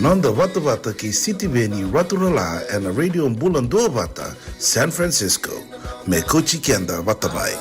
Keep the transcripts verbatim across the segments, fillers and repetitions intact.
Noda vatavata kei Sitiveni Raturala ena Radio Bula Duavata, San Francisco. Me kauti keda vata mai.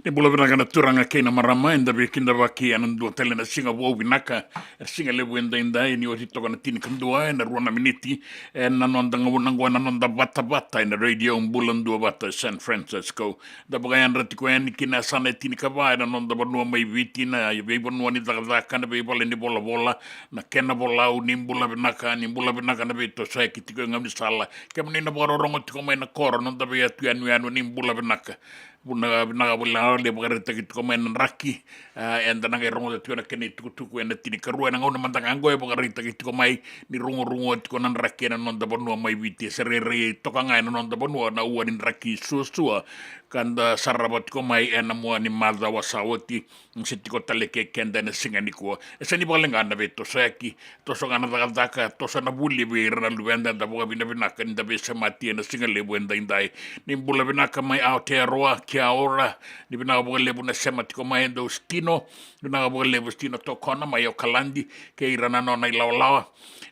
Ni bula vinaka na turaga kei na marama, eda veikidavaki ena dua tale na siga vou vinaka, e siga levu edaidai, ni oti toka na tinikadua ena rua na miniti ena noda gauna oqo, ena noda vatavata ena Radio Bula Duavata San Francisco. Da vakayadra tiko yani ki na yasana e tinikava ena noda vanua mai Viti, na veivanua ni cakacaka, na veivale ni volavola, na kena volau. Ni bula vinaka, ni bula vinaka na veitosoyaki tiko e gaunisala. Kemuni na vakarorogo tiko mai na koro, noda veiyanuyanu, ni bula vinaka. Vuna vinaka vakalevu vakaraitaki tiko mai na draki. A, eda na qai rogoca tiko na kena itukutuku ena tinikarua ena gauna mada ga oqo e vakaraitaki tiko mai ni rugurugua tiko na draki ena noda vanua mai Viti. E se rairai toka ga ena noda vanua na ua ni draki suasua ka da sarava tiko mai ena mua ni macawa sa oti, se tiko tale kei keda ena siga nikua. E sega ni vakaleqa na veitosoyaki, toso ga na cakacaka, toso na vuli vei ira na luveda, da vakavinavinaka ni da veisemati ena siga levu edaidai. Ni bula vinaka mai Aotearoa, kia ora. Ni vinaka vakalevu na sema tiko mai e dau Stino. Vinaka vakalevu Stino Tokona mai Okaladi, kei ira na nona ilawalawa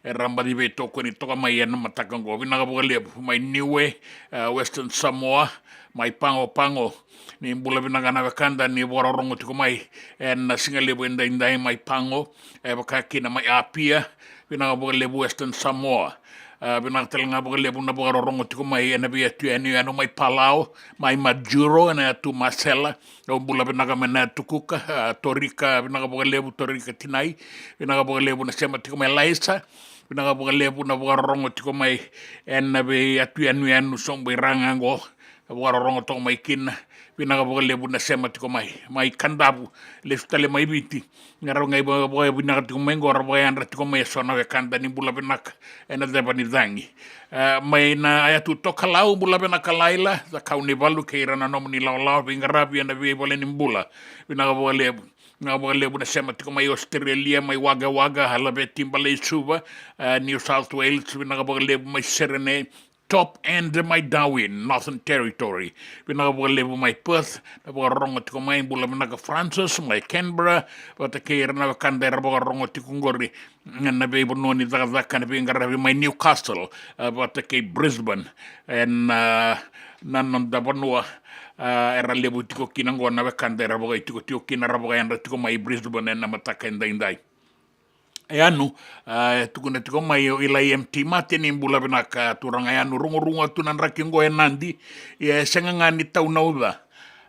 era baci veitokoni toka mai ena mataka oqo. Vinaka vakalevu mai Niue, e, Western Samoa, mai Pago Pago. Ni bula vinaka na wekada ni vakarorogo tiko mai ena siga levu edaidai mai Pago, e vaka kina mai Apia. Vinaka vakalevu Western Samoa. A, vinaka tale ga vakalevu na vakarorogo tiko mai ena veiyatu yanuyanu mai Palau, mai Majuro, ena yatu Masela. Au bula vinaka mai na yatu Kuka, a, Torika, vinaka vakalevu Torika Tinai, vinaka vakalevu na sema tiko mai Laisa, vinaka vakalevu na vakarorogo tiko mai ena veiyatu yanuyanu sobu i ra ga qo, na vakarorogo toko mai kina, vinaka vakalevu na sema tiko mai, mai Kadavu, lesu tale mai Viti, ga ra qai vaka, vakavinaka tiko mai qo, ra vakayadra tiko mai eso na wekada ni bula vinaka ena ceva ni cagi. E, mai na yatu Tokalau, bula vinaka Laila, Cakaunivalu kei ira na nomuni lawalawa veiqaravi ena veivale ni bula, vinaka vakalevu. Vinaka vakalevu na sema tiko mai Australia, mai Wagga Wagga, Halaveti, Balei Suva, e, New South Wales, vinaka vakalevu mai Serene, Top End mai Darwin, Northern Territory. Vinaka vakalevu mai Perth, na vakarorogo tiko mai, bula vinaka Francis, mai Canberra, vata kei ira na wekada era vakarorogo tiko qori, na veivanua ni cakacaka, na veiqaravi mai Newcastle, a, vata kei Brisbane, ena, na noda vanua, a, era levu tiko kina qo na wekada era vakaitikotiko kina, ra vakayadra tiko mai Brisbane ena mataka edaidai. Yanu, a, e tukuna tiko mai o Ilai M T Mate ni bula vinaka turaga Yanu, rugurugu tu na draki qo e Nadi, ia e sega ga ni tau na uca.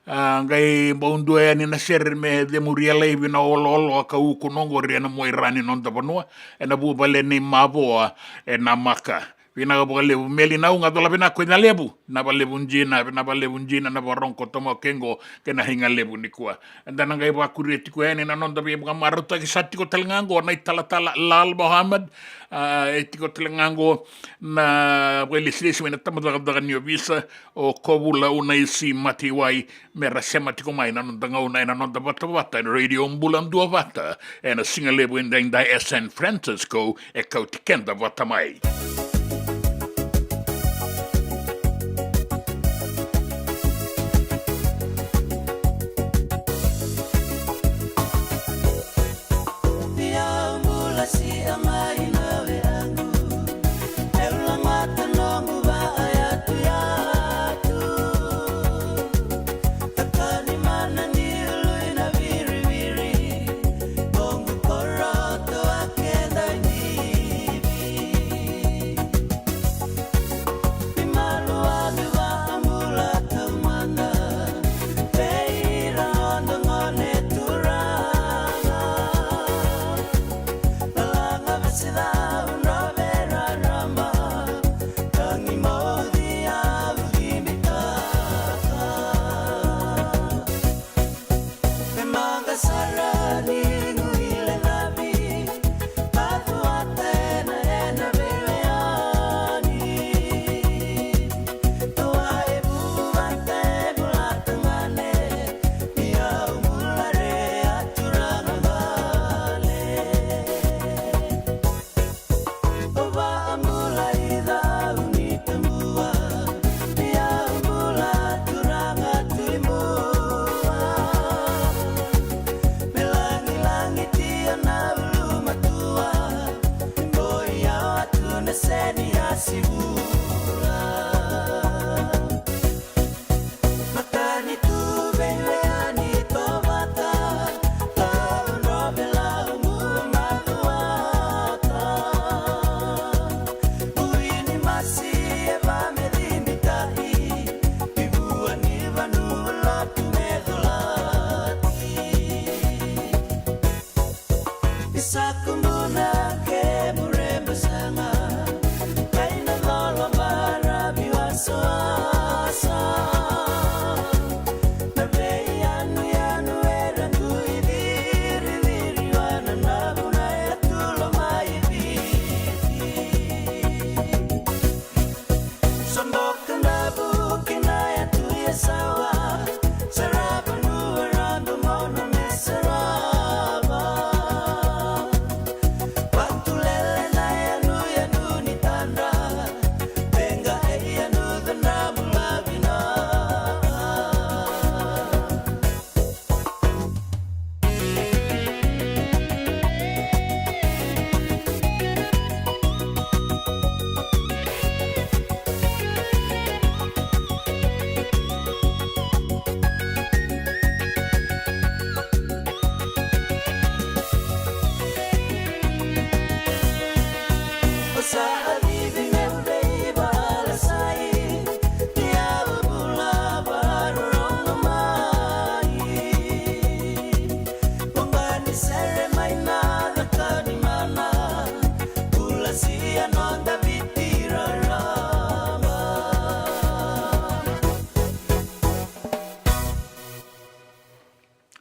A, qai bau dua yani na sere me cemuria laivi na oloolo a ka ukuna qori ena muaira ni noda vanua, ena vuvale nei Mavoa, e Namaka. Vinaka vakalevu Meli Nauga, cola vinaka ko Icalevu, vinaka vakalevu dina, vinaka vakalevu dina na vakarogo koto mai o kei qo kei na Igalevu nikua. Eda na qai vakuria tiko yani na noda veivakamarautaki, sa tiko tale ga qo na italatala Lal Mohammed, a, e tiko tale ga qo na vakailesilesi mai na tabacakacaka ni ovisa, o Kovula Unaisi Matiwai, me ra sema tiko mai na noda gauna ena noda vatavata ena Radio Bula Duavata ena sigalevu edaidai e San Francisco, e kauti keda vata mai.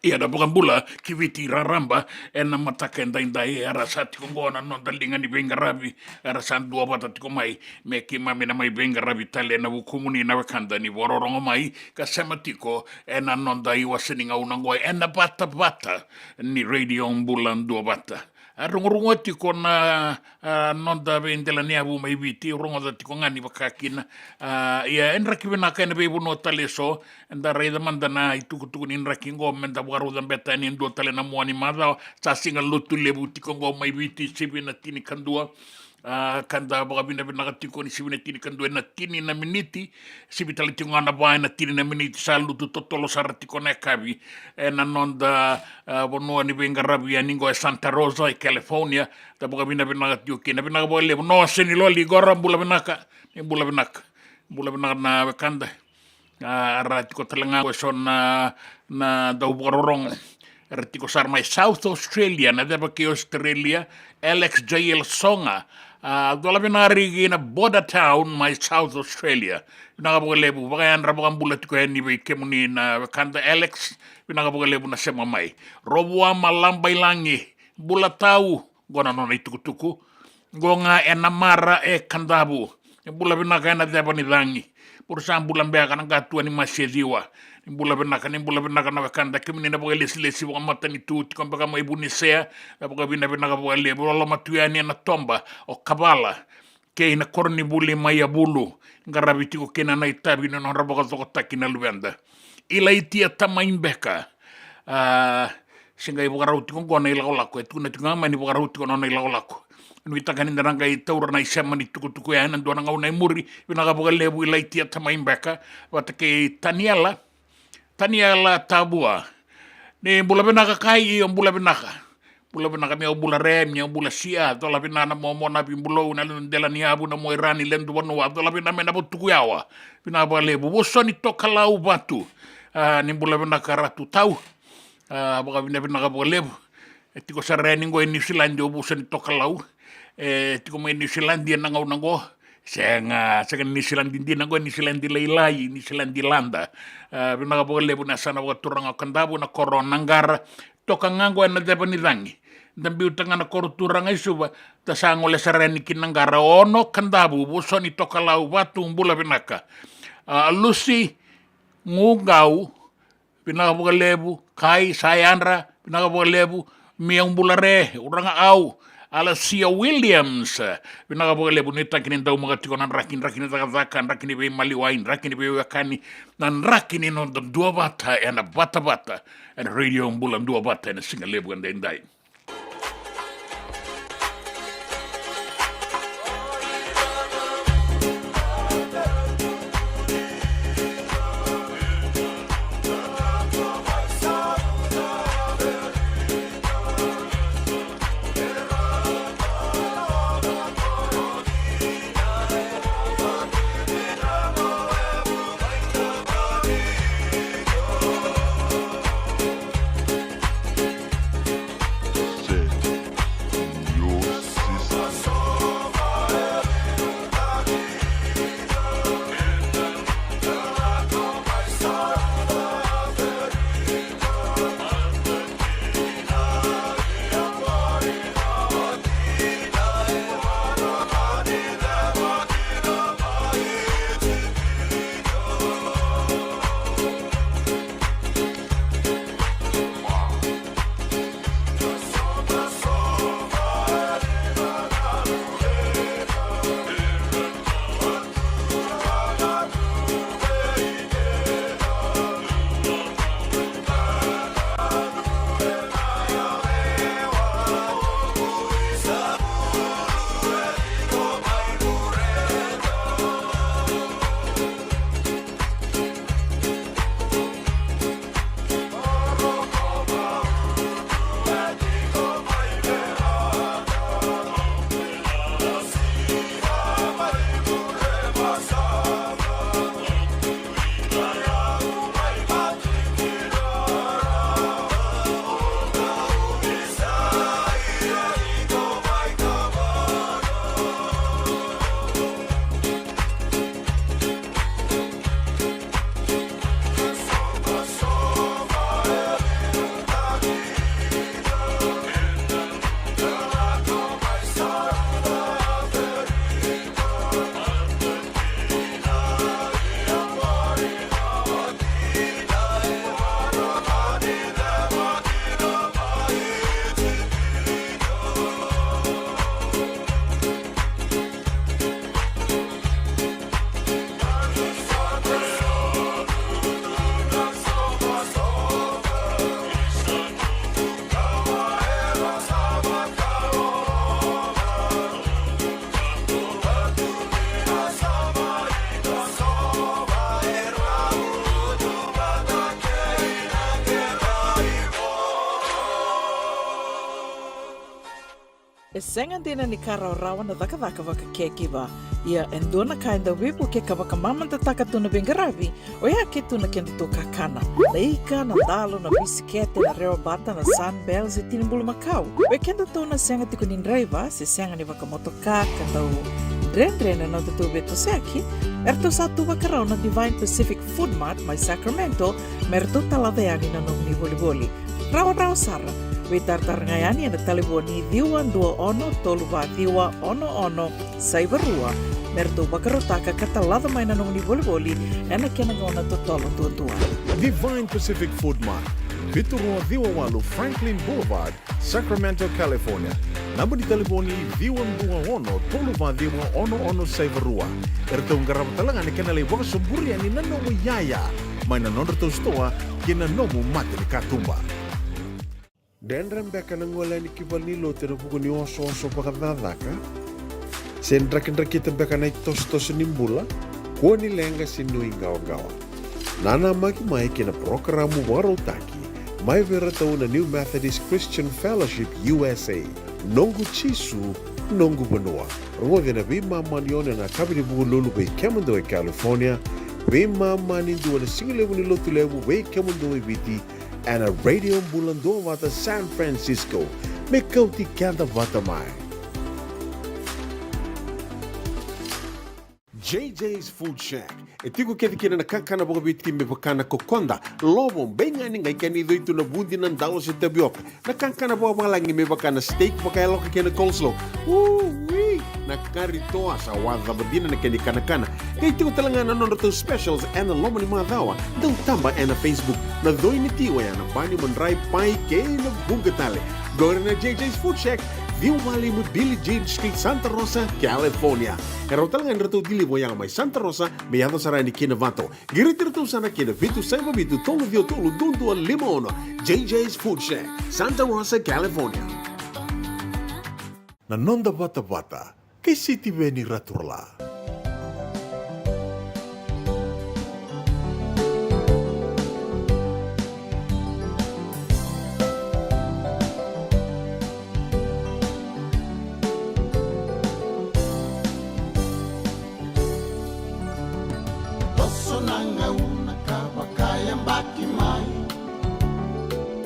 Ia na vakabula ki Viti raraba ena mataka edaidai, era sa tiko oqo na noda liga ni veiqaravi, era sa duavata tiko mai me keimami na mai veiqaravi tale ena vukumuni na wekada ni vakarorogo mai ka sema tiko ena noda iwase ni gauna oqo ena vatavata ni Radio Bula Duavata. A rogorogo tiko na, a, noda veidelaniyavu mai Viti, rogoca tiko ga ni vaka kina. A, ia e draki vinaka ena veivanua tale eso, eda raica mada na itukutuku ni draki oqo meda vakarau cabeta yani e dua tale na mua ni macawa. Sa siga Lotulevu tiko oqo mai Viti, sivi na tinikadua. A, ka da vakavinavinaka tiko ni sivi na tinikadua ena tini na miniti, sivi tale tiko ga na va ena tini na miniti, sa lutu totolo sara tiko na yakavi ena noda, a, vanua ni veiqaravi yani oqo e Santa Rosa e California. Da vakavinavinaka tiko kina, vinaka vakalevu. Noa Seniloli, qo ra bula vinaka, ni bula vinaka, bula vinaka na wekada. A, ra tiko tale ga oqo eso na, na dau vakarorogo. Era tiko sara mai South Australia, na ceva kei Australia, Alex J L Songa. A, cola vinaka ri ki na Border Town mai South Australia. Vinaka vakalevu, vakayadra vakabula tiko yani vei kemuni na wekada Alex, vinaka vakalevu na sema mai. Rovuama Labailagi, bula tau, qo na nona itukutuku. Qo ga e Namara e Kadavu. Ni bula vinaka ena ceva ni cagi. Bula sa bula beka na qatua ni masi e ciwa. Ni bula vinaka, ni bula vinaka na wekada kemuni na vakailesilesi vakamatanitu tiko beka mai Vunisea. Na vakavinavinaka vakalevu, loloma tu yani ena toba o Kavala kei na koronivuli mai Yavulu, qaravi tiko kina na itavi ni nodra vakacokotaki na luveda. Ilaitia Tamaibeka. A, se qai vakarau tiko oqo na ilakolako, e tukuna tiko ga mai ni vakarau tiko na nona ilakolako. Nuitaka ni da na qai taura na isema ni tukutuku ya ena dua na gauna e muri. Vinaka vakalevu Ilaitia Tamaibeka vata kei Taniela, Taniela Tavua. Ni bula vinaka kai, io bula vinaka. Bula vinaka meu bula re, meu bula sia, cola vinaka na momo na vibulou, na ledu dela ni yavu na moira ni ledu vanua, cola vinaka me na vatuku yawa. Vinaka vakalevu, Vusoni Tokalau Vatu. A, ni bula vinaka Ratu Tau. A, vakavinavinaka vakalevu. E tiko sara yani oqo e Niusiladi o Vusoni Tokalau. E tiko mai Niusiladi ena gauna oqo. Sega, sega ni Niusiladi dina oqo, Niusiladi lailai, Niusiladi lada. A, vinaka vakalevu na yasana vakaturaga o Kadavu, na koro o Naqara. Toka ga oqo ena ceva ni cagi. Da biuta ga na koro turaga i Suva, da sa gole sara yani ki Naqara. Ono Kadavu, Vusoni Tokalau Vatu, bula vinaka. A, Lusi Guqau, vinaka vakalevu. Kai, sa yadra, vinaka vakalevu. Mia, bula re, uraga au. Alasia Williams, vinaka vakalevu. Nuitaki ni daumaka tiko na draki, draki ni cakacaka, draki ni veimaliwai, draki ni veiwekani, na draki ni noda duavata ena vatavata ena Radio Bula Duavata ena siga levu edaidai. Sega dina ni ka rawarawa na cakacaka vakacaregiver. Ia e dua na ka e dau veivuke ka vakamamadataka tu na veiqaravi, oya e tu na kedatou kakana. Na ika, na dalo, na bisikete, na rewa bata, na Sunbell se tini bulumakau. Vei kedatou na sega tiko ni draiva se sega ni vakamotoka ka dau dredre na nodatou veitosoyaki, eratou sa tu vakarau na Divine Pacific Food Mart mai Sacramento me ratou talaca yani na nomuni volivoli. Rawarawa sara. Veitaratara ga yani ena talevoni ciwa dua ono tolu va ciwa ono ono saiva rua me ratou vakarautaka ka talaca mai na nomuni volivoli ena kena gauna totolo duadua. Divine Pacific Food Mart, vitu rua ciwa walu Franklin Boulevard, Sacramento, California. Naba ni talevoni ciwa dua ono tolu va ciwa ono ono saiva rua. Eratou qarava tale ga na kena lai vakasoburi yani na nomu iyaya mai na nodratou sitoa kei na nomu mata ni katuba. Dredre beka na gole yani ki valenilotu ena vuku ni osooso vakacakacaka? Se drakidrakita beka na itosotoso ni bula? Kua ni leqa se nuiqawaqawa. Nanamaki mai ki na parokaramu vakarautaki mai vei iratou na New Methodist Christian Fellowship U S A, Noqu Jisu, Noqu Vanua. Rogoci ena veimama ni ono ena yakavi ni Vukelulu vei kemudou e California, veimama ni dua na sigalevu ni Lotulevu vei kemudou e Viti, ena Radio Bula Duavata San Francisco. Me kauti keda vata mai. J J's Food Shack. E tiko kece kina na kakana vakaviti me vaka na kokoda, lovo, beigani, qai kena icoi tu na vudi, na dalo se tavioka. Na kakana vakavalagi me vaka na steak vakayaloka kei na coleslaw. Ui! Na kari toa, sa wacava dina na kena ikanakana. Qai tiko tale ga na nodratou specials ena loma ni macawa. Dau taba ena Facebook. Na coi ni ti oya na bani, madrai, pai kei na vuqa tale. Qori na J J's Food Shack, ciwa va lima Billie Jean Street, Santa Rosa, California. E rawa tale ga ni ratou deliver oya mai Santa Rosa me yaco sara yani ki Novato. Qiriti iratou sara ki na vitu saiva vitu tolu ciwa tolu dua dua lima ono. J J's Food Shack, Santa Rosa, California. Na noda vatavata kei Sitiveni Raturala. Toso na gauna ka vakayabaki mai,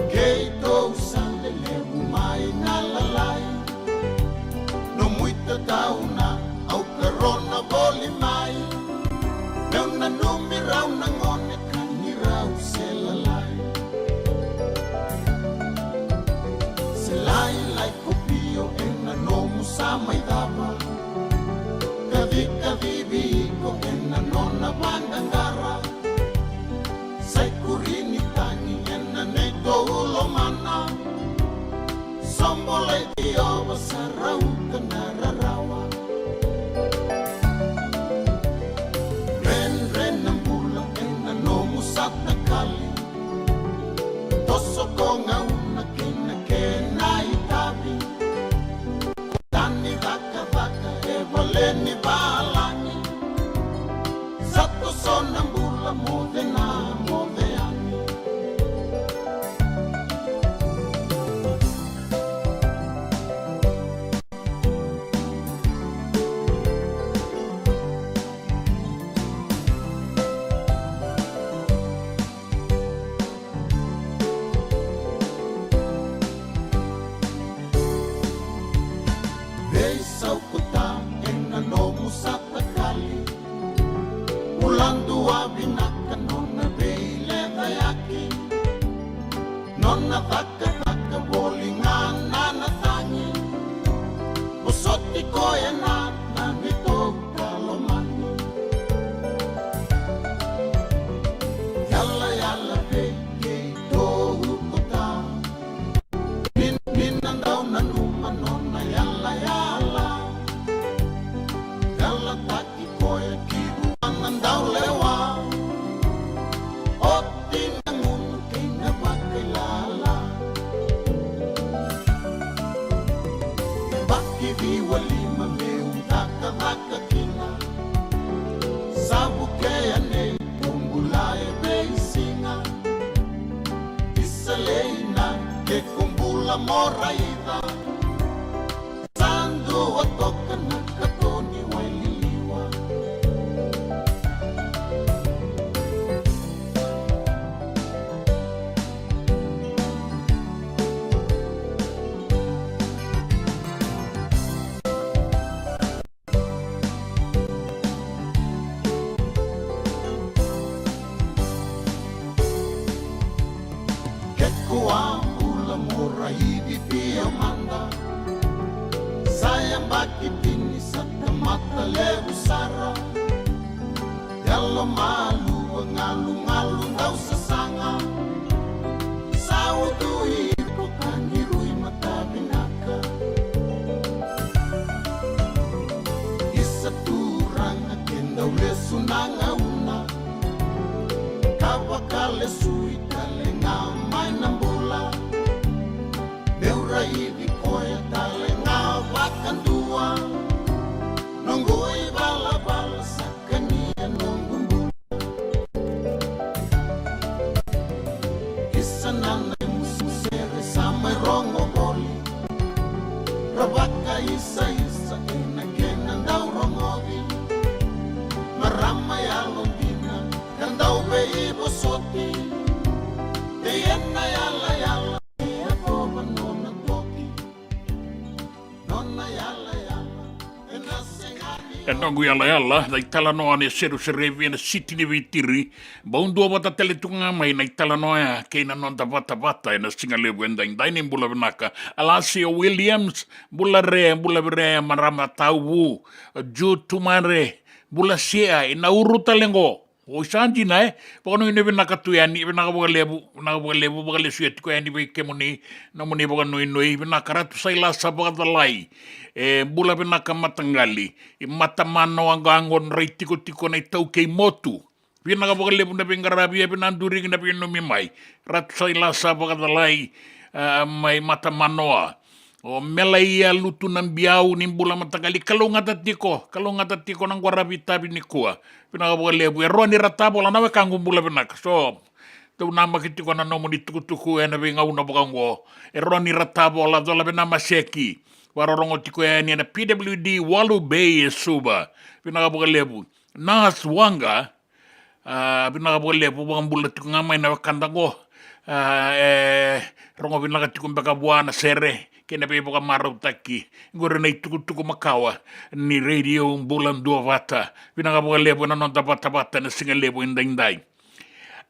keitou sa lelevu mai na lalai. Nomu itatau na au karona voli mai, meu nanumi rau na gone ka ni rau se lalai. Se lailai ko Pio ena nomu sa mai cava, kacikacivi iko ena nona vaqaqara. Sa ikuri ni tagi ena neitou lomana, sobo lai ciova sa rauta na rarawa. Dredre na bula ena nomu sa takali, toso ko gauna kei na kena itavi. Tani cakacaka e vale ni valagi, sa toso na bula moce na moce yani. Veisau ko Ta ena nomu sa takali, bula dua vinaka nona veilecayaki. Nona cakacaka voli ga na na tagi, vosoti koya na na neitou ka lomani. Yalayala vei keitou ko Ta, ni, ni na dau nanuma nona yalayala. Yalataki koya ki vua na daulewa, oti na gunu kei na vakailala. Yabaki ciwa lima meu cakacaka kina, sa vukea nei ko bula e veisiga. Isa lei na ke ko bula mo raica, sa levu sara. Yalo malua, galugalu, dau sasaga. Sa ucui, poka ni rui, mata vinaka. Isa turaga, ke dau lesu na gauna, ka vakalesui tale ga mai na bula. Meu raici koya tale ga vakadua, noqu ivalavala sa kania noqu bula. Isa na nai musumusere sa mai rogo voli, ra vakaisaisa ena kena dau rogoci. Marama yalodina ka dau veivosoti, dei ena yalayala, e yacova nona toki. Nona yalayala ena sega ni... E noqu yalayala, na italanoa ni seruserevi ena siti ni Vitiri. Bau duavata tale tu ga mai na italanoa ya kei na noda vatavata ena siga levu edaidai. Ni bula vinaka Alasio Williams, bula re, bula vei re marama Tauvu, Ju Tumare, bula sia i Nauru tale qo. Oi, sa dina, e. Vakanuinui vinaka tu yani, vinaka vakalevu, vinaka vakalevu, vakalesuya tiko yani vei kemuni, nomuni vakanuinui, vinaka Ratu Sailasa Vakacalai. E, bula vinaka mataqali, i Matamanoa qo, qo rai tikotiko na iTaukei Motu. Vinaka vakalevu na veiqaravi, e, vinaka Duriki na veinanumi mai. Ratu Sailasa Vakacalai, a, mai Matamanoa. O Melaia Lutu na Biau, ni bula mataqali, kalougata tiko, kalougata tiko na qaravi tavi nikua. Vinaka vakalevu, e Roni Ratavola na wekaqu, bula vinaka. So, dau namaki tiko na nomuni tukutuku ena veigauna vaka oqo. E Roni Ratavola, cola vei na maseki. Vakarorogo tiko yani ena P W D Walu Bay e Suva. Vinaka vakalevu. Nas Wanga, a, vinaka vakalevu, vakabula tiko ga mai na wekada qo. A, e rogo vinaka tiko beka vua na sere kei na veivakamarautaki. Qori na itukutuku makawa ni Radio Bula Duavata. Vinaka vakalevu ena noda vatavata ena siga levu edaidai.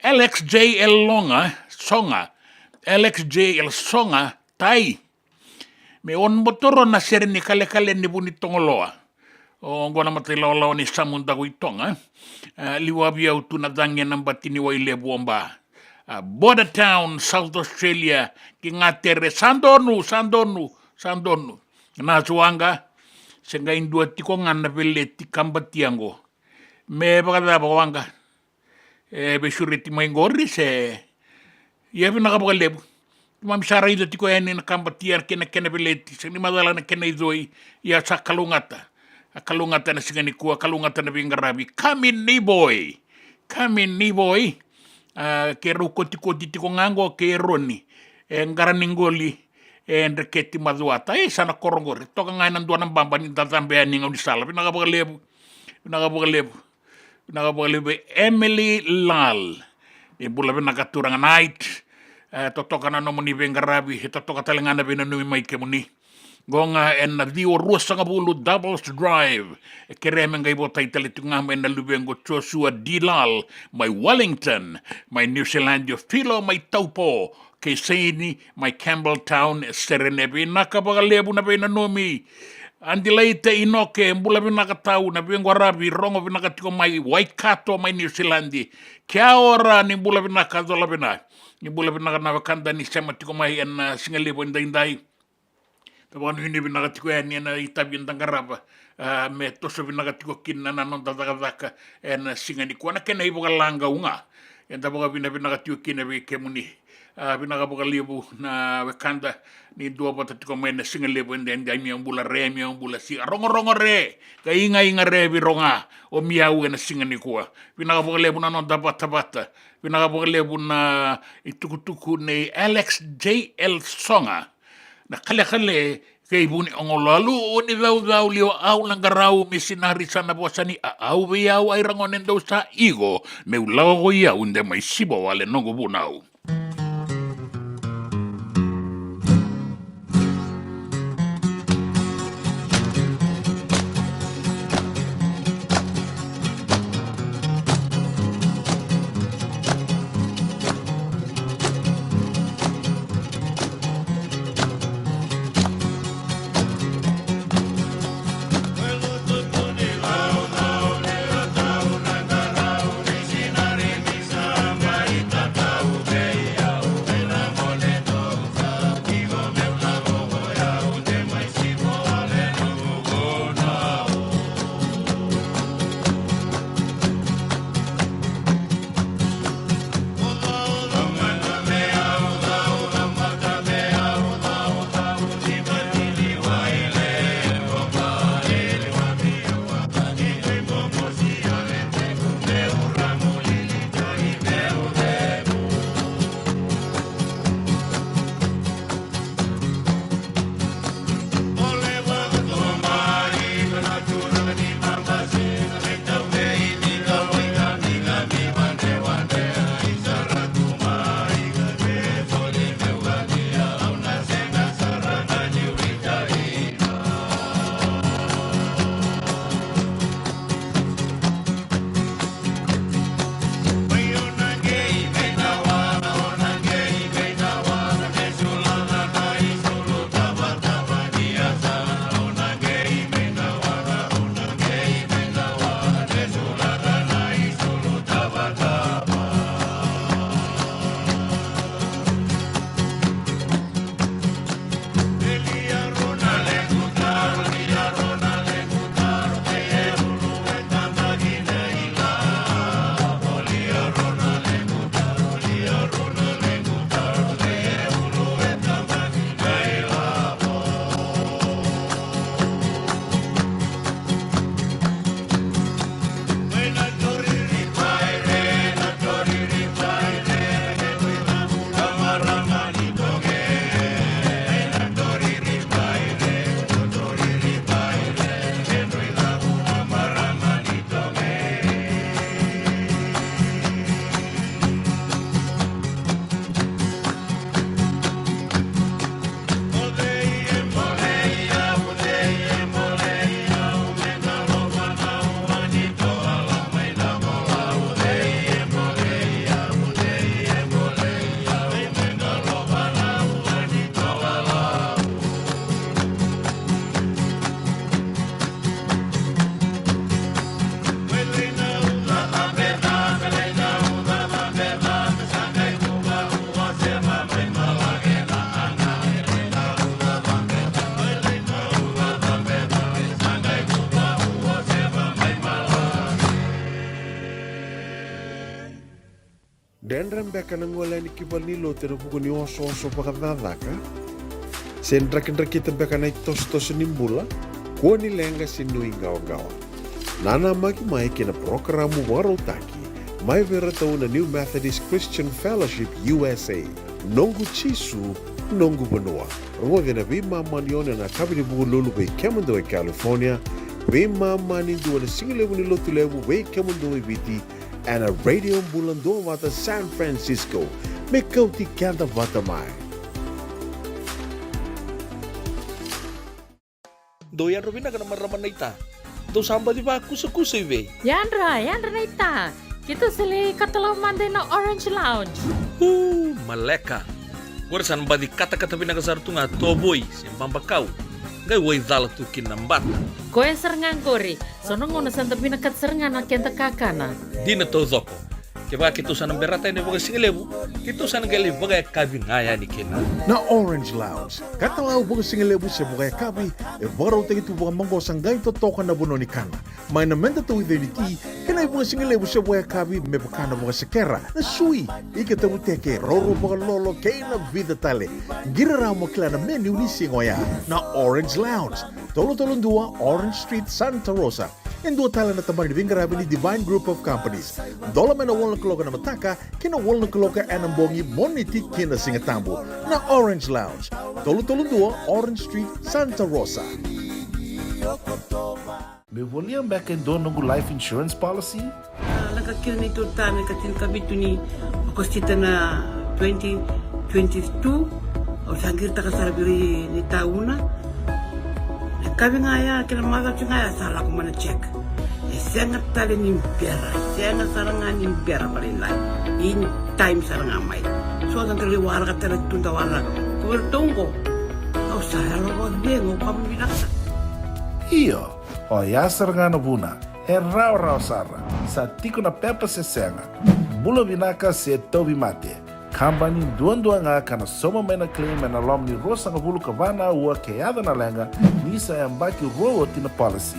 Alex J L Longa, Soga. Alex J L Soga, Tai. Me on botoro na sere ni kalekale ni Vunitogoloa. O qo na mata ilawalawa ni Samudaku i Toga. A, liwavi au tu na cagi ena bati ni Wailevu o Ba. A, Border Town, South Australia, ki Gatere, sa donu, sa donu, sa donu. Na suaqa, se qai dua tiko ga na veleti ka batia qo. Me vakacava Waqa? E veisureti mai qori se? Ia vinaka vakalevu. Keimami sa raica tiko yani na ka batia kei na kena veleti, sega ni macala na kena icoi. Ia sa kalougata. A kalougata na siga nikua, kalougata na veiqaravi. Kami ni voi. Kami ni voi. A, keirau kotikoti tiko ga qo kei Roni. E qara ni qoli. E Dreketi Macuata. E sa na koro qori. Toka ga ena dua na baba ni da cabe yani gaunisala. Vinaka vakalevu. Vinaka vakalevu. Vinaka vakalevu vei Emily Lal. Ni bula vinaka turaga Knight. E totoka na nomuni veiqaravi, e totoka tale ga na veinanumi mai kemuni. Qo ga ena ciwa ruasagavulu Doubles Drive. E kerea me qai votai tale tiko ga mai na luvequ Joshua D Lal mai Wellington, mai New Zealand, o Filo mai Taupo, kei Seini mai Campbelltown, e sere ne. Vinaka vakalevu na veinanumi. Adelaide Inoke, bula vinaka tau, na veiqaravi, rogo vinaka tiko mai Waikato mai Niusiladi. Kia ora, ni bula vinaka, cola vina. Ni bula vinaka na wekada ni sema tiko mai ena, a, siga levu edaidai. Da vakanuinui vinaka tiko yani ena itavi eda qarava, a, me toso vinaka tiko kina na noda cakacaka ena siga nikua, na kena ivakalagau ga. Eda vakavinavinaka tiko kina vei kemuni. A, vinaka vakalevu na wekada, ni duavata tiko mai na siga levu edaidai. Mia bula re, mia bula si, a, rogorogo re, ka igaiga re vei ira ga o Miau ena siga nikua. Vinaka vakalevu na noda vatavata. Vinaka vakalevu na itukutuku nei Alex J L Soga. Na kalekale kei Vuniqolou, o ni caucau liwa au na qaravi misinari, sa na vosa ni a au vei au, ai ra gone dou sa iko, meu lako ko i au de mai siva wale noqu vunau. Dredre beka na gole yani ki valenilotu ena vuku ni osooso vakacakacaka? Se drakidrakita beka na itosotoso ni bula? Kua ni leqa se nuiqawaqawa. Nanamaki mai ki na parokaramu vakarautaki mai vei iratou na New Methodist Christian Fellowship U S A, Noqu Jisu, Noqu Vanua. Rogoci ena veimama ni ono ena yakavi ni Vukelulu vei kemudou e California, veimama ni dua ena sigalevu ni Lotulevu vei kemudou e Viti, ena Radio Bula Duavata San Francisco. Me kauti keda vata mai. Dou yadra vinaka na marama naita. Dou sa baci vakusakusa i vei? Yadra, yadra naita. Keitou sa lai katalau mada ina Orange Lounge. Uu, maleka. Qori sa na baci katakata vinaka sara tu ga tovoi se babakau. Qai waicala tu kina na bata. Koya sara ga qori. So na gauna sa da vinakata sara ga na keda kakana. Dina taucoko. Kevaka keitou sa na berata yani vakasigalevu, keitou sa na qai lai vakayakavi ga yani kina. Na Orange Lounge, katalau vakasigalevu se vakayakavi, e vakarautaki tu vakamaqosa qai totoka na vanua ni kana. Mai na meda tauica ni ti, kei na ivakasigalevu se vakayakavi me vaka na vakasekera, na sui, ika tavuteke, roro vakalolo, kei na vica tale. Qiri rawa mo kila na menu ni siga oya. Na Orange Lounge, tolu tolu dua Orange Street, Santa Rosa. E dua tale na tabana ni veiqaravi ni Divine Group of Companies. Dola mai na walu na kaloko ena mataka ki na walu na kaloko ena bogi, Moniti ki na Sigatabu. Na Orange Lounge, tolu tolu dua Orange Street, Santa Rosa. Meu volia beka e dua noqu life insurance policy? A, lako kina neitou ta me ka tinikavitu ni Okosita na twenty twenty-two. Au sa qiritaka sara vei ira ni tauna. E kavi ga ya, kei na macawa ga ya sa lako mai na check. E sega tale ni bera, e sega sara ga ni bera vakalailai. In time sara ga mai. So da qai waraka tale tu da waraka. Ko iratou qo, au sa yalo vakacegu, au vakavinavinaka sara. Io, oya sara ga na vuna. E rawarawa sara, sa tiko na pepa se sega, bula vinaka se tauvimate. Kabani duadua ga ka na sauma mai na claim ena loma ni ruasagavulu ka va na aua ke yaco na leqa, ni sa yabaki rua oti na policy.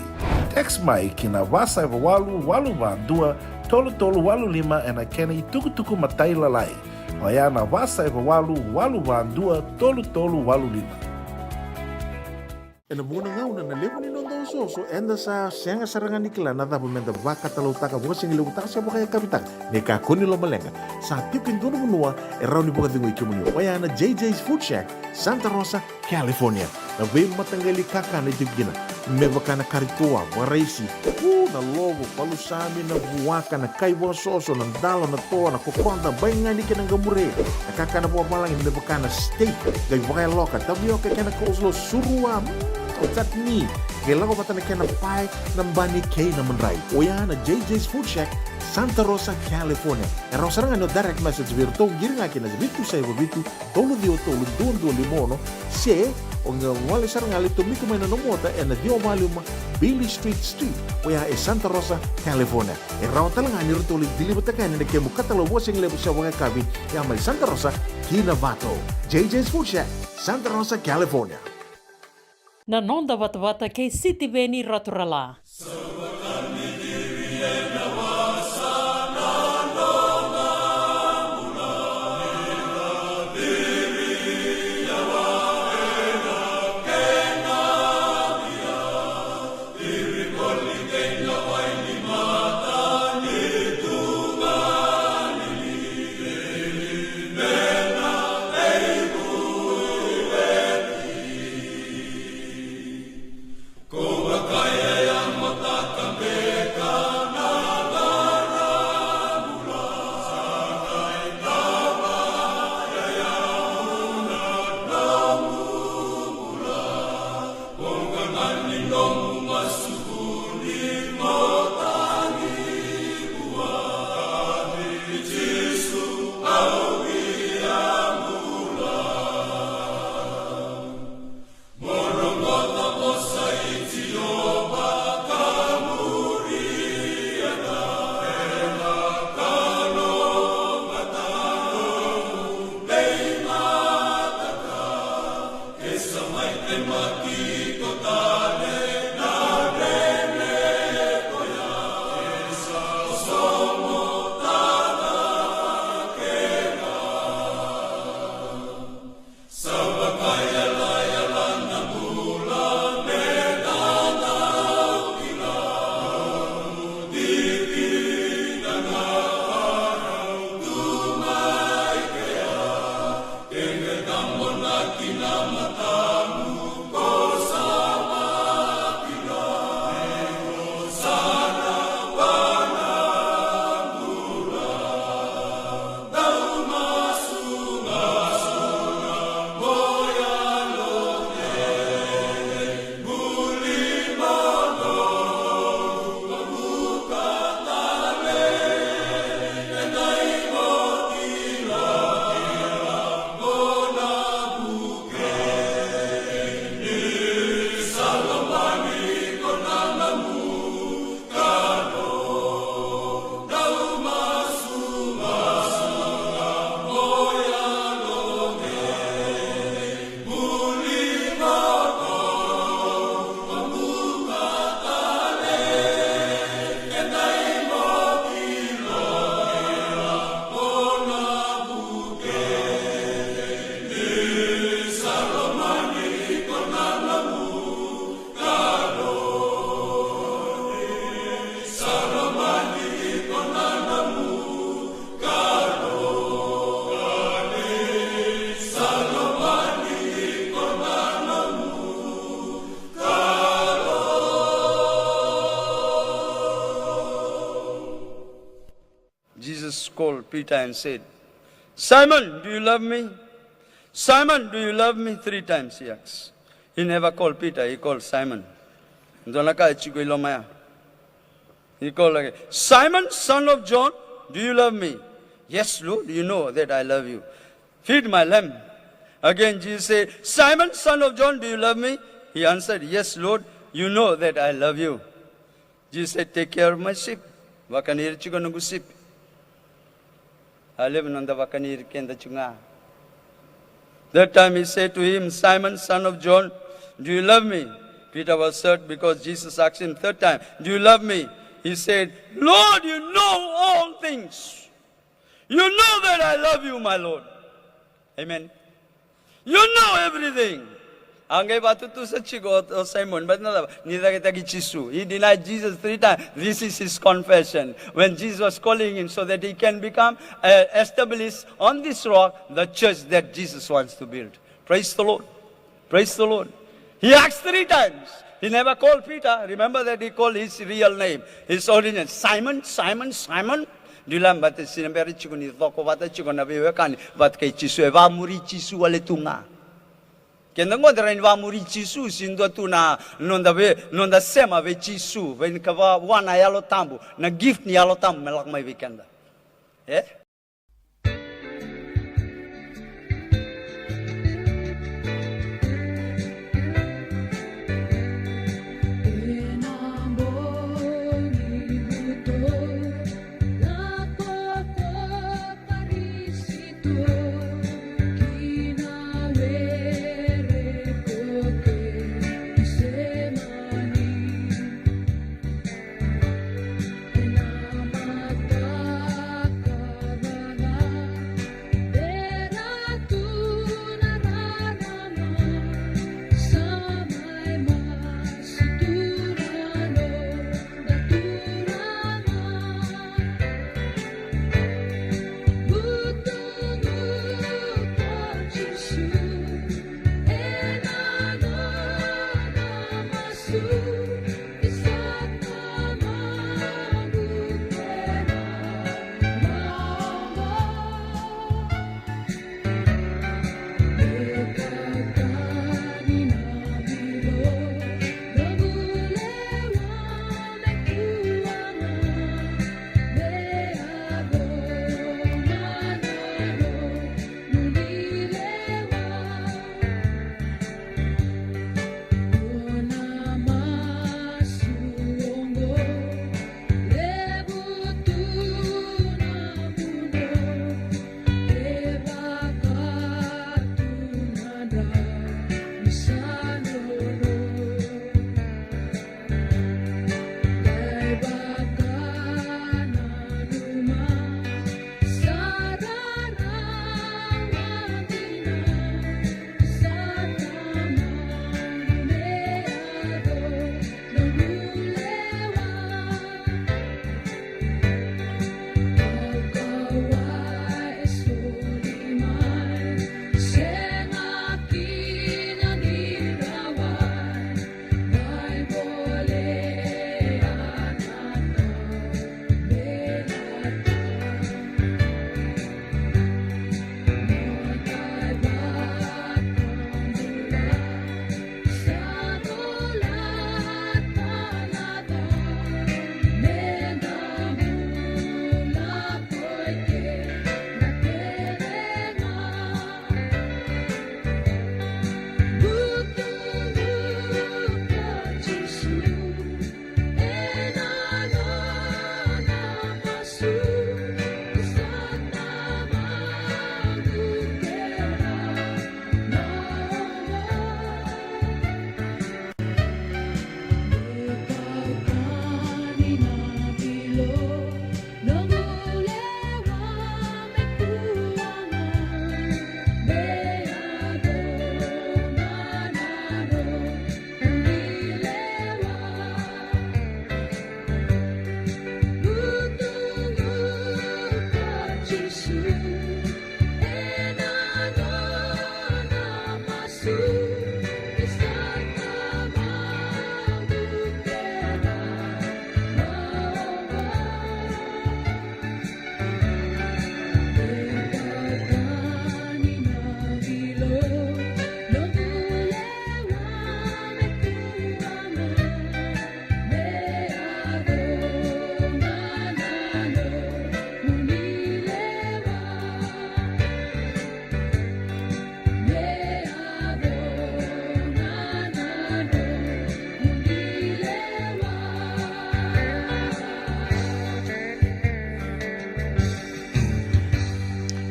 Text mai ki na va saiva walu walu va dua tolu tolu walu lima ena kena itukutuku matailalai. Oya na va saiva walu walu va dua tolu tolu walu lima. Ena vuqa na gauna na levu ni noda osooso, eda sa sega sara ga ni kila na cava meda vakatalautaka, vakasigalevutaka se vakayakavitaka. Ni kakua ni lomaleqa, sa tiko e dua na vanua e rawa ni vakacegui kemuni, oya na J J's Food Shack, Santa Rosa, California. Na veimataqali kakana e tiko kina, me vaka na kari toa, vakaraisi, u, na lovo, palusami, na vuaka, na kai vakasoso, na dalo, na toa, na kokoda, baigani kei na qamure. Na kakana vakavalagi me vaka na steak, qai vakayaloka, tavioka kei na coleslaw, surua, mm, chutney. Qai lako vata na kena pae, na bani kei na madrai. Oya na J J's Food Shack, Santa Rosa, California. E rawa sara ga ni o direct message vei iratou, qiri ga ki na vitu saiva vitu, tolu ciwa tolu dua dua lima ono, se o qai gole sara ga lai tomika mai na nomu ota ena ciwa va lima Beale Street Suite, oya e Santa Rosa, California. E rawa tale ga ni ratou lai deliver-taka yani na kemu katalau vakasigalevu se vakayakavi, ya mai Santa Rosa ki Novato. J J's Food Shack, Santa Rosa, California. Na noda vatavata kei Sitiveni Raturala. Jesus called Peter and said, "Simon, do you love me? Simon, do you love me?" Three times he asked. He never called Peter, he called Simon. Dua na ka e tiko i loma ya. He called again, "Simon, son of John, do you love me?" "Yes, Lord, you know that I love you. Feed my lamb." Again, Jesus said, "Simon, son of John, do you love me?" He answered, "Yes, Lord, you know that I love you." Jesus said, "Take care of my sheep." Vakani ira tiko noqu sipi. A levu noda vakani ira keda tiko ga. That time he said to him, "Simon, son of John, do you love me?" Peter was hurt because Jesus asked him third time, "Do you love me?" He said, "Lord, you know all things. You know that I love you, my Lord." Amen. You know everything. A qai vatutusa tiko o, o Simon, but na cava, ni cakitaki Jisu. He denied Jesus three times. This is his confession. When Jesus was calling him so that he can become, uh, established on this rock, the church that Jesus wants to build. Praise the Lord. Praise the Lord. He asked three times. He never called Peter. Remember that he called his real name, his original, "Simon, Simon, Simon." Dila bata sina bera tiko ni coko vata tiko na veiwekani vata kei Jisu, e vamuri Jisu wale tu ga. Keda qo da rawa ni vamuri Jisu, se dua tu na noda ve, noda sema vei Jisu, vei na ka va, vua na Yalo Tabu, na gift ni Yalo Tabu me lako mai vei keda. E?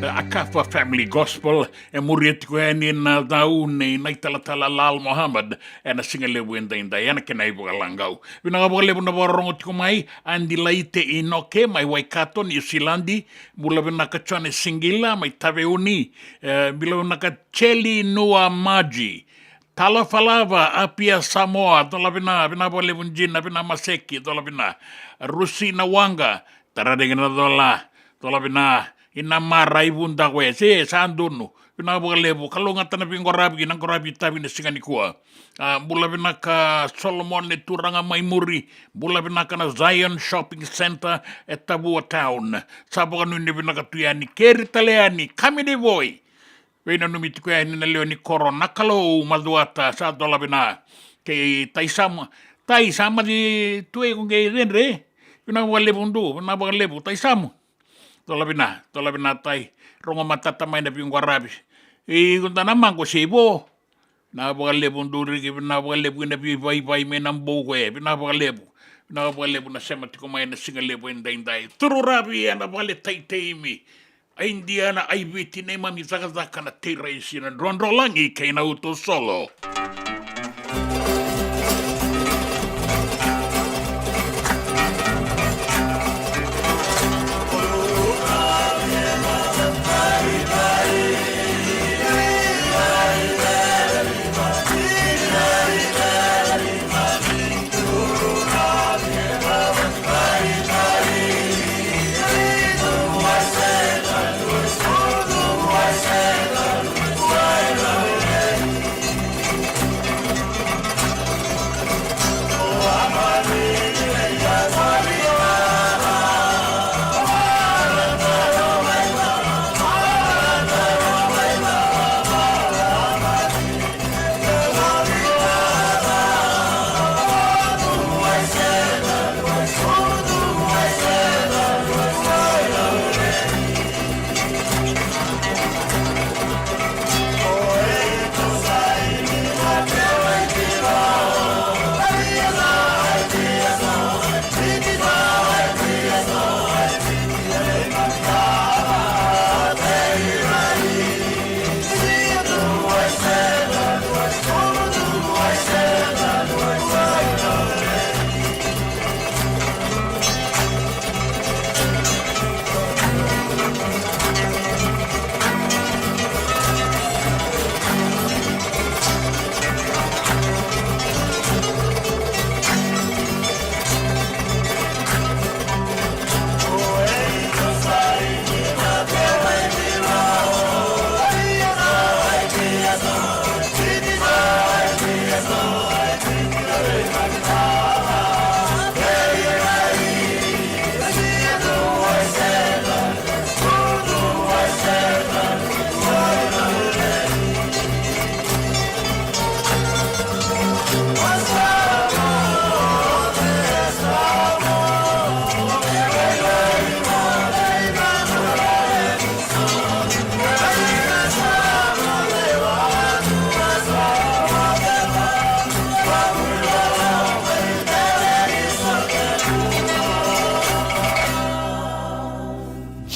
Akafa Family Gospel, e muria tiko yani na cau nei Naitalatala Lal Mohammed, ena siga levu edaidai, ena kena ivakalagau. Vinaka vakalevu na vakarorogo tiko mai, Adi Laite Inoke, mai Waikato, Niusiladi, bula vinaka Jone Sigila, mai Taveuni, e, bula vinaka Cheli Nua Maji, Tala Falava, Apia Samoa, cola vina, vina vakalevu Jina, vina Maseki, cola vina, Rusi na Waqa, Tararigi na cola, cola vina, Inamara, Ivuda, Wese, sa donu, vina vakalevu, kalougata na veiqaravi, na qaravi tavi na siga nikua. A, bula vinaka Solomone Turaga mai muri, bula vinaka na Zion Shopping Centre, e Tavua Town. Sa vakanuinui vinaka tu yani, keri tale yani, kami ni voi. Veinanumi tiko yani na lewe ni koro, na Kalou Macuata, sa cola vina. Kei Taisama, Taisama di tu e ko qei redre. Vina vakalevu du, vina vakalevu, Taisama. Cola vina, cola vina Tai. Rogo matata mai na veiqaravi. I kuda na maqo se ivo. Vina vakalevu du Riki, vina vakalevu ina veivaivai me na bou ko e, vina vakalevu. Vina vakalevu na sema tiko mai na siga levu edaidai. Turu ravi ena vale taiteimi. A Idia na aiviti, neimami cakacaka na teiraisi, na drodrolagi kei na uto solo.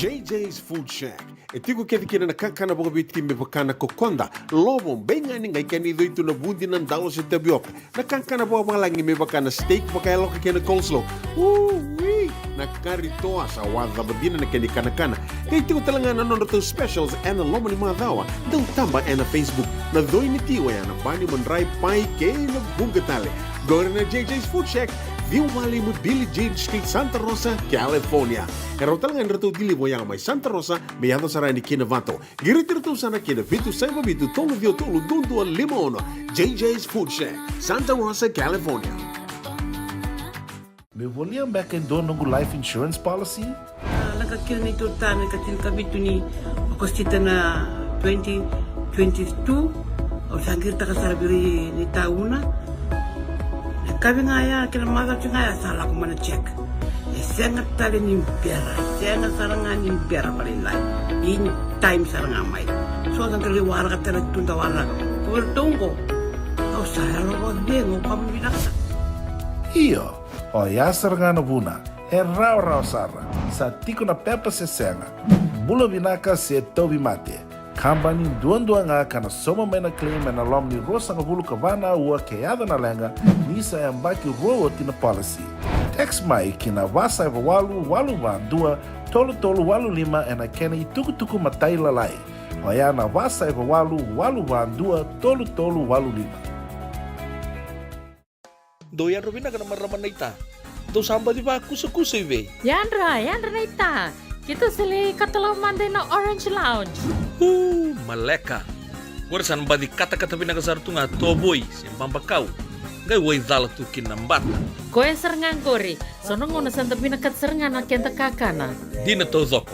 J J's Food Shack. E tiko kece kina na kakana vakaviti me vaka na kokoda, lovo, beigani, qai kena icoi tu na vudi, na dalo se tavioka. Na kakana vakavalagi me vaka na steak vakayaloka kei na coleslaw. Ui! Na kari toa, sa waca cava dina na kena ikanakana. Qai tiko tale ga na nodratou specials ena loma ni macawa. Dau taba ena Facebook. Na coi ni tiwa ya na bani, madrai, pai kei na vuqa tale. Qori na J J's Food Shack, ciwa walu lima Billie Jean Street, Santa Rosa, California. E rawa tale ga ni ratou deliver ya mai Santa Rosa me yaco sara yani ki Novato. Qiriti iratou sara ki na vitu saiva vitu tolu ciwa tolu dua dua lima ono. J J's Food Shack, Santa Rosa, California. Meu volia beka e dua noqu life insurance policy? A, lako kina neitou tane ka tinikavitu ni Okosita na twenty twenty-two. Au sa qiritaka sara vei ira ni tauna. Na yakavi ga ya kei na macawa ga ya sa lako mai na check. E sega tale ni bera, e sega sara ga ni bera vakalailai. In time sara ga mai. So sa qai waraka tale tu da waraka. Ko iratou qo, au sa yalo vakacegu, au vakavinavinaka sara. Io, oya sara ga na vuna. E rawarawa sara. Sa tiko na pepa se sega. Bula vinaka se tauvimate. Kabani duadua ga ka na sauma mai na claim ena loma ni ruasagavulu ka va na aua ke yaco na leqa, ni sa yabaki rua oti na policy. Text mai ki na va saiva walu walu va dua tolu tolu walu lima ena kena itukutuku matailalai. Oya na va saiva walu walu va dua tolu tolu walu lima. Dou yadra vinaka na marama naita. Dou sa baci vakusakusa i vei? Yadra, yadra naita. Keitou sa lai katalau mada ina Orange Lounge. Uu, maleka. Qori sa na baci katakata vinaka sara tu ga tovoi se babakau. Qai waicala tu kina na bata. Koya sara ga qori. So na gauna sa da vinakata sara ga na keda kakana. Dina taucoko.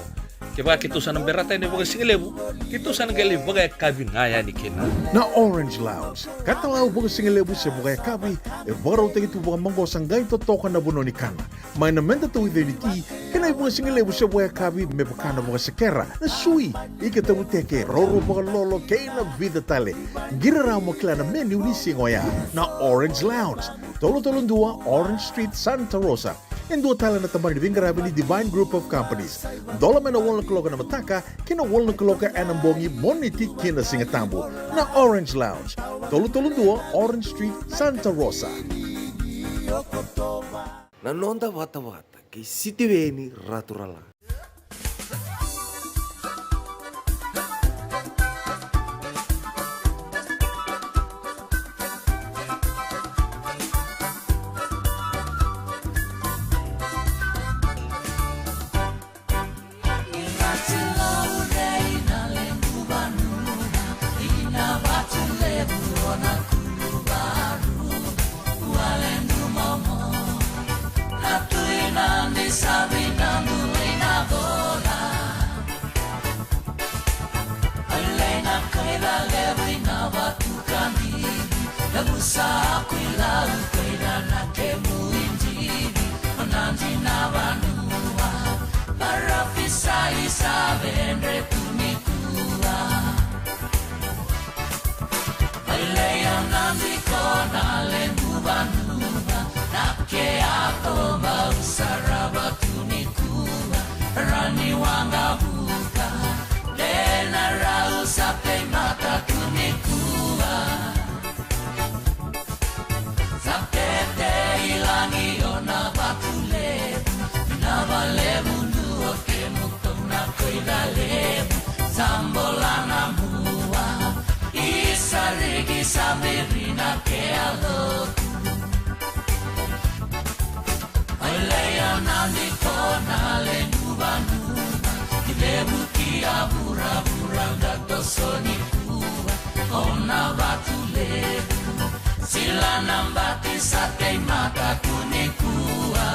Kevaka keitou sa na berata yani vakasigalevu, keitou sa na qai lai vakayakavi ga yani kina. Na Orange Lounge, katalau vakasigalevu se vakayakavi, e vakarautaki tu vakamaqosa qai totoka na vanua ni kana. Mai na meda tauica ni ti, kei na ivakasigalevu se vakayakavi me vaka na vakasekera, na sui, ika tavuteke, roro vakalolo, kei na vica tale. Qiri rawa mo kila na menu ni siga oya. Na Orange Lounge, tolu tolu dua Orange Street, Santa Rosa. E dua tale na tabana ni veiqaravi ni Divine Group of Companies. Dola mai na walu na kaloko ena mataka ki na walu na kaloko ena bogi, Moniti ki na Sigatabu. Na Orange Lounge, tolu tolu dua Orange Street, Santa Rosa. Na noda vatavata kei Sitiveni Raturala. Sa ku i lau, kei na na kemu i divi, o na dina vanua, parofisai sa vedre tu nikua. Ai leia na diko na lebu vanua, na ke a toba u sarava tu nikua, rani waqavuka, dena rau sa teimata tu nikua. Sa tete i lagi o na vatu levu, na valevu dua kemu tou na koila levu, sa bola na mua, i sa rigi sa biri na ke a lotu. Ai leia na diko na lebu vanua, i levu ki a vuravura ga toso nikua, o na vatu levu, sila na bati sa teimata tu nikua.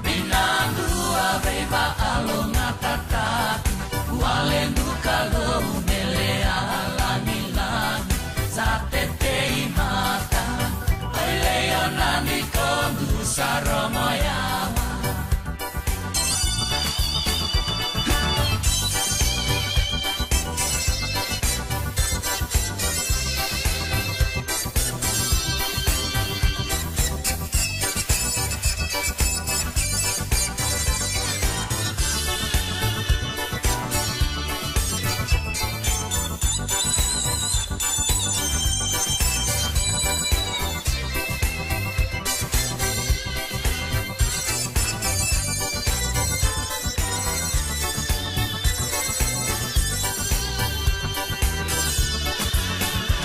Vinadua veivakalogatataki, wale duka lou melea lagilagi, sa tetei mata, ai leia na diko du sa rogo yawa.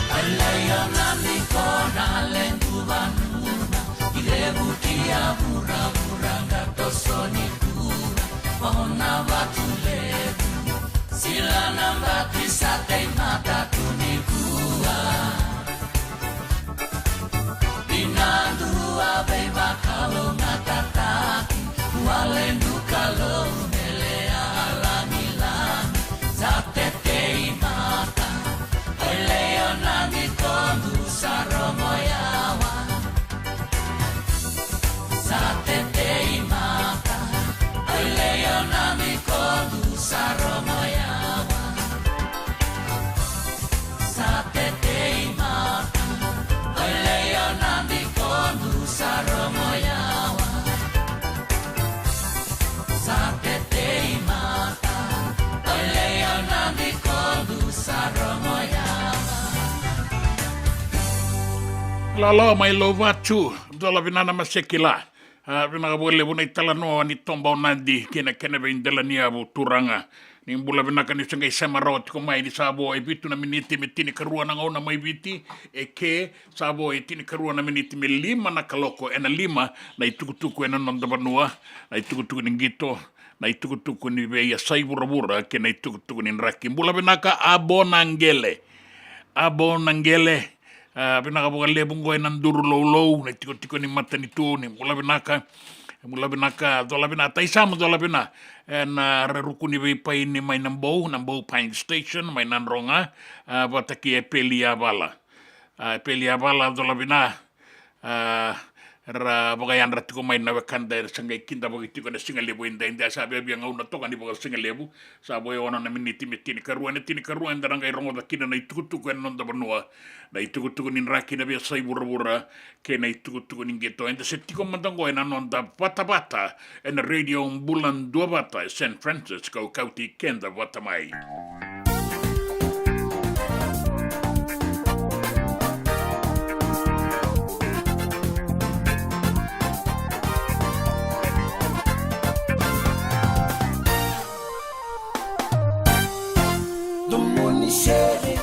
Ai leia na diko na lebu vanua, i levu ki a vuravura ga toso nikua, o na vatu levu, sila na bati sa teimata tu nikua. Vinadua veivakalogatataki, wale duka lou melea lagilagi, sa tetei mata, ai leia na diko du sa rogo yawa. Sa tetei mata, ai leia na diko du sa rogo yawa. Sa tetei mata, ai leia na diko du sa rogo yawa. Sa tetei Lalo mai Louvatu, dola vinana masekila. A, vinaka vakalevu na italanoa ni toba o Nadi kei na kena veidelaniyavu turaga. Ni bula vinaka ni se qai sema rawa tiko mai ni sa vo e vitu na miniti me tinikarua na gauna mai Viti, e ke sa vo e tinikarua na miniti me lima na kaloko ena lima na itukutuku ena noda vanua, na itukutuku ni qito, na itukutuku ni veiyasai vuravura kei na itukutuku ni draki. Bula vinaka Abo na qele. Abo na qele. A, vinaka vakalevu qo ena duru loulou, na itikotiko ni matanitu, ni bula vinaka. Bula vinaka, dola vina, taisamu dola vina. Ena, a, ra rukuni veipaini mai na Bou, na Bou Pine Station, mai Nadroga, a, vata kei Epeli Yavala. A, Epeli Yavala, dola vina. A, ra vakayadra tiko mai na wekada era sa qai kidavaki tiko ena sigalevu edaidai, sa viavia gauna toka ni vakasigalevu. Sa vo e ono na miniti me tinikarua, ena tinikarua eda na qai rogoca kina na itukutuku ena noda vanua, na itukutuku ni draki, na veiyasai vuravura kei na itukutuku ni qito. Eda se tiko mada qo ena noda vatavata ena Radio Bula Duavata e San Francisco, kauti keda vata mai. Domo ni sere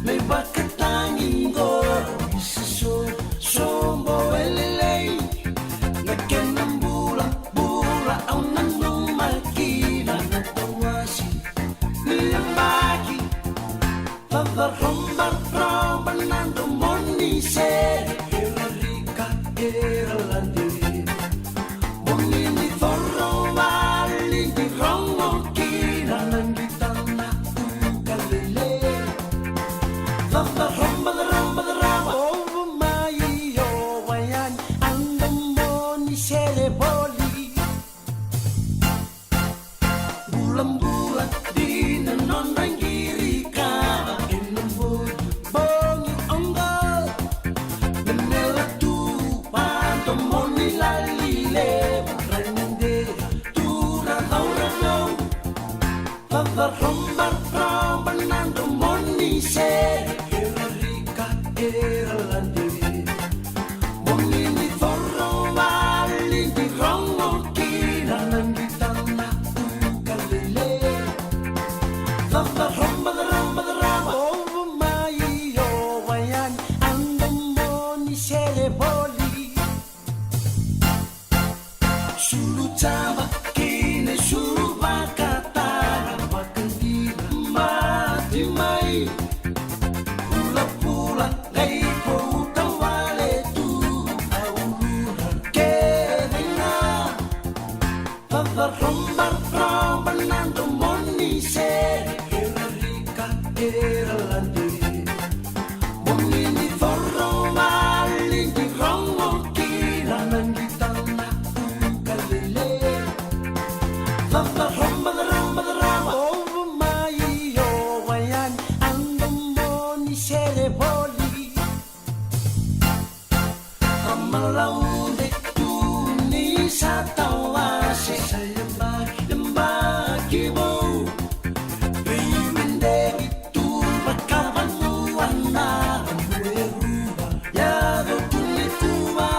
me vakatagi qo, isa so, sobo e lelei. Na kena bulabula au nanuma kina na tawasi ni yabaki. Vavaroborobo na domo ni sere, era rika, era lade. Bogi ni coro vale ni rogo kina na qita na ukalele. Vavaroborobo, ovo mai o wayani, a domo ni sere voli. Bulabula dina nodra qiri kava ena bogi, bogi oqo. Memela tu vadomo ni lali levu, ranidea tu ra cauravou. Vavaroborobo na domo ni sere, era rika, era lade. Bogi ni coro vale ni rogo kina na qita na ukalele. Vavaroborobo, ovo mai o wayani, a domo ni sere voli. Sulu cava kei na sulu vakatara, vakadina mati mai. Pulapula qai pouta wale tu, a ulura kece ga. Vavaroborobo na domo ni sere, era rika, era lade. Bogi ni coro vale ni rogo kina na qita na ukalele. Vavaroborobo, ovo mai o wayani, a domo ni sere voli. Ramalaude tu ni sa tawase, sa yabaki, yabaki vou. Veimedeki tu vakavanua na Rabueruva, yaco tu ni kuva.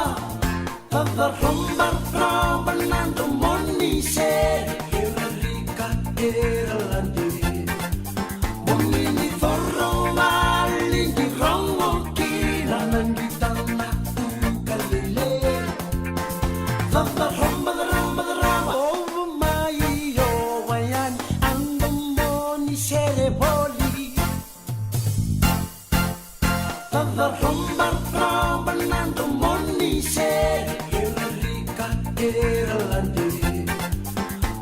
Vavaroborobo na domo ni sere, era rika, era lade. Bogi ni coro vale ni rogo kina na qita na ukalele. Vavaroborobo, ovo mai o wayani, a domo ni sere voli. Vavaroborobo na domo ni sere, era rika, era lade.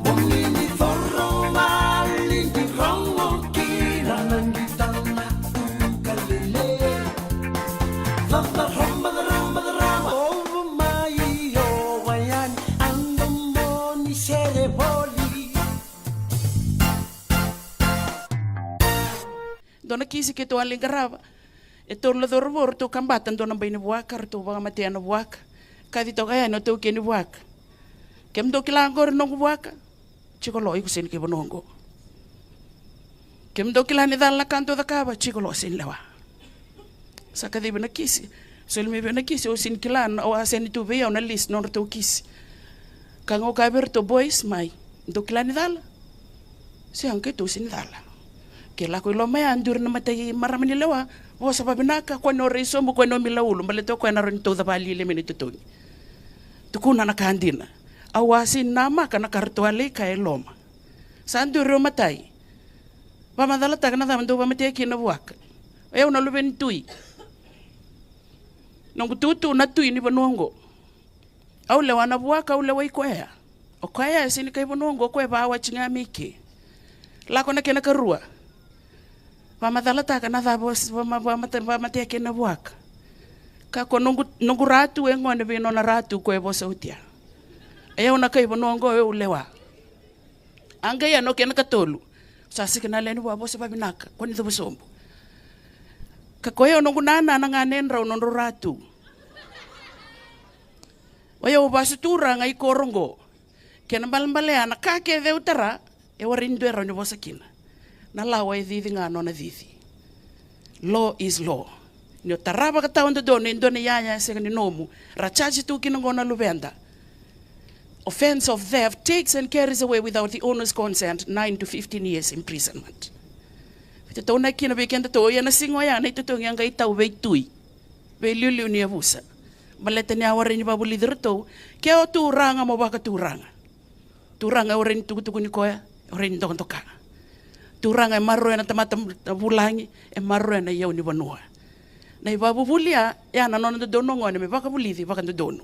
Bogi ni coro vale ni rogo kina na qita na ukalele. Vavaroborobo, ovo mai o wayani, a domo ni sere voli. Dua na kisi keitou a lai qarava. E tolu na cauravou ratou kabata dua na bai ni vuaka, ratou vakamatea na vuaka. Kaci toka yani o taukei ni vuaka. Kemudou kila oqori noqu vuaka? Jiko lo, iko sega ni kei vanua oqo. Kemudou kila ni cala na ka dou cakava? Jiko lo, sega ni lewa. Sa kacivi na kisi. Soli mai vei au na kisi, au sega ni kila, au a send tu vei au na list nodratou kisi. Ka ga au kaya vei iratou, boys, mai, dou kila ni cala? Sega, keitou sega ni cala. Ke lako i loma ya, duri na matai marama ni lewa, vosa vavinaka, kua ni o rai sobu, kua ni o mila ulu, baleta o koya na rawa ni tauca vakalialia mai na itotogi. Tukuna na ka dina. Au a sega ni namaka na ka ratou a lai kaya e loma. Sa duri o matai. Vakamacalataka na cava dou vakamatea kina na vuaka. O yau na luve ni tui. Noqu tutu na tui ni vanua oqo. Au lewa na vuaka, au lewai koya. O koya e sega ni kai vanua oqo, o koya e vawati ga mai ke. Lako na kena karua. Vakamacalataka na cava o s-, vama-, vamata-, vakamatea kina na vuaka. Ka ko noqu, noqu ratu e gone vei nona ratu ko e vosa oti ya. E au na kai vanua oqo, e au lewa. A qai ya na kena katolu. Sa sega na lewe ni vua, vosa vavinaka, kua ni cuva sobu. Ka ko yau noqu nana na ganedrau nodrau ratu. O yau vasu turaga i koro oqo. Kena balebale ya na ka kece au tara, e warai ni dua e rawa ni vosa kina. Na lawa e cici ga nona cici. Law is law. Ni o tara vakatawa dodonu e dua na iyaya e sega ni nomu, ra charge tu kina oqo na luveda. Offence of theft takes and carries away without the owner's consent nine to fifteen years imprisonment. Veitataunaki kina vei kedatou, ia na siga oya na itotogi a qai tau vei tui, vei liuliu ni yavusa. Baleta ni a warai ni vakavulici iratou, ke o turaga mo vakaturaga. Turaga e warai ni tukutuku ni koya, e warai ni dokadoka. Turaga e maroroya na tamata vulagi, e maroroya na iyau ni vanua. Na ivakavuvuli ya, ya na nona dodonu o gone me vakavulici vakadodonu.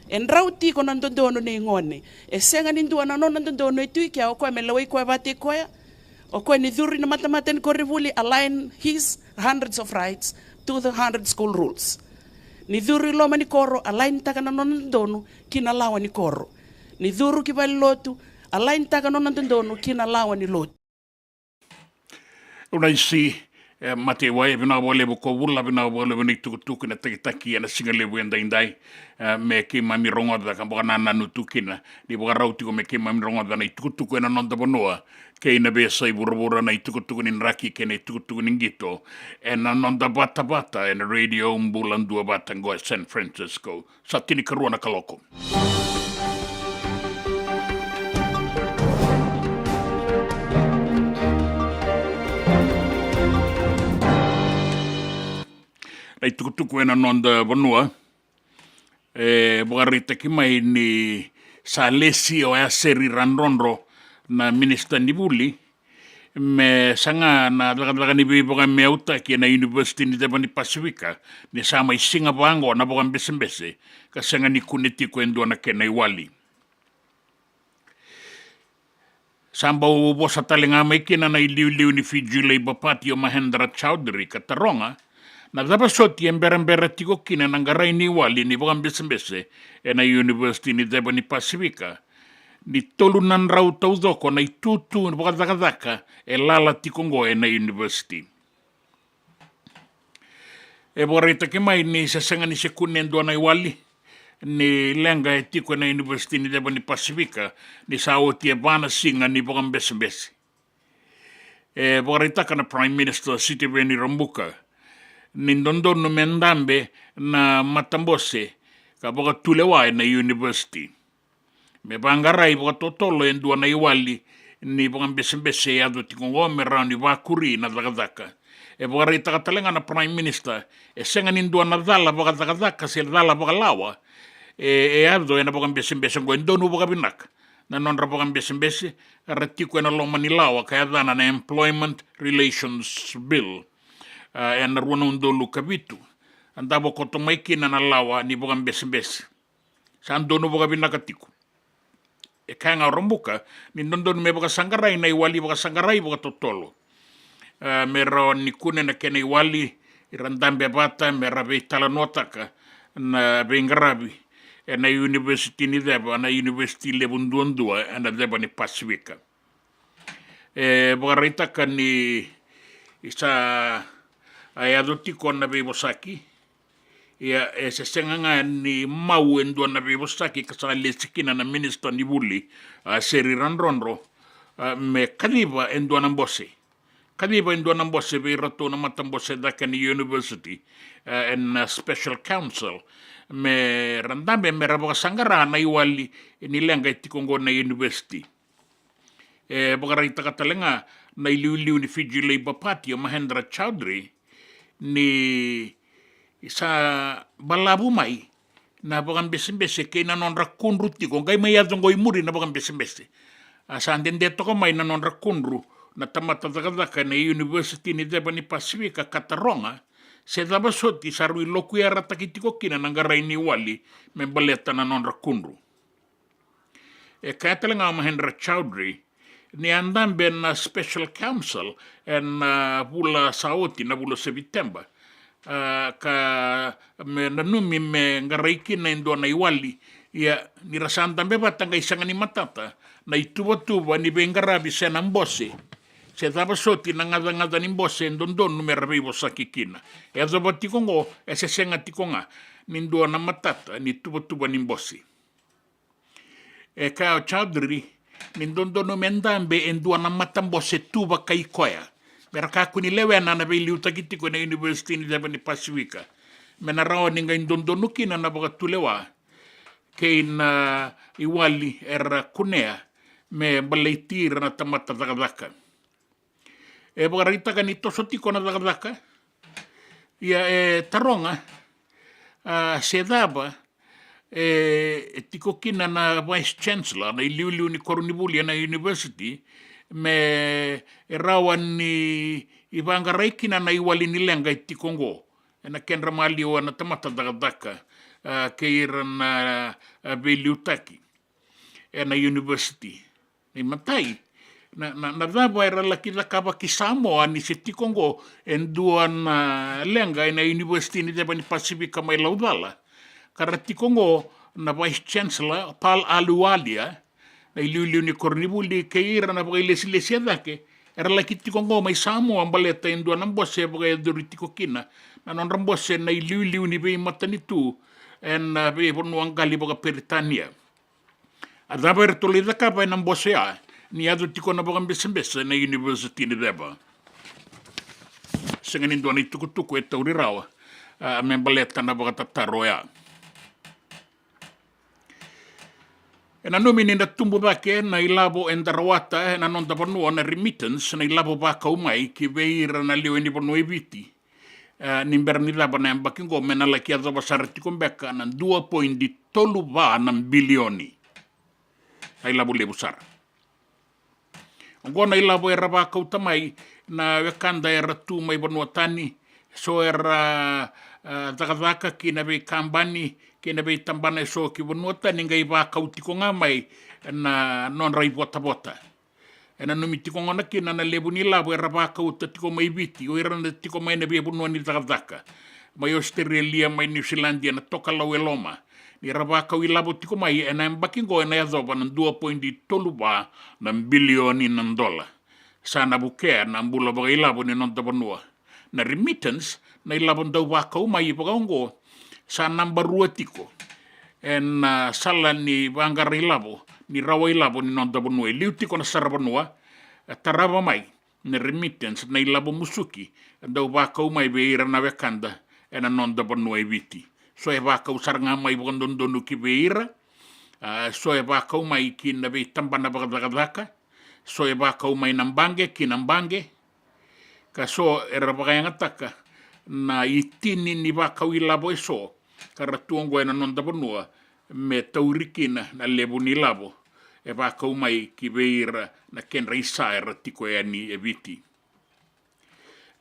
E drau tiko na dodonu nei gone. E sega ni dua na nona dodonu e tu i kea, o koya me lewai koya vata i koya. O koya ni curu i na matamata ni koronivuli, align his hundreds of rights to the hundred school rules. Ni curu i loma ni koro, align taka na nona dodonu ki na lawa ni koro. Ni curu ki valenilotu, align taka na nona dodonu ki na lawa ni lotu. Unaisi, e, Mataiwai, e vinaka vakalevu ko Vula, vinaka vakalevu na itukutuku, na takitaki ena siga levu edaidai. E, me keimami rogoca ka vakanananu tu kina, ni vakarau tiko me keimami rogoca na itukutuku ena noda vanua kei na veiyasai vuravura, na itukutuku ni draki kei na itukutuku ni qito ena noda vatavata ena Radio Bula Duavata qo e San Francisco. Sa tinikarua na kaloko. Na itukutuku ena noda vanua, e vakaraitaki mai ni sa lesi o Yaseri Radrodro, na minisita ni vuli, me saga na cakacaka ni veivakameautaki ena University ni Ceva ni Pasifika, ni sa mai siga vaqo na vakabesebese ka sega ni kune tiko e dua na kena iwali. Sa bau vosa tale ga mai kina na iliuliu ni Fiji Labour Party o Mahendra Chaudhry ka taroga na cava soti e berabera tiko kina na qarai ni iwali ni vakabesebese ena University ni Ceva ni Pasifika, ni tolu na drau taucoko na itutu vakacakacaka e lala tiko oqo ena university. E vakaraitaki mai ni se sega ni se kune e dua na iwali ni leqa e tiko ena University ni Ceva ni Pasifika, ni sa oti e va na siga ni vakabesebese. E vakaraitaka na Prime Minister Sitiveni Rabuka ni dodonu me dabe na matabose ka vakatulewa ena university. Me vaqarai vakatotolo e dua na iwali ni vakabesebese e yaco tiko oqo me rawa ni vakuri na cakacaka. E vakaraitaka tale ga na Prime Minister, e sega ni dua na cala vakacakacaka se cala vakalawa e, e yaco ena vakabesebese oqo, e donu vakavinaka na nodra vakabesebese, era tiko ena loma ni lawa ka yacana na Employment Relations Bill, a, ena rua na udolu ka vitu. A davo koto mai kina na lawa ni vakabesebese. Sa donu vakavinaka tiko. E kaya ga o Rabuka ni dodonu me vakasaqarai na iwali, vakasaqarai vakatotolo. E, me rawa ni kune na kena iwali, era dabe vata, me ra veitalanoataka na veiqaravi ena university ni ceva, na university levu duadua ena Ceva ni Pasifika. E vakaraitaka ni sa a yaco tiko na veivosaki. Ia, e se sega ga ni mau e dua na veivosaki ka sa lesi kina na minisita ni vuli, a, Seri Radrodro, a, me kaciva e dua na bose. kaciva e dua na bose vei iratou na matabose cake ni university, e, ena special council, me ra dabe me ra vakasaqara na iwali ni leqa e tiko oqo na university. E vakaraitaka tale ga na iliuliu ni Fiji Labour Party o Mahendra Chaudhry ni sa balavu mai na vakabesebese kei na nodra kudru tiko, qai mai yaco oqo i muri na vakabesebese. A sa dede toka mai na nodra kudru na tamata cakacaka ena University ni Ceva ni Pasifika ka taroga se cava soti sa rui lokuyarataki tiko kina na qarai ni wali me baleta na nodra kudru. E kaya tale ga o Mahendra Chaudhry ni a dabe na special council ena vula sa oti, na vula o Seviteba, a, ka me nanumi me qarai kina e dua na iwali. Ia ni ra sa dabe vata qai sega ni matata na ituvatuva ni veiqaravi se na bose se cava soti na gacagaca ni bose e dodonu me ra veivosaki kina. E yacova tiko oqo e se sega tiko ga ni dua na matata ni tuvatuva ni bose. E kaya o Chaudhry ni dodonu me dabe e dua na matabose tu vakai koya me ra kakua ni lewena na veiliutaki tiko ena University ni Ceva ni Pasifika, me na rawa ni qai dodonu kina na vakatulewa kei na iwali era kunea me baleti ira na tamata cakacaka. E vakaraitaka ni toso tiko na cakacaka. Ia e taroga, a, se cava e, e tiko kina na Vice Chancellor, na iliuliu ni koronivuli ena university, me e rawa ni vaqarai kina na iwali ni leqa e tiko oqo ena kedra maliwa na tamata cakacaka, a, kei ira na, a, veiliutaki ena university. Na imatai, na, na, na cava era laki cakava ki Samoa ni se tiko oqo e dua na leqa ena University ni Ceva ni Pasifika mai Laucala, ka ra tiko oqo na Vice Chancellor Paul Ahluwalia, na iliuliu ni koronivuli kei ira na vakailesilesi e cake, era laki tiko oqo mai Samoa baleta e dua na bose e vakayacori tiko kina na nodra bose na iliuliu ni veimatanitu ena veivanua qali vakaperitania. A cava eratou lai cakava ena bose ya ni yaco tiko na vakabesebese na University ni Ceva? Sega ni dua na itukutuku e tauri rawa, a, me baleta na vakatataro oya. E nanumi ni na tubu cake na ilavo eda rawata ena noda vanua, na remittance, na ilavo vakau mai ki vei ira na lewe ni vanua e Viti. E, ni bera ni cava na yabaki oqo me na laki yacova sara tiko beka na dua poidi tolu va na bilioni. Na ilavo levu sara. Oqo na ilavo era vakauta mai na wekada era tu mai vanua tani, so era, e, cakacaka ki na veikabani kei na veitabana eso ki vanua tani, qai vakau tiko ga mai na nodra ivotavota. E nanumi tiko gona kina na levu ni lavo era vakauta tiko mai Viti, o ira na tiko mai na veivanua ni cakacaka, mai Ositerelia, mai Niusiladi, ena tokalau e loma. Ni ra vakau ilavo tiko mai, ena yabaki oqo ena yacova na dua poidi tolu va na bilioni na dola. Sa na vukea na bula vakailavo ni noda vanua. Na remittance, na ilavo dau vakau mai vaka oqo, sa naba rua tiko ena, a, sala ni vaqara ilavo, ni rawa ilavo ni noda vanua. E liu tiko na saravanua e tarava mai na remittance, na ilavo musuki e dau vakau mai vei ira na wekada ena noda vanua e Viti. So e vakau sara ga mai vakadodonu ki vei ira, a, so e vakau mai ki na veitabana vakacakacaka, so e vakau mai na baqe ki na baqe, ka so era vakayagataka na itini ni vakau ilavo eso ka ra tu oqo ena noda vanua me tauri kina na levu ni lavo e vakau mai ki vei ira na kedra isa era tiko yani e Viti.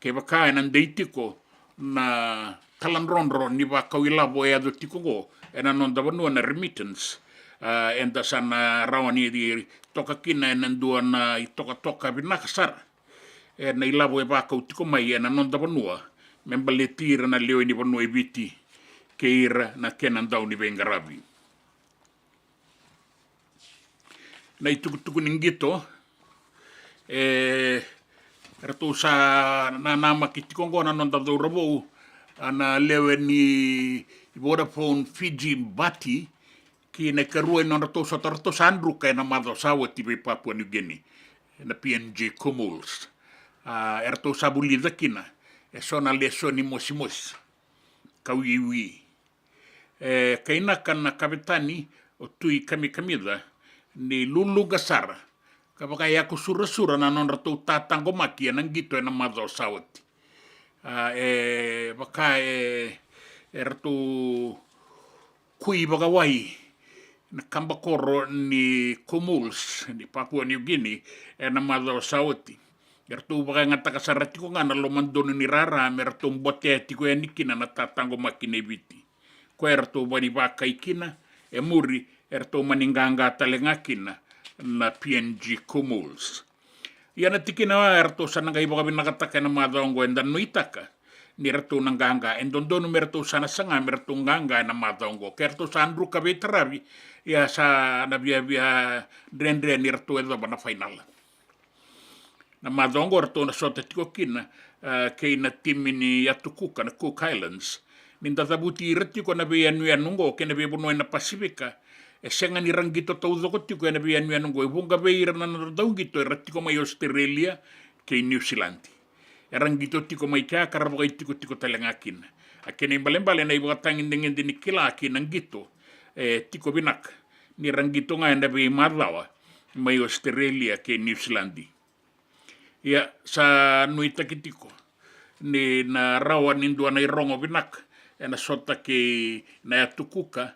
Kevaka ena dei tiko na taladrodro ni vakau ilavo e yaco tiko oqo ena noda vanua, na remittance, a, eda sa na rawa ni toka kina ena dua na itokatoka vinaka sara ena ilavo e vakau tiko mai ena noda vanua me baleti ira na lewe ni vanua e Viti kei ira na kena dau ni veiqaravi. Na itukutuku ni qito, e, eratou sa nanamaki tiko oqo na noda cauravou, a, na lewe ni Vodafone Fiji Bati, ki na ikarua ni nodratou sota ratou sa druka ena macawa sa oti vei Papua New Guinea, na P N G Kumuls. A, eratou sa vulica kina e so na lesoni mosimosi ka wiwi. E kainaka na kavetani o Tui Kamikamica ni luluqa sara ka vakayaku surasura na nodratou tataqomaki ena qito ena macawa sa oti. A, e vaka e, eratou kui vakawai na kabakoro ni Kumul's ni Papua New Guinea ena macawa sa oti. Eratou vakayagataka sara tiko ga na lomadonu ni rara me ratou botea tiko yani kina na tataqomaki nei Viti. Koya eratou vani vakai kina, e muri eratou mani qaqa tale ga kina na P N G Kumul's. Ia na tikina oya eratou sa na qai vakavinakataka ena macawa oqo, eda nuitaka ni ratou na qaqa, e dodonu me ratou sa na saga me ratou qaqa ena macawa oqo. Ke ratou sa druka veitaravi, ia sa na viavia dredre ni ratou yacova na fainala. Na macawa oqo ratou na sota tiko kina, e, kei na timi ni Yatu Kuka, na Cook Islands. Ni da cavuti ira tiko na veiyanuyanu oqo kei na veivanua ena Pasifika, e sega ni ra qito taucoko tiko ena veiyanuyanu oqo. E vuqa vei ira na nodra dauqito era tiko mai Australia kei New Zealand. Era qito tiko mai kea ka ra vakaitikotiko tale ga kina. A kena ibalebale na ivakatagedegede ni kila kei na qito e tiko vinaka ni ra qito ga ena veimacawa mai Australia kei New Zealand. Ia, sa nuitaki tiko ni na rawa ni dua na irogo vinaka ena sota kei na Yatu Kuka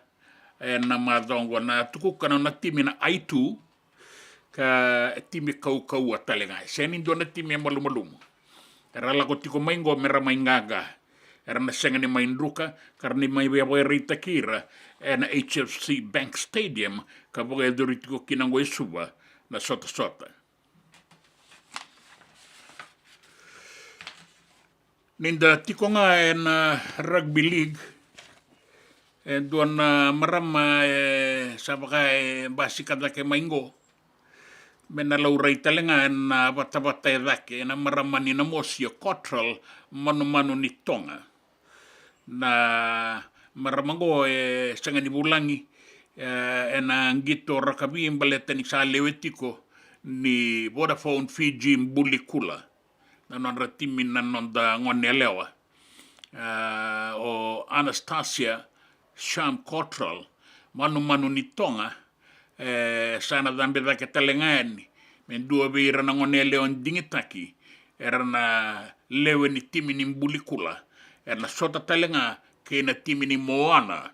ena macawa oqo. Na Yatu Kuka na nona timi na I two, ka e timi kaukauwa tale ga, e sega ni dua na timi e malumalumu. Era lako tiko mai qo me ra mai qaqa. Era na sega ni mai druka, ka ra na mai via vakaraitaki ira ena H F C Bank Stadium, ka vakayacori tiko kina qo e Suva na sotasota. Ni da tiko ga ena rugby league, e dua na marama e sa vaka e basika cake mai qo me na laurai tale ga ena vatavata e cake, ena marama ni Namosi, o Cottrell Manumanu ni Toga. Na marama qo e sega ni vulagi, e, ena qito rakavi baleta ni sa lewe tiko ni Vodafone Fiji Buli Kula, na nodra timi na noda gone yalewa. E, o Anastasia Sham Cottrell Manumanu ni Toga, e, sa na cabe cake tale ga yani me dua vei ira na gone yalewa digitaki era na lewe ni timi ni Buli Kula, era na sota tale ga kei na timi ni Moana,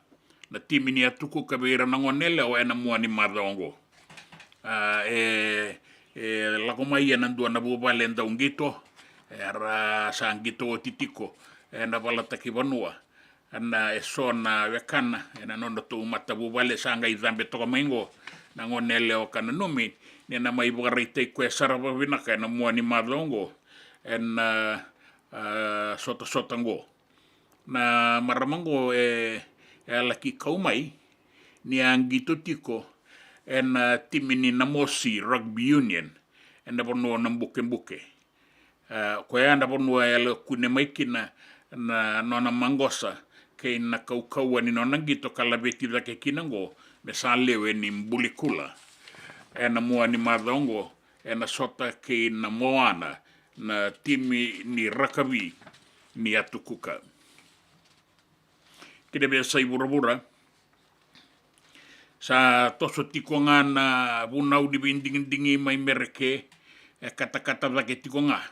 na timi ni Yatu Kuka, vei ira na gone yalewa ena mua ni macawa oqo. A, e, e lako mai ena dua na vuvale dauqito, era sa qito oti tiko ena valataki vanua. Ena e so na wekana ena nodratou matavuvale sa qai cabe toka mai qo na gone yalewa, ka nanumi ni na mai vakaraitaki koya sara vakavinaka ena mua ni macawa oqo ena, a, sotasota qo. Na marama qo e, e a laki kau mai ni a qito tiko ena timi ni Namosi Rugby Union ena vanua o Nabukebuke. E, koya na vanua e a lako kune mai kina na nona maqosa kei na kaukauwa ni nona qito ka laveti cake kina qo me sa lewe ni Buli Kula ena mua ni macawa oqo, ena sota kei na Moana, na timi ni rakavi ni Yatu Kuka. Ki na veiyasai vuravura, sa toso tiko ga na vunau ni veidigidigi mai Mereke, e katakata cake tiko ga,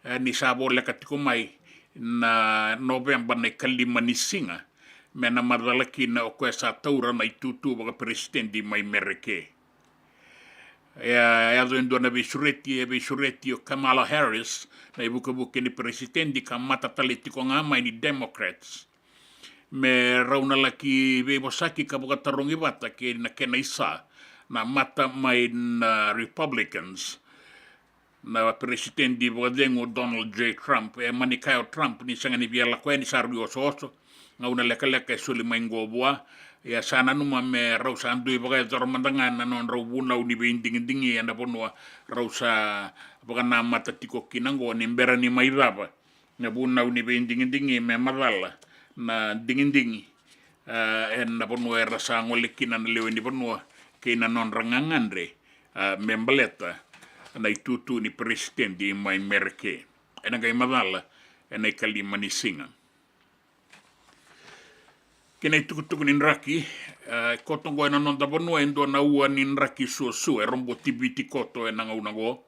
e, ni sa voleka tiko mai na Noveba na ikalima ni siga me na macala kina o koya sa taura na itutu vakaperesitedi mai Mereke. E a yaco e dua na veisureti, e veisureti o Kamala Harris, na ivukevuke ni peresitedi, ka mata tale tiko ga mai ni Democrats me rau na laki veivosaki ka vakatarogi vata kei na kena isa na mata mai na Republicans, na peresitedi vakacegu o Donald J Trump. E mani kaya o Trump ni sega ni via lako yani, sa rui osooso, gauna lekaleka e soli mai qo vua. Ia sa nanuma me rau sa dui vakayacora mada ga na nodrau vunau ni veidigidigi ena vanua rau sa vakanamata tiko kina qo, ni bera ni mai cava na vunau ni veidigidigi me macala na digidigi, a, ena vanua era sa gole kina na lewe ni vanua kei na nodra gagadre, a, me baleta na itutu ni peresitedi mai Mereke. ena qai macala ena ikalima ni siga. Kei na itukutuku ni draki, e, koto oqo ena noda vanua e dua na ua ni draki suasua e roboti Viti koto ena gauna oqo.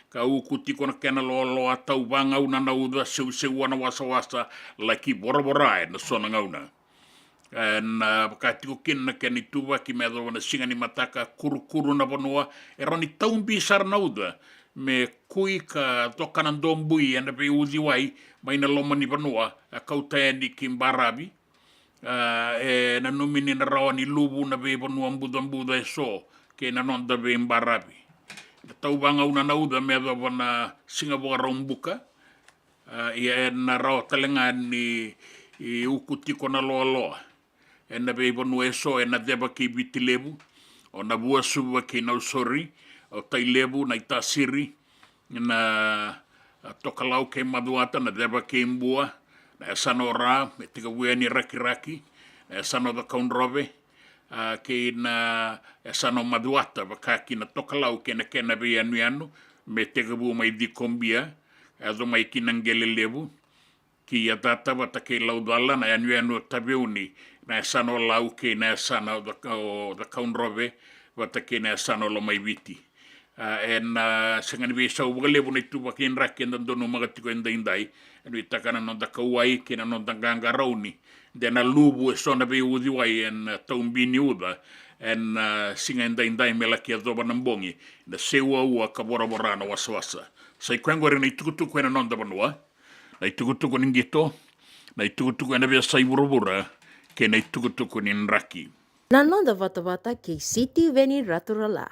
Ka uku tiko na kena loaloa, tauvagauna na uca, seuseua na wasawasa, laki voravora ena so na gauna. Ena vaka tiko kina na kena ituvaki me yacova na siga ni mataka, kurukuru na vanua, e rawa ni taubi sara na uca me kui ka coka na dobui ena veiuciwai mai na loma ni vanua, a kauta yani ki baravi. A, e nanumi ni na rawa ni luvu na veivanua bucabuca eso kei na noda veibaravi. Na tauvagauna na uca me yacova na Siga Vakaraubuka, a, ia ena rawa tale ga ni, i, uku tiko na loaloa ena veivanua eso, ena ceva kei Viti Levu, o Navuasuva kei Nausori, o Tailevu, Naitasiri, na, a, Tokalau kei Macuata, na ceva kei Bua, na yasana o Ra, me tekivu yani Rakiraki, na yasana o Cakaudrove, a, kei na yasana o Macuata, vaka ki na Tokalau kei na kena veiyanuyanu, me tekivu mai Cikobia, yaco mai ki na Qele Levu, ki Yacata vata kei Laucala, na yanuyanu o Taveuni, na yasana o Lau kei na yasana o Caka-, o Cakaudrove, vata kei na yasana o Lomaiviti. A, ena, a, sega ni veisau vakalevu na ituvaki ni draki eda donumaka tiko edaidai. E nuitaka na noda kauwai kei na noda qaqarauni de na luvu eso na veiuciwai ena, a, taubi ni uca ena, a, siga edaidai me laki yacova na bogi, na seuaua ka voravora na wasawasa. Sa i koya oqori na itukutuku ena noda vanua, na itukutuku ni qito, na itukutuku ena veiyasai vuravura, kei na itukutuku ni draki. Na noda vatavata kei Sitiveni Raturala.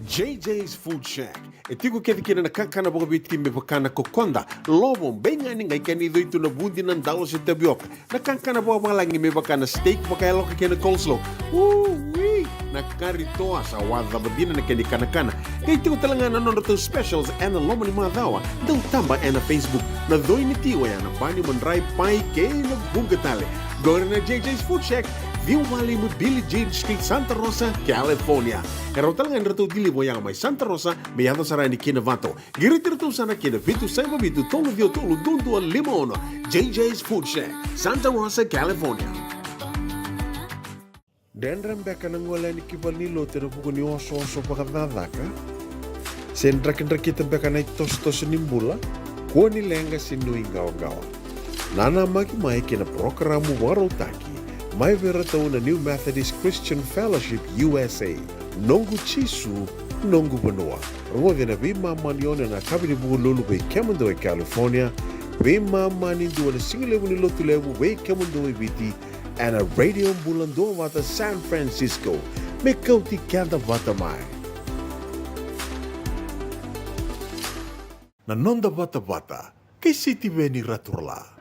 J J's Food Shack. E tiko kece kina na kakana vakaviti me vaka na kokoda, lovo, beigani, qai kena icoi tu na vudi, na dalo se tavioka. Na kakana vakavalagi me vaka na steak vakayaloka kei na coleslaw. Ui! Na kari toa sa wacava dina na kena ikanakana. Qai tiko tale ga na nodratou specials ena loma ni macawa. Dau taba ena Facebook. Na coi ni ti oya na bani, madrai, pai kei na vuqa tale. Qori na J J's Food Shack, ciwa walu lima Billie Jean Street, Santa Rosa, California. E rawa tale ga ni ratou deliver oya mai Santa Rosa me yaco sara yani ki Novato. Qiriti iratou sara ki na vitu saiva vitu tolu ciwa tolu dua dua lima ono. J J's Food Shack, Santa Rosa, California. Dredre beka na gole yani ki valenilotu ena vuku ni osooso vakacakacaka? Se drakidrakita beka na itosotoso ni bula? Kua ni leqa se nuiqawaqawa. Nanamaki mai ki na parokaramu vakarautaki mai vei iratou na New Methodist Christian Fellowship U S A, Noqu Jisu, Noqu Vanua. Rogoci ena veimama ni ono ena yakavi ni Vukelulu vei kemudou e California, veimama ni dua ena sigalevu ni Lotulevu vei kemudou e Viti, ena Radio Bula Duavata San Francisco. Me kauti keda vata mai. Na noda vatavata kei Sitiveni Raturala.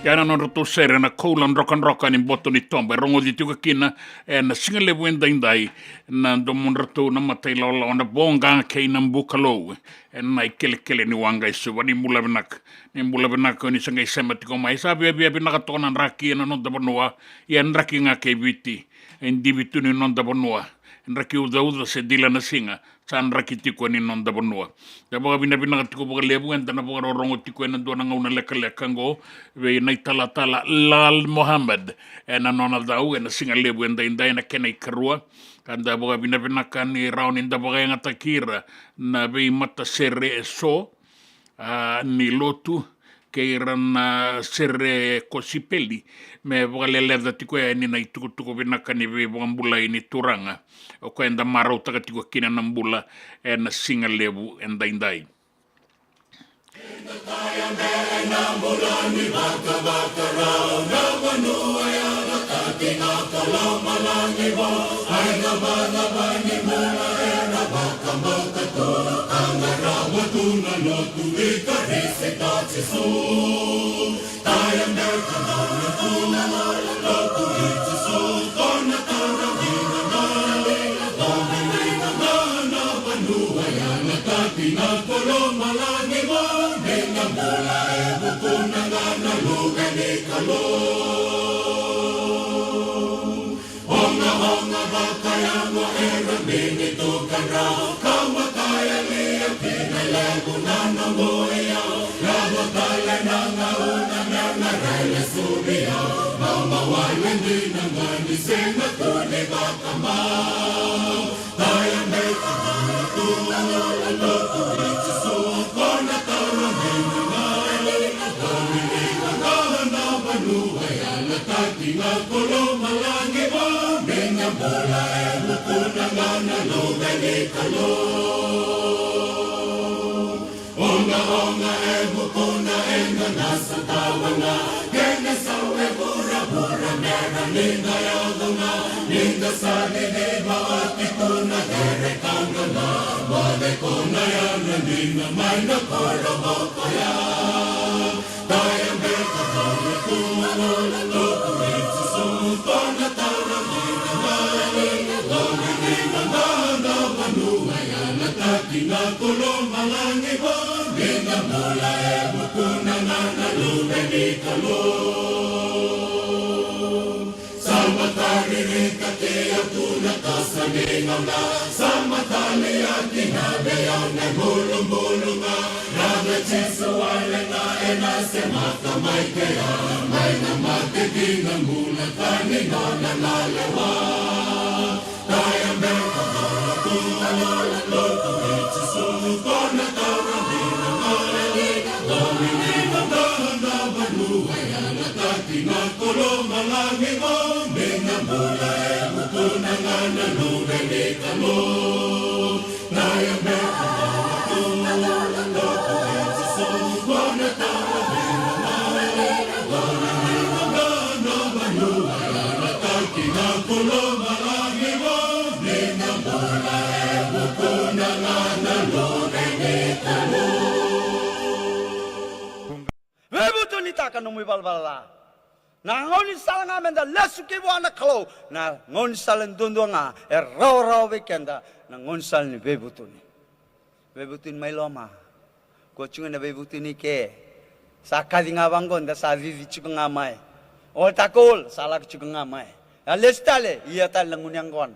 Ia na nodratou sere na Koula Drokadroka ni Boto ni Toba, e rogoci tiko kina ena sigalevu edaidai na domodratou na mata ilawalawa na Voqa kei na Bukalou, ena ikelekele ni waqa e Suva. Ni bula vinaka, ni bula vinaka o ni sa qai sema tiko mai. Sa viavia vinaka toka na draki ena noda vanua, ia draki ga kei Viti. E divi tu ni noda vanua, draki ucauca se dila na siga, sa draki tiko ni noda vanua. Da vakavinavinaka tiko vakalevu, eda na vakarorogo tiko ena dua na gauna lekaleka oqo vei na italatala Lal Mohammed ena nona cau ena sigalevu edaidai na kena ikarua. Ka da vakavinavinaka ni rawa ni da vakayagataki ira na veimatasere eso, a, ni lotu kei ira na sere kosipeli, me vakaleleca tiko yani na itukutuku vinaka ni veivakabulai ni Turaga, o koya eda marautaka tiko kina na bula ena sigalevu edaidai. Veivutunitaka nomu ivalavala ca. Na gaunisala ga meda lesu ki vua na Kalou, na gaunisala duadua ga e rawarawa vei keda, na gaunisala ni veivutuni. Veivutuni mai loma. Ko tiko na veivutuni ke sa kaci ga vaqo, da sa cici tiko ga mai. Ol takol sa lako tiko ga mai. A lesu tale, ia tale na gunu yaqona.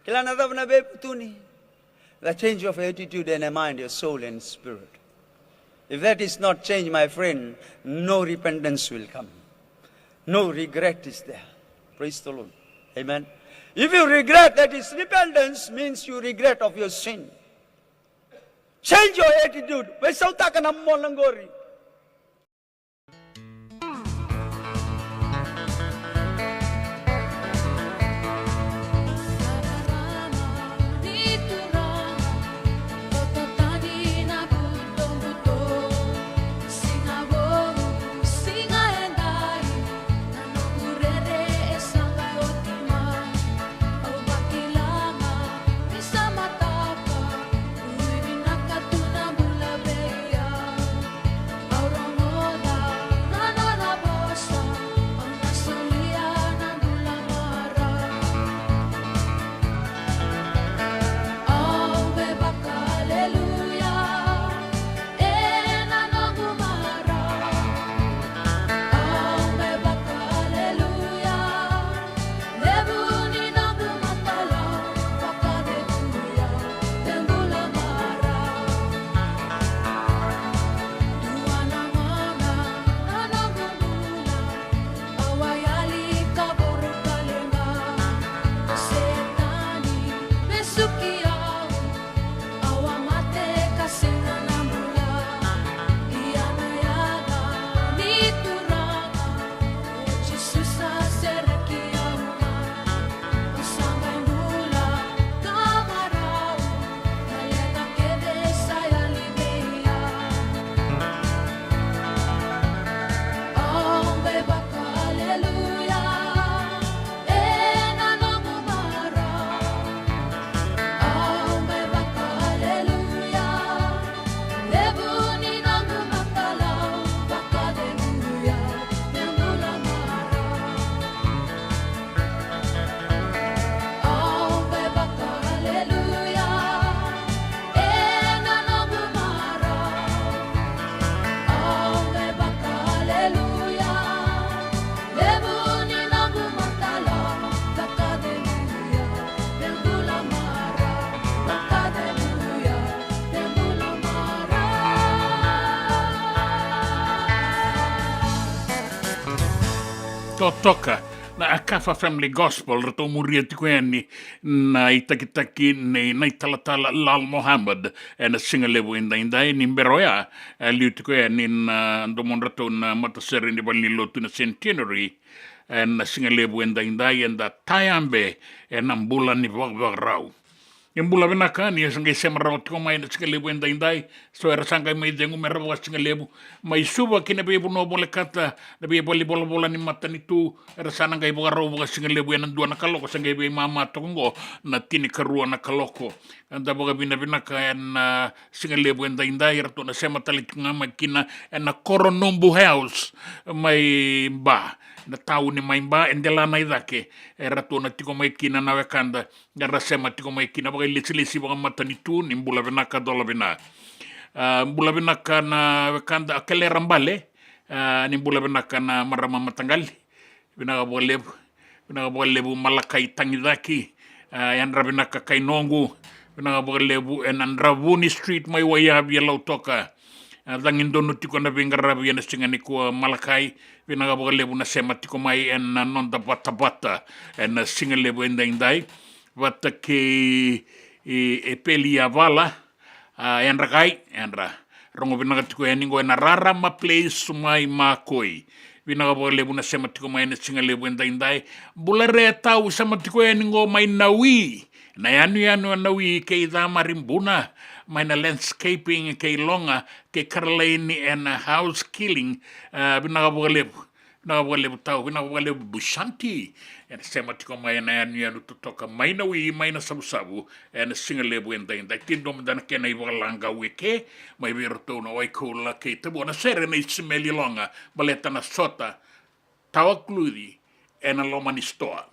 Kila na cava na veivutuni? The change of attitude and a mind, your soul and spirit. If that is not changed, my friend, no repentance will come. No regret is there. Praise the Lord. Amen. If you regret, that is repentance, means you regret of your sin. Change your attitude. Veisautaka na mona qori. Toka na Akafa Family Gospel, ratou muria tiko yani na itakitaki nei na italatala Lal Mohammed ena siga levu edaidai. Ni bera oya, e liu tiko yani na domodratou na matasere ni valenilotu na Centenary ena siga levu edaidai, eda tayabe ena bula ni vakavakarau. E bula vinaka ni sa qai sema rawa tiko mai na siga levu edaidai. So era sa qai mai cegu me ra vakasigalevu mai Suva ki na veivanua volekata, na veivale volavola ni matanitu, era sa na qai vakarau vakasigalevu ena dua na kaloko, sa qai veimama toka oqo na tinikarua na kaloko. Eda vakavinavinaka ena siga levu edaidai, eratou na sema tale tiko ga mai kina ena Koronubu House mai Ba, na tauni mai Ba, e delana i cake, eratou na tiko mai kina na wekada. Era sema tiko mai kina vakailesilesi vakamatanitu. Ni bula vinaka Dolovina. A, bula vinaka na wekada Kelera Bale. A, ni bula vinaka na marama Mataqali. Vinaka vakalevu. Vinaka vakalevu Malakai Tagicaki. A, yadra vinaka kai noqu. Vinaka vakalevu ena Dravuni Street mai Waiyavi e Lautoka. A, cagi donu tiko na veiqaravi ena siga nikua Malakai. Vinaka vakalevu na sema tiko mai ena noda vatavata ena siga levu edaidai. Vata kei, e, Epeli Yavala, a, yadra kai, yadra. Rogo vinaka tiko yani qo ena Rarama Place mai Makoi. Vinaka vakalevu na sema tiko mai ena siga levu edaidai. Bula re Tau, sema tiko yani qo mai Nawi. Na yanuyanu a Nawi kei Camaribuna, mai na landscaping kei Loga, kei Karalaini ena house killing. A, vinaka vakalevu. Vinaka vakalevu Tau, vinaka vakalevu Busanti. Ena sema tiko mai ena yanuyanu totoka mai Nawi, mai Nasavusavu, ena siga levu edaidai. Tini dua mada na kena ivakalagau eke mai vei iratou na Waikoula kei Tavua, na sere na Isimeli Loga, baleta na sota, tawa kluci ena loma ni sitoa.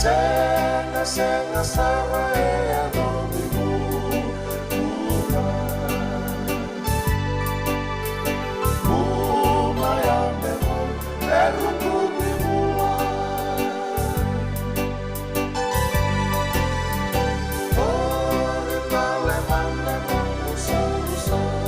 Sega, sega sara e yacovi vua. Vua mai Aberu, e rukuvi vua. Ori tale mada nomu sarusaru.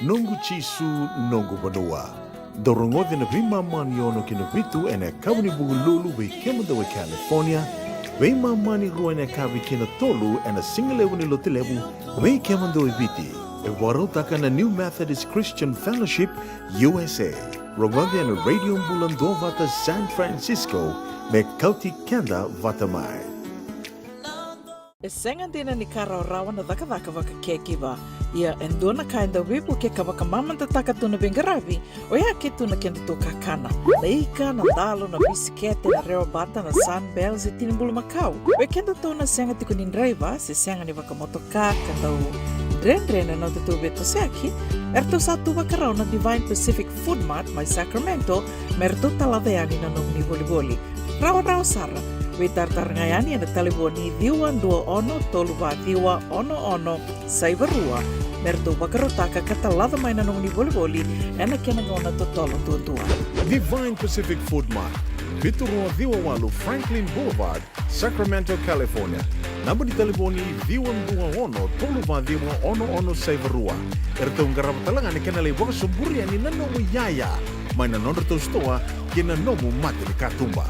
Noqu Jisu, noqu vanua. Dou rogoci na veimama ni ono ki na vitu ena yakavi ni Vukelulu vei kemudou e California, veimama ni rua ena yakavi ki na tolu ena sigalevu ni Lotulevu vei kemudou e Viti. E vakarautaka na New Methodist Christian Fellowship U S A. Rogoci ena Radio Bula Duavata San Francisco, me kauti keda vata mai. E sega dina ni ka rawarawa na cakacaka vaka caregiver. Ia e dua na ka e dau veivukei ka vakamamadataka tu na veiqaravi, oya ke tu na kedatou kakana. Na ika, na dalo, na bisikete, na rewa bata, na Sunbell, se tini bulumakau. Vei kedatou na sega tiko ni draiva, se sega ni vakamotoka, ka dau dredre na nodatou veitosoyaki, eratou sa tu vakarau na Divine Pacific Food Mart mai Sacramento, me ratou talaca yani na nomuni volivoli. Rawarawa sara, veitaratara ga yani ena talevoni ciwa dua ono tolu va ciwa ono ono saiva rua, me ratou vakarautaka ka talaca mai na nomuni volivoli ena kena gauna totolo duadua. Divine Pacific Food Mart, vitu rua ciwa walu Franklin Boulevard, Sacramento, California. Naba ni talevoni ciwa dua ono tolu va ciwa ono ono saiva rua. Eratou qarava tale ga na kena lai vakasoburi yani na nomu iyaya mai na nodratou sitoa ki na nomu mata ni katuba.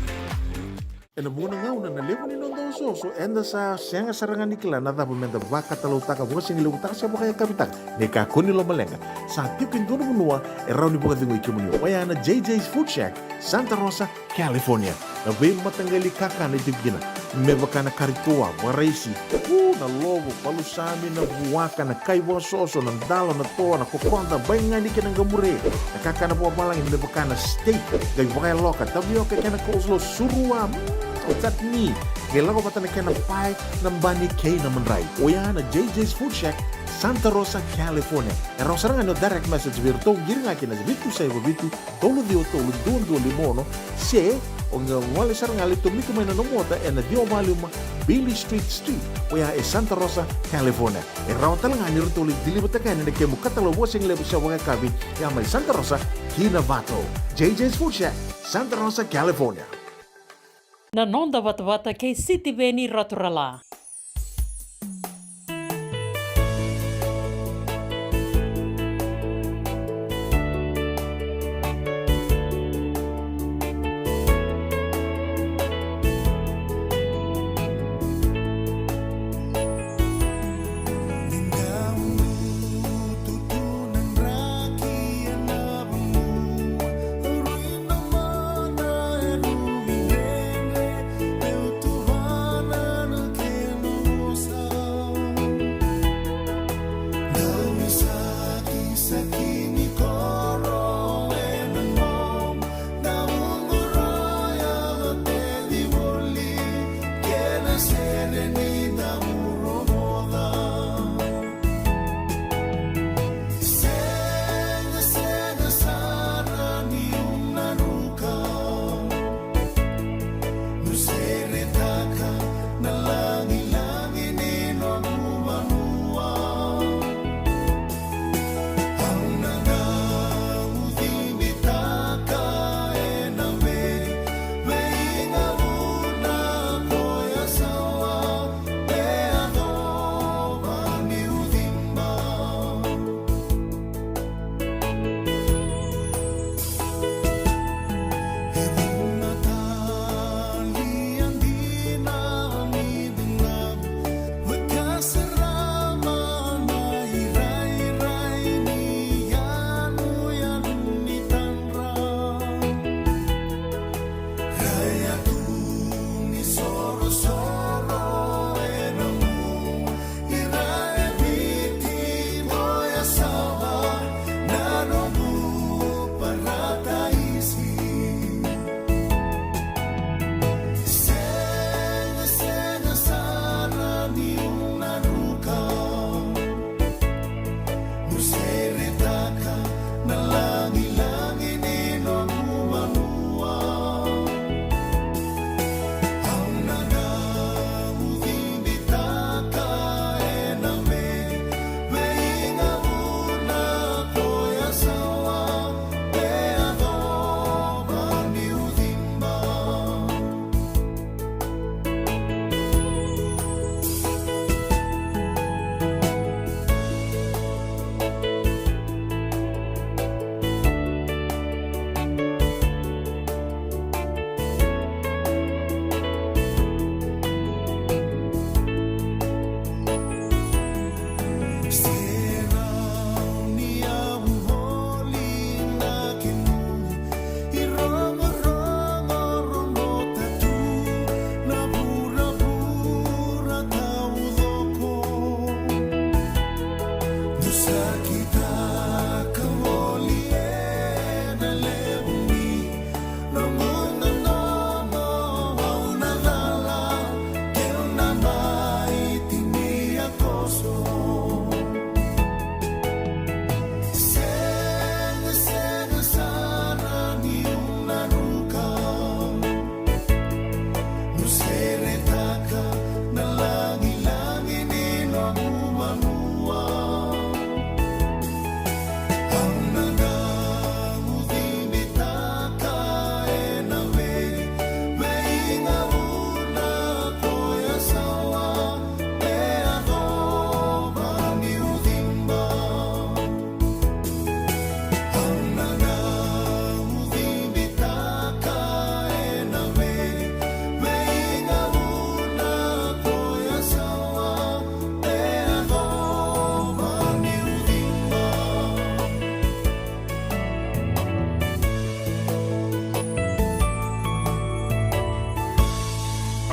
Ena vuqa na gauna na levu ni noda osooso, eda sa sega sara ga ni kila na cava meda vakatalautaka, vakasigalevu taka se vakayakavi taka. Ni kakua ni lomaleqa, sa tiko e dua na vanua e rawa ni vakacegui kemuni. Oya na J J's Food Shack, Santa Rosa, California. Na veimataqali kakana e tiko kina, me vaka na kari toa, vakaraisi, u, na lovo, palusami, na vuaka, na kai vakasoso, na dalo, na toa, na kokoda, baigani kei na qamure. Na kakana vakavalagi me vaka na steak, qai vakayaloka, tavioka kei na coleslaw, surua, mm, chutney, qai lako vata na kena pae, na bani kei na madrai. Oya na J J's Food Shack, Santa Rosa, California. E rawa sara ga ni o direct message vei iratou, qiri ga kina vitu saiva vitu, tolu ciwa tolu, dua dua lima ono, se o qai gole sara ga, lai tomika mai na nomu ota ena ciwa va lima Beale Street Suite, oya e Santa Rosa, California. E rawa tale ga ni ratou lai deliver-taka yani na kemu katalau vakasigalevu se vakayakavi, ya mai Santa Rosa ki Novato. J J's Food Shack, Santa Rosa, California. Na noda vatavata kei Sitiveni Raturala.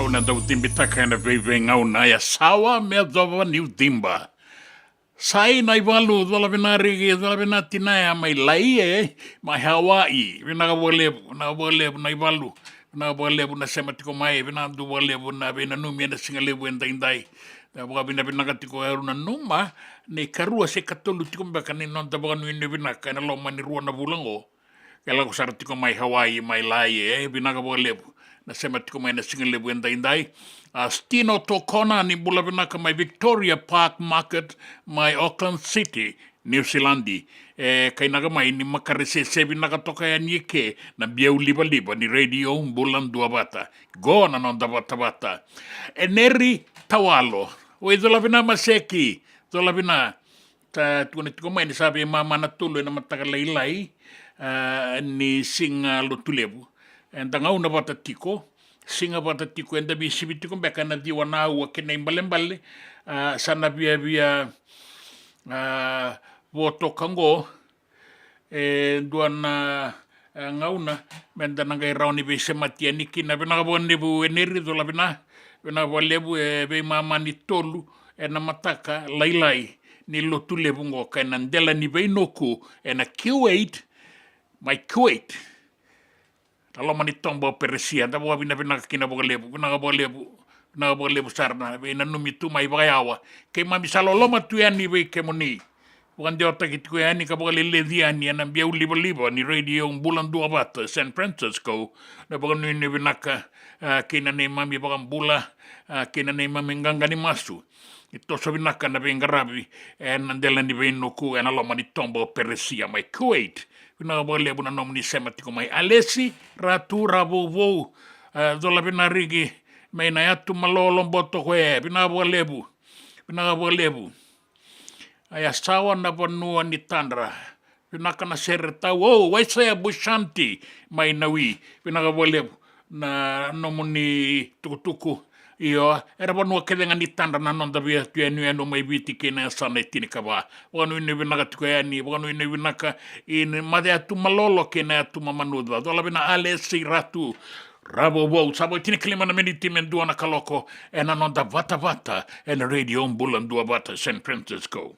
Na dau tibitaka ena veiveigauna ya, sawa me yacova niu tiba. Sai na ivalu, cola vina Riki, cola vina Tinaya mai Laie, mai Hawaii. Vinaka vakalevu, vinaka vakalevu na ivalu. Vinaka vakalevu na sema tiko mai, vinaka tu vakalevu na veinanumi ena siga levu edaidai. Na vakavinavinaka tiko, au nanuma ni karua se katolu tiko beka ni noda vakanuinui vinaka ena loma ni rua na vula oqo. Ke lako sara tiko mai Hawaii, mai Laie, e, vinaka vakalevu na sema tiko mai na siga levu edaidai. A, Stino Tokona, ni bula vinaka mai Victoria Park Market, mai Auckland City, New Zealand. E, kainaka mai ni makare sese vinaka toka yani eke na biau livaliva ni Radio Bula Duavata. Qo na noda vatavata. Eneri Tawalo. Oi, cola vina Maseki, cola vina. Ta tukuna tiko mai ni sa veimama na tolu ena mataka lailai, a, ni siga Lotulevu. Eda gauna vata tiko, siga vata tiko, eda veisivi tiko beka ena ciwa na aua kei na ibalebale, a, sa na viavia, a, vo toka oqo, e dua na, e, gauna meda na qai rawa ni veisemati yani kina. Vinaka vakalevu Eneri, cola vina. Vinaka vakalevu, e veimama ni tolu ena mataka lailai ni Lotulevu oqo, kei na dela ni veinuku ena Kuwait, mai Kuwait. Na loma ni toba o Peresia, da vakavinavinaka kina vakalevu, vinaka vakalevu, vinaka vakalevu sara na veinanumi tu mai vakayawa. Keimami sa loloma tu yani vei kemuni. Vakadewataki tiko yani ka vakaleleci yani ena biau livaliva ni Radio Bula Duavata San Francisco. Na vakanuinui vinaka, a, kei na neimami vakabula, a, kei na neimami qaqa ni masu. Ni toso vinaka na veiqaravi ena dela ni veinuku ena loma ni toba o Peresia mai Kuwait. Vinaka vakalevu na nomuni sema tiko mai. Alesi Ratu Ravouvou, e, cola vina Riki, mai na yatu malolo Botoko, e, vinaka vakalevu. Vinaka vakalevu. A, ya sawa na vanua ni tadra. Vinaka na sere tau, o, Waisea Bushanti mai Nawi. Vinaka vakalevu na nomuni tukutuku. Io, era vanua kece ga ni tadra na noda veiyanuyanu mai Viti kei na yasana e tinikava. Vakanuinui vinaka tiko yani, vakanuinui vinaka i na maca yatu malolo kei na yatu mamanuca. Cola vina Alesi Ratu Ravouvou. Sa vo e tinikalima na miniti me dua na kaloko ena noda vatavata ena Radio Bula Duavata San Francisco.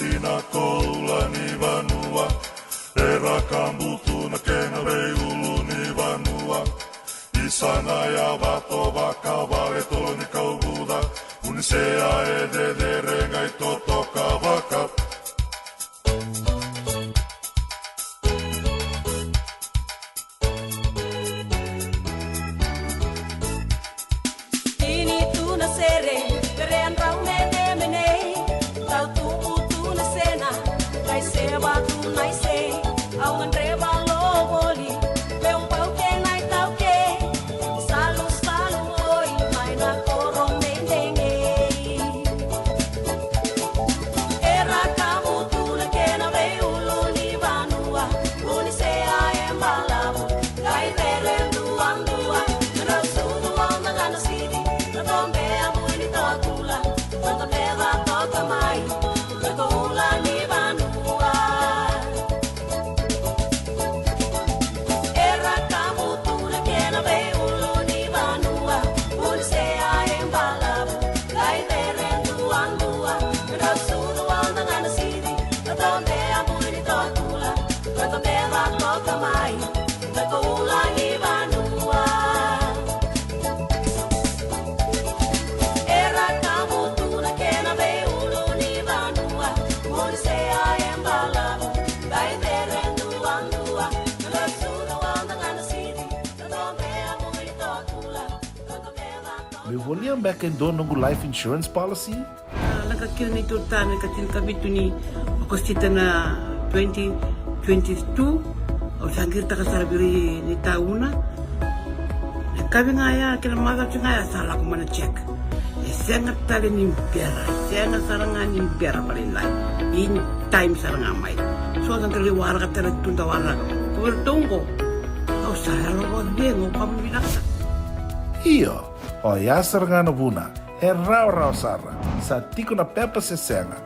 Ina koula ni vanua, era kabutu na kena veiulu ni vanua. Isa na yavato vakavale tolo ni kauvuca, unisea e cecere qai totoka vaka. Tini tu na sere, kerea drau menemene. Tau tubu tu na sena, kai seva tu na ise. Au gadreva lo voli, meu bau ke na itauke. Salu, salu, oi, mai na koro menemene. Era kabutu na kena veiulu ni vanua, unisea e balavu, kai vere duadua, na sucu o dagana sidi, na tobe a bui ni toa kula, na tobe va toka mai, na koula ni vanua. Era kabutu na kena veiulu ni vanua, unisea e balavu, kai vere duadua, na sucu o dagana sidi, na tobe a bui ni toa kula, na tobe va toka mai, na koula ni vanua. Era kabutu na kena veiulu ni vanua, unisea e balavu, kai vere duadua, na sucu o dagana sidi, na tobe a bui ni toa kula, na tobe va toka. Meu volia beka e dua noqu life insurance policy? A, lako kina neitou tane ka tinikavitu ni Okosita na twenty twenty-two, au sa qiritaka sara vei ira ni tauna. Na yakavi ga ya kei na macawa ga ya sa lako mai na check. E sega tale ni bera, e sega sara ga ni bera vakalailai. In time sara ga mai. So da qai waraka tale tu da waraka. Ko vei ratou qo, au sa yalo vakacegu, au vakavinavinaka sara. Io, oya sara ga na vuna. E rawarawa sara, sa tiko na pepa se sega,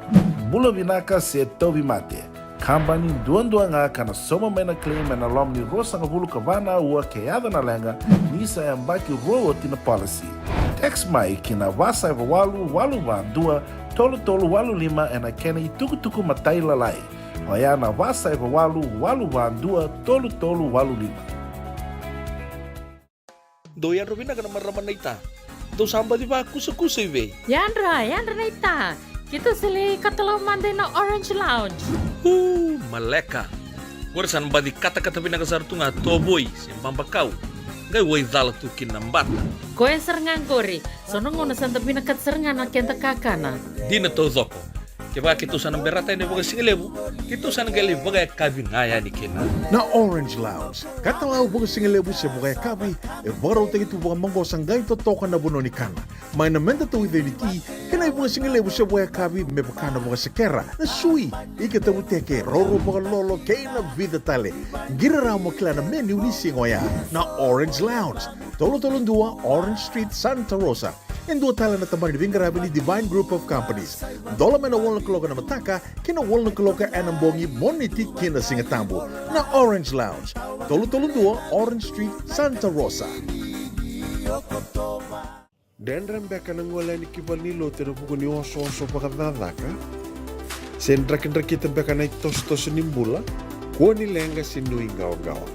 bula vinaka se tauvimate. Kabani duadua ga ka na sauma mai na claim ena loma ni ruasagavulu ka va na aua ke yaco na leqa, ni sa yabaki rua oti na policy. Text mai ki na va saiva walu walu va dua tolu tolu walu lima ena kena itukutuku matailalai. Oya na va saiva walu walu va dua tolu tolu walu lima. Dou yadra vinaka na marama naita. Dou sa baci vakusakusa i vei? Yadra, yadra naita. Keitou sa lai katalau mada ina Orange Lounge. Uu, maleka. Qori sa na baci katakata vinaka sara tu ga tovoi se babakau. Qai wai cala tu kina na bata. Koya sara ga qori. So na gauna sa da vinakata sara ga na keda kakana. Dina taucoko. Kevaka keitou sa na berata yani vakasigalevu, keitou sa na qai lai vakayakavi ga yani kina. Na Orange Lounge, katalau vakasigalevu se vakayakavi, e vakarautaki tu vakamaqosa qai totoka na vanua ni kana. Mai na meda tauica ni ti, kei na ivakasigalevu se vakayakavi me vaka na vakasekera, na sui, ika tavuteke, roro vakalolo, kei na vica tale. Qiri rawa mo kila na menu ni siga oya. Na Orange Lounge, tolu tolu dua Orange Street, Santa Rosa. E dua tale na tabana ni veiqaravi ni Divine Group of Companies. Dola mai na walu na kaloko ena mataka ki na walu na kaloko ena bogi, Moniti ki na Sigatabu. Na Orange Lounge, tolu tolu dua Orange Street, Santa Rosa. Dredre beka na gole yani ki valenilotu ena vuku ni osooso vakacakacaka? Se drakidrakita beka na itosotoso ni bula? Kua ni leqa se nuiqawaqawa.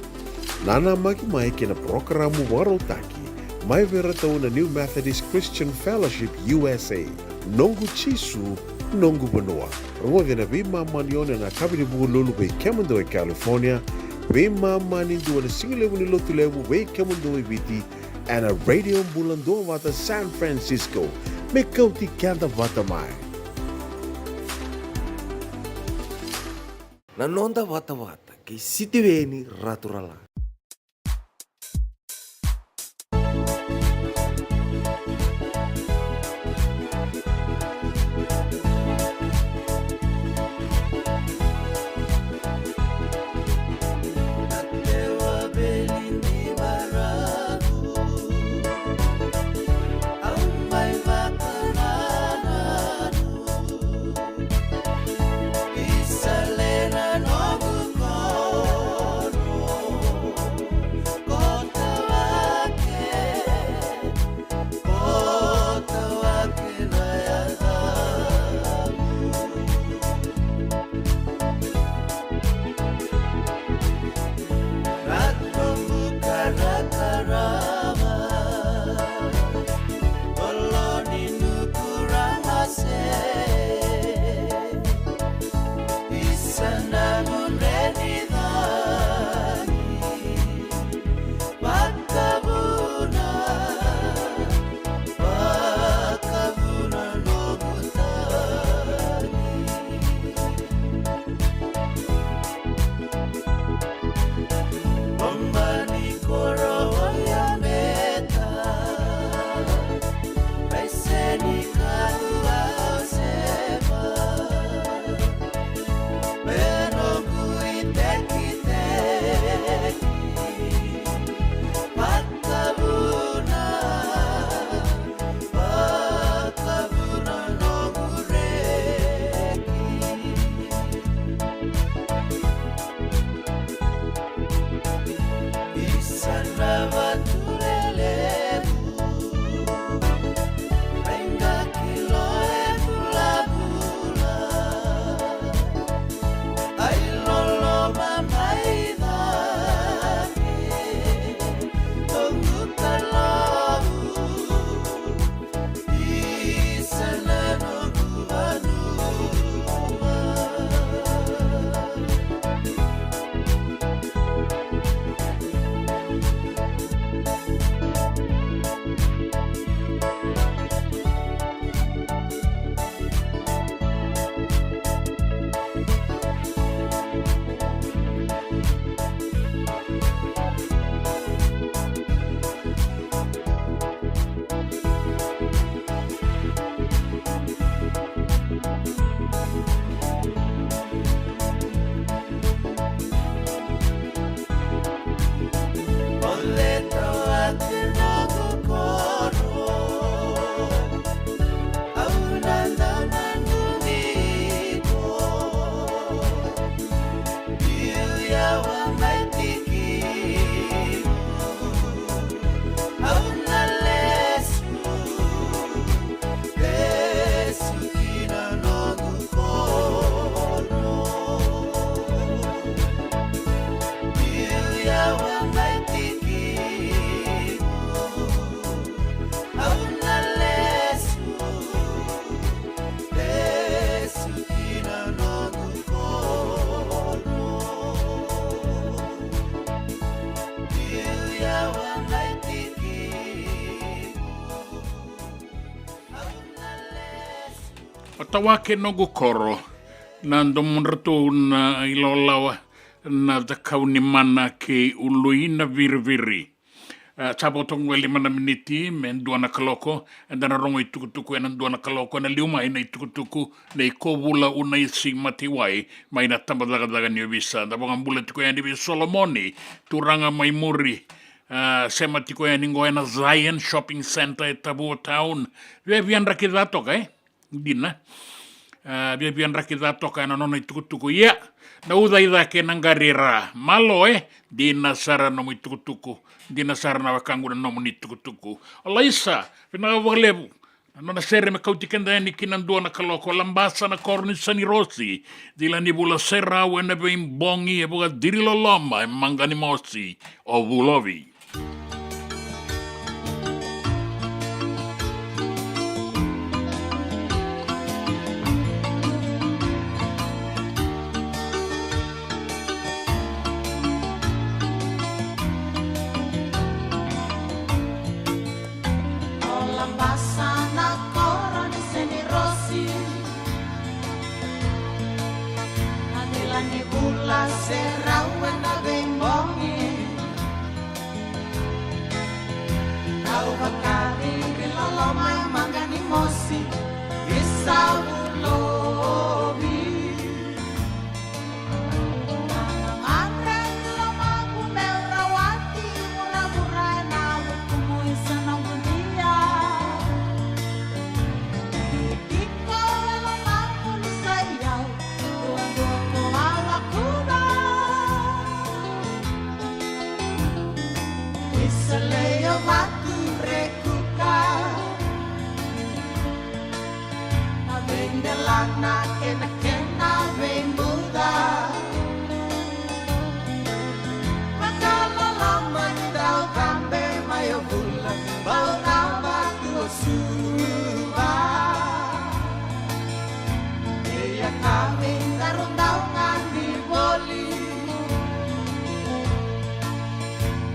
Nanamaki mai ki na parokaramu vakarautaki mai vei iratou na New Methodist Christian Fellowship U S A, Noqu Jisu, Noqu Vanua. Rogoci ena veimama ni ono ena yakavi ni Vukelulu vei kemudou e California, veimama ni dua ena sigalevu ni Lotulevu vei kemudou e Viti, ena Radio Bula Duavata San Francisco, me kauti keda vata mai. Na noda vatavata kei Sitiveni Raturala. Matawake noqu koro, na domodratou na ilawalawa na Cakaunimana kei Uluinaviriviri. A, sa vo toka qo e lima na miniti me dua na kaloko, eda na rogo itukutuku ena dua na kaloko, ena liu mai na itukutuku nei Kovula Unaisi Mataiwai mai na tabacakacaka ni ovisa. Da vakabula tiko yani vei Solomoni, turaga mai muri, a, sema tiko yani qo ena Zion Shopping Centre e Tavua Town. Viavia draki ca toka, e? Dina. A, viavia draki ca toka ena nona itukutuku. Ia, na uca i cake na qari ra. Malo, e? Dina sara nomu itukutuku. Dina sara na wekaqu na nomuni itukutuku. O Laisa, vinaka vakalevu. Na nona sere me kauti keda yani ki na dua na kaloko. Labasa na koro ni Senirosi. Cila ni vula serau ena veibogi, e vakaciri loloma e maqa ni mosi. O Vulovi. O Labasa na koro ni Senirosi. Na cila ni vula serau ena veibogi. Au vakaciri loloma e maqa ni mosi, isa Vulovi. Na gagadre ni lomaqu meu rawati vuravura ena vukumu isa noqu dia. Tiko e lomaqu ni sa i au, duadua ko a lakuca. Isa Leia Vaturekuka. Na veidelana kei na kena veibuca. Vakaloloma ni dau cabe mai o Vula, bau cava tu o Suva. Ia ka veidaru dau gani voli.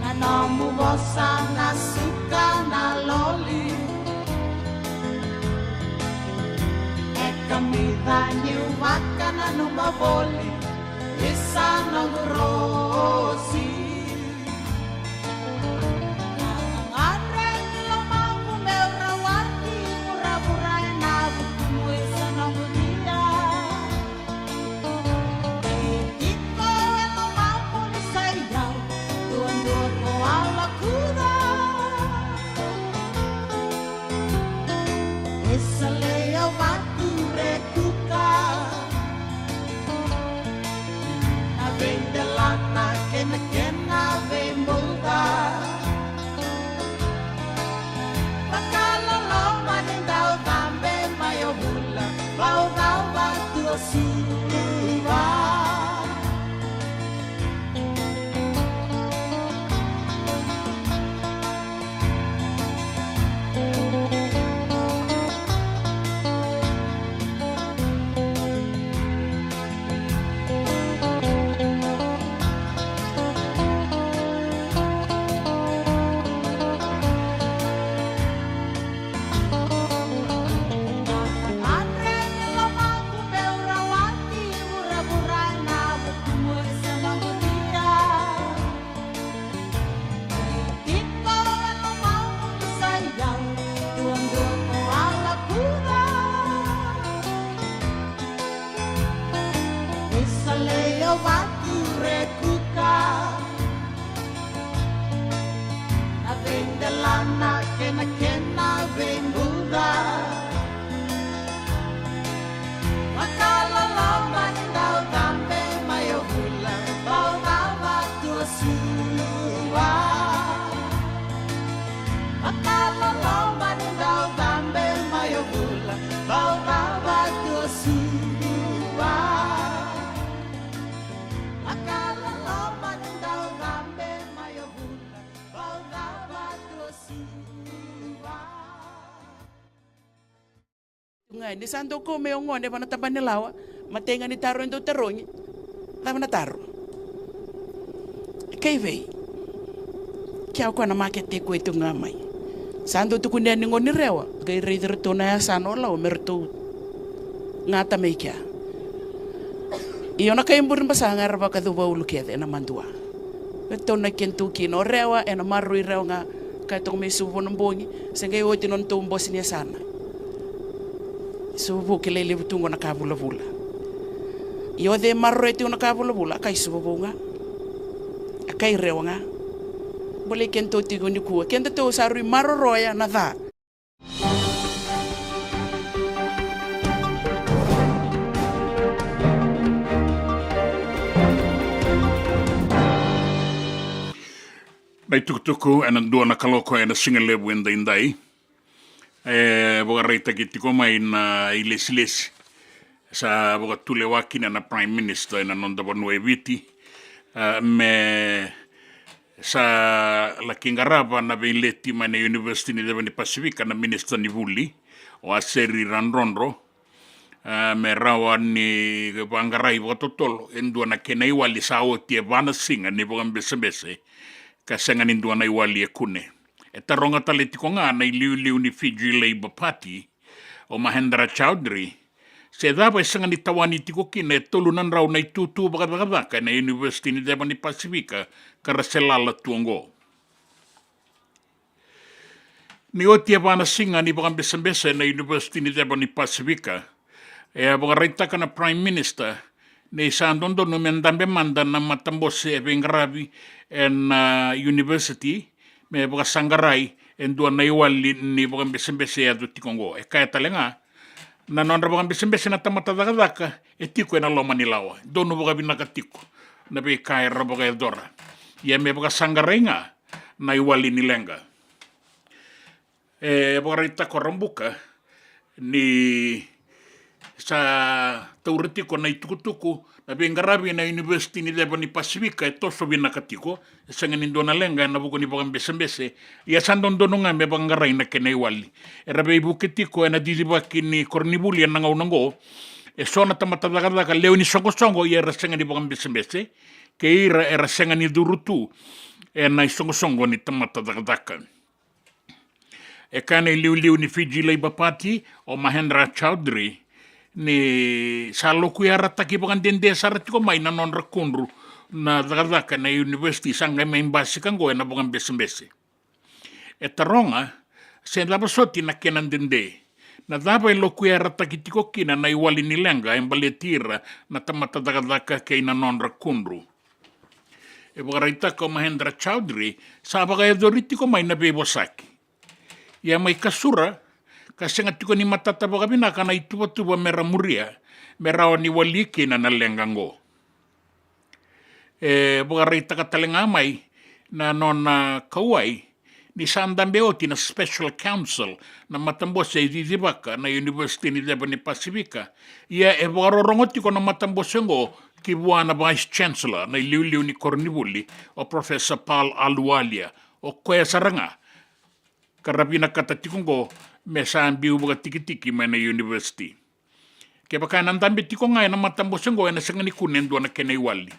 Na nomu vosa na suka na loli. E kamica niu vakananuma voli, isa noqu Rosi. Na gagadre ni lomaqu meu rawati vuravura ena vukumu isa noqu dia. Tiko e lomaqu ni sa i au, duadua ko a lakuca. Isa Leia Vaturekuka. Na veidelana kei na kena veibuca. Vakaloloma ni dau cabe mai o Vula, bau cava tu o Suva. Isa Leia Vaturekuka. Na veidelana kei na kena veibuca. Vakaloloma ni dau cabe mai o Vula, bau cava tu o Suva. Vakaloloma ni dau cabe mai o Vula, bau cava tu o Suva. Vakaloloma ni dau cabe mai o Vula, bau cava tu o Suva. Ga ni sa dau kau mai o gone vaka na tabana ni lawa, matai ga ni taro e dau tarogi. Cava na taro? Kei vei? Kea o koya na makete e kua e tu ga mai. Sa dau tukuni yani gone ni rewa, qai raici iratou na yasana o lawa me ratou Gata mai kea. Io, na kai Burebasaga era vakacuva ulu kece ena madua. Vei tou na kena tu kina o Rewa, ena maroroi Rewa ga. Ka e toka mai Suvavou na bogi, se qai oti nona tou bose ni yasana. Suvavou kilai levu tu qo na ka vulavula. Io, o cei e maroroya tiko na ka vulavula? A kai Suvavou ga. A kai Rewa ga. Bolei keda tou tiko nikua, keda tou sa rui maroroya na ca. Na itukutuku ena dua na kaloko ena siga levu edaidai. E vakaraitaki tiko mai na ilesilesi sa vakatulewa kina na Prime Minister ena noda vanua e Viti, a, me sa laki qarava na veileti mai na University ni Ceva ni Pasifika na Minisita ni Vuli, o Aseri Radrodro, a, me rawa ni vaqarai vakatotolo e dua na kena iwali sa oti e va na siga ni vakabesebese ka sega ni dua na iwali e kune. E taroga tale tiko ga na iliuliu ni Fiji Labour Party, o Mahendra Chaudhry, se cava e sega ni tawani tiko kina e tolu na drau na itutu vakacakacaka ena University ni Ceva ni Pasifika ka ra se lala tu oqo. Ni oti e va na siga ni vakabesebese na University ni Ceva ni Pasifika, e a vakaraitaka na Prime Minister ni sa dodonu me dabe mada na matabose e veiqaravi ena, a, university, me vakasaqarai e dua na iwali ni vakabesebese e yaco tiko oqo. E kaya tale ga, na nodra vakabesebese na tamata cakacaka e tiko ena loma ni lawa. Donu vakavinaka tiko na veika era vakayacora. Ia me vakasaqarai ga na iwali ni leqa. E vakaraitaka o Rabuka ni sa taura tiko na itukutuku na veiqaravi ena University ni Ceva ni Pasifika e toso vinaka tiko, e sega ni dua na leqa ena vuku ni vakabesebese, ia sa dodonu ga me vaqarai na kena iwali. Era veivuke tiko ena cicivaki ni koronivuli ena gauna oqo e so na tamata cakacaka lewe ni soqosoqo, ia era sega ni vakabesebese, kei ira era sega ni curu tu ena isoqosoqo ni tamata cakacaka. E kaya na iliuliu ni Fiji Labour Party, o Mahendra Chaudhry, ni sa lokuyarataki vakadede sara tiko mai na nodra kudru na cakacaka na university sa qai mai basika oqo ena vakabesebese. E taroga se cava soti na kena dede, na cava e lokuyarataki tiko kina na iwali ni leqa e baleti ira na tamata cakacaka kei na nodra kudru. E vakaraitaka o Mahendra Chaudhry sa vakayacori tiko mai na veivosaki. Ia mai kasura ka sega tiko ni matata vakavinaka na ituvatuva me ra muria me rawa ni wali kina na leqa oqo. E vakaraitaka tale ga mai na nona kauwai ni sa dabe oti na special counsel, na matabose e cicivaka na University ni Ceva ni Pasifika. Ia e vakarorogo tiko na matabose oqo ki vua na Vice Chancellor, na iliuliu ni koronivuli, o Professor Paul Ahluwalia. O koya sara ga ka ra vinakata tiko oqo me sa biu vakatikitiki mai na university. Kevaka ena dabe tiko ga ena matabose oqo, ena sega ni kune e dua na kena iwali.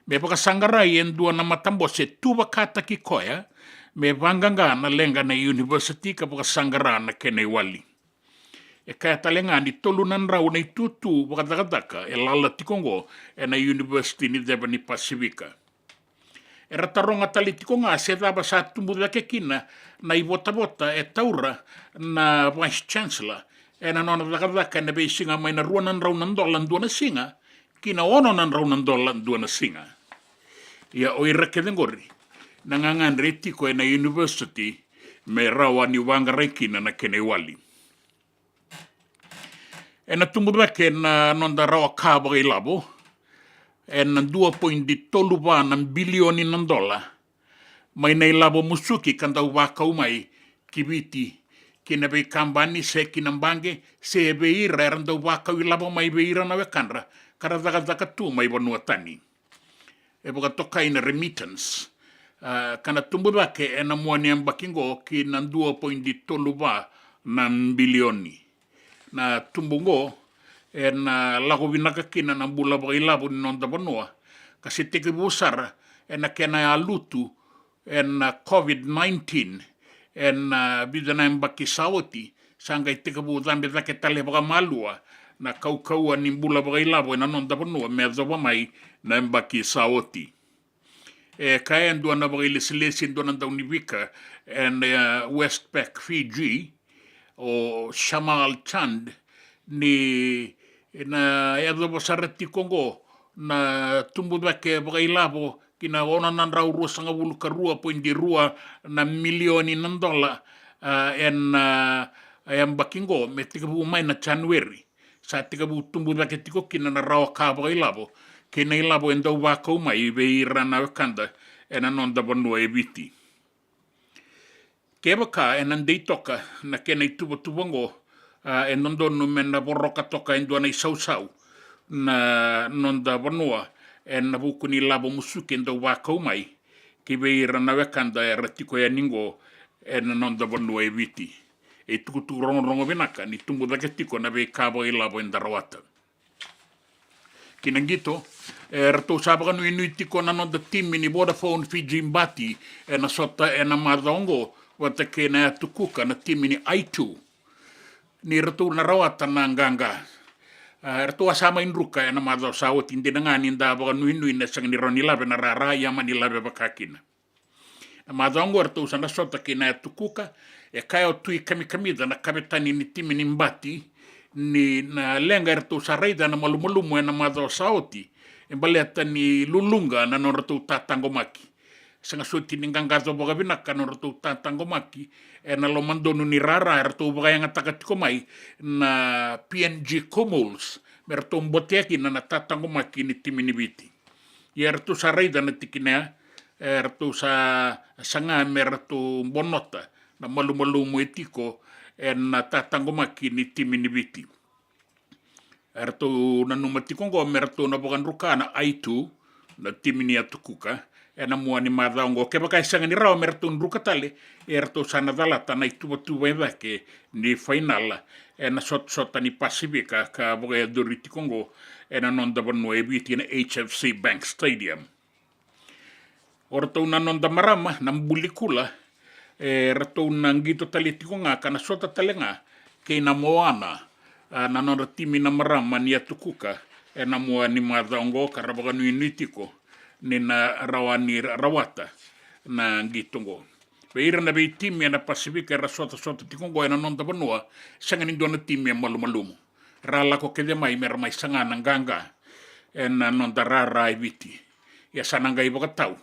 Me vakasaqarai e dua na matabose tu vakataki koya me vaqaqa na leqa na university ka vakasaqara na kena iwali. E kaya tale ga ni tolu na drau na itutu vakacakacaka e lala tiko oqo ena University ni Ceva ni Pasifika. Era taroga tale tiko ga se cava sa tubu cake kina na ivotavota e taura na Vice Chancellor ena nona cakacaka ena veisiga mai na rua na drau na dola dua na siga ki na ono na drau na dola dua na siga. Ia o ira kece oqori na gagadre e tiko ena university me rawa ni vaqarai kina na kena iwali. Ena tubu cake na noda rawa ka vakailavo ena dua poidi tolu va na bilioni na dola mai na ilavo musuki ka dau vakau mai ki Viti, ki na veikabani se ki na baqe, se vei ira era dau vakau ilavo mai vei ira na wekadra ka ra cakacaka tu mai vanua tani. E vakatokai na remittance, a, ka na tubu cake ena mua ni yabaki oqo ki na dua poidi tolu va na bilioni. Na tubu oqo ena lako vinaka kina na bula vakailavo ni noda vanua, ka se tekivu sara ena kena yalutu ena COVID nineteen ena vica na yabaki sa oti, Sa qai tekivu cabe cake tale vakamalua na kaukauwa ni bula vakailavo ena noda vanua me yacova mai na yabaki sa oti. E kaya e dua na vakailesilesi, e dua na daunivika ena, e, Westpac Fiji, o Shamal Chand, ni na yacova sara tiko oqo na tubu cake vakailavo ki na ono na drau ruasagavulu ka rua poidi rua na milioni na dola, a, ena, a, yabaki oqo me tekivu mai na Janueri. Sa tekivu tubu cake tiko kina na rawa ka vakailavo kei na ilavo e dau vakau mai vei ira na wekada ena noda vanua e Viti. Kevaka ena dei toka na kena ituvatuva oqo, a, e dodonu me na voroka toka e dua na isausau na noda vanua ena vuku ni lavo musuki e dau vakau mai ki vei ira na wekada era tiko yani oqo ena noda vanua e Viti. E itukutuku rogorogo vinaka ni tubu cake tiko na veika vakailavo eda rawata. Ki na qito, e ratou sa vakanuinui tiko na noda timi ni Vodafone Fiji Bati ena sota ena macawa oqo vata kei na Yatu Kuka, na timi ni I two, ni ratou na rawata na qaqa. E ratou a sa mai druka ena macawa sa oti, dina ga ni da vakanuinui na sega ni rawa ni lave na rara, ia mani lave vakakina. Na macawa oqo eratou sa na sota kei na Yatu Kuka. E kaya o Tui Kamikamica, na kavetani ni timi ni Bati, ni na leqa eratou sa raica na malumalumu ena macawa sa oti e baleta ni luluqa na nodratou tataqomaki. Sega soti ni qaqaco vakavinaka na nodratou tataqomaki ena lomadonu ni rara eratou vakayagataka tiko mai na P N G Comores me ratou botea kina na tataqomaki ni timi ni Viti. Ia eratou sa raica na tikina ya, eratou sa saga me ratou bonota na malumalumu e tiko ena tataqomaki ni timi ni Viti. Eratou nanuma tiko oqo me ratou na vakadruka na I two, na timi ni Yatu Kuka, ena mua ni macawa oqo. Kevaka e sega ni rawa me ratou druka tale, eratou sa na calata na ituvatuva e cake ni fainala ena sotasota ni Pasifika ka vakayacori tiko oqo ena noda vanua e Viti, na H F C Bank Stadium. O ratou na noda marama na Buli Kula, e ratou na qito tale tiko ga ka na sota tale ga kei na Moana, a, na nodra timi na marama ni Yatu Kuka ena mua ni macawa oqo, ka ra vakanuinui tiko ni na rawa ni ra-, rawata na qito oqo. Vei ira na veitimi ena Pasifika era sotasota tiko oqo ena noda vanua, sega ni dua na timi e malumalumu. Ra lako kece mai me ra mai saga na qaqa ena noda rara e Viti. Ia sa na qai vakatau,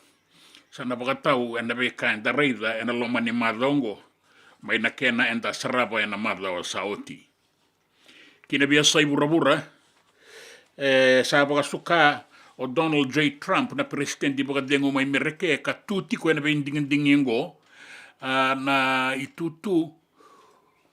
sa na vakatau ena veika eda raica ena loma ni macawa oqo mai na kena eda sarava ena macawa sa oti. Ki na veiyasai vuravura, e sa vakasuka o Donald J Trump, na peresitedi vakacegu mai Mereke, ka tu tiko ena veidigidigi oqo, a, na itutu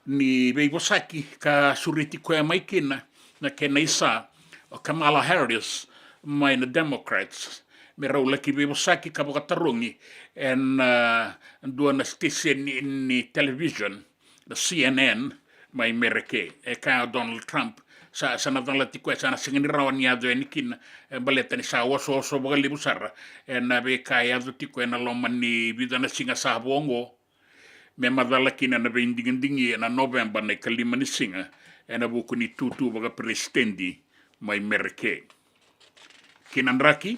ni veivosaki ka sureti koya mai kina na kena isa o Kamala Harris mai na Democrats, me rau laki veivosaki ka vakatarogi ena, a, dua na station ni, ni television, na C N N mai Mereke. E kaya o Donald Trump, sa, sa na cala tiko, e sa na sega ni rawa ni yaco yani kina, e baleta ni sa osooso vakalevu sara ena veika e yaco tiko ena loma ni vica na siga sa vo oqo, me macala kina na veidigidigi ena Noveba na ikalima ni siga, ena vuku ni tutu vakaperesitedi mai Mereke. Ki na draki,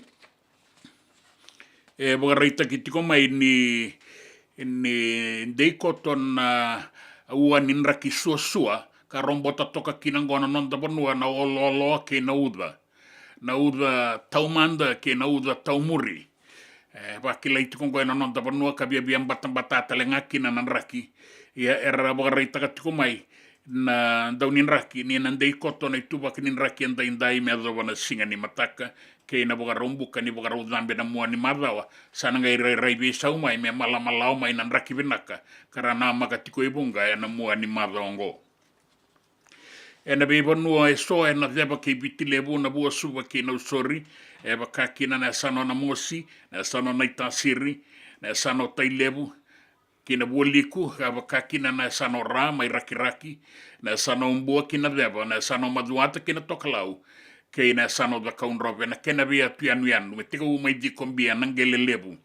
e vakaraitaki tiko mai ni, ni dei koto na ua ni draki suasua ka robota toka kina oqo na noda vanua, na olooloa kei na uca, na uca taumada kei na uca taumuri. E vakilai tiko oqo ena noda vanua ka viavia batabata tale ga kina na draki. Ia era vakaraitaka tiko mai na dau ni draki ni na dei koto na ituvaki ni draki edaidai me yacova na siga ni mataka kei na Vakaraubuka ni Vakaraucabe na mua ni macawa. Sa na qai rairai veisau mai me malamalawa mai na draki vinaka ka ra namaka tiko e vuqa ena mua ni macawa oqo. Ena veivanua eso ena ceva kei Viti Levu, na Vuasuva kei Nausori, e vaka kina na yasana o Namosi, na yasana o Naitasiri, na yasana o Tailevu kei na Vualiku, ka vaka kina na yasana o Ra mai Rakiraki, na yasana o Bua kei na Ceva, na yasana o Macuata kei na Tokalau, kei na yasana o Cakaudrove, na kena veiyatu yanuyanu, me tekivu mai Cikobia, Naqelelevu,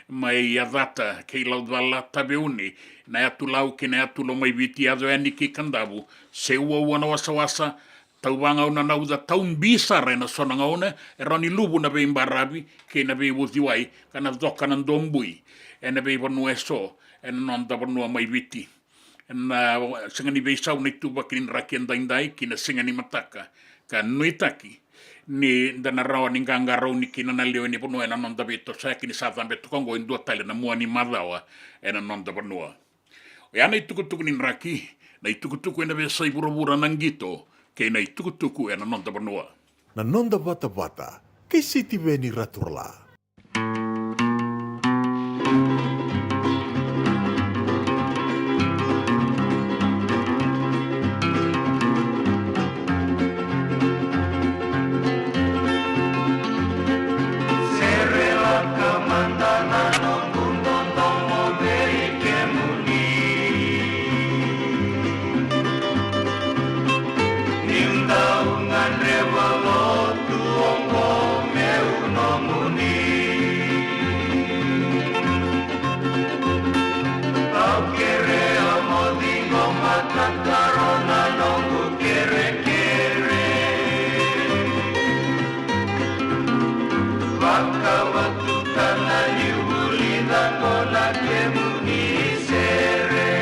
mai Yacata kei Laucala, Taveuni, na yatu Lau kei na yatu Lomaiviti, yaco yani ki Kadavu, se uaua na wasawasa, tauvagauna na uca, taubi sara ena so na gauna, e rawa ni luvu na veibaravi kei na veiuciwai, ka na coka na dobui ena veivanua eso ena noda vanua mai Viti. Ena sega ni veisau na ituvaki ni draki edaidai ki na siga ni mataka, ka nuitaki ni da na rawa ni qaqarauni kina na lewe ni vanua ena noda veitosoyaki ni sa cabe toka oqo e dua tale na mua ni macawa ena noda vanua. Oya na itukutuku ni draki, na itukutuku ena veiyasai vuravura, na qito, kei na itukutuku ena noda vanua. Na noda vatavata kei Sitiveni Raturala. Serelaka mada na noqu dodomo vei kemuni. Niu dau gadreva lotu oqo meu nomuni. Au kerea mo ciqoma tataro na noqu kerekere. Vakavatuka na niu vulica qo na kemuni sere.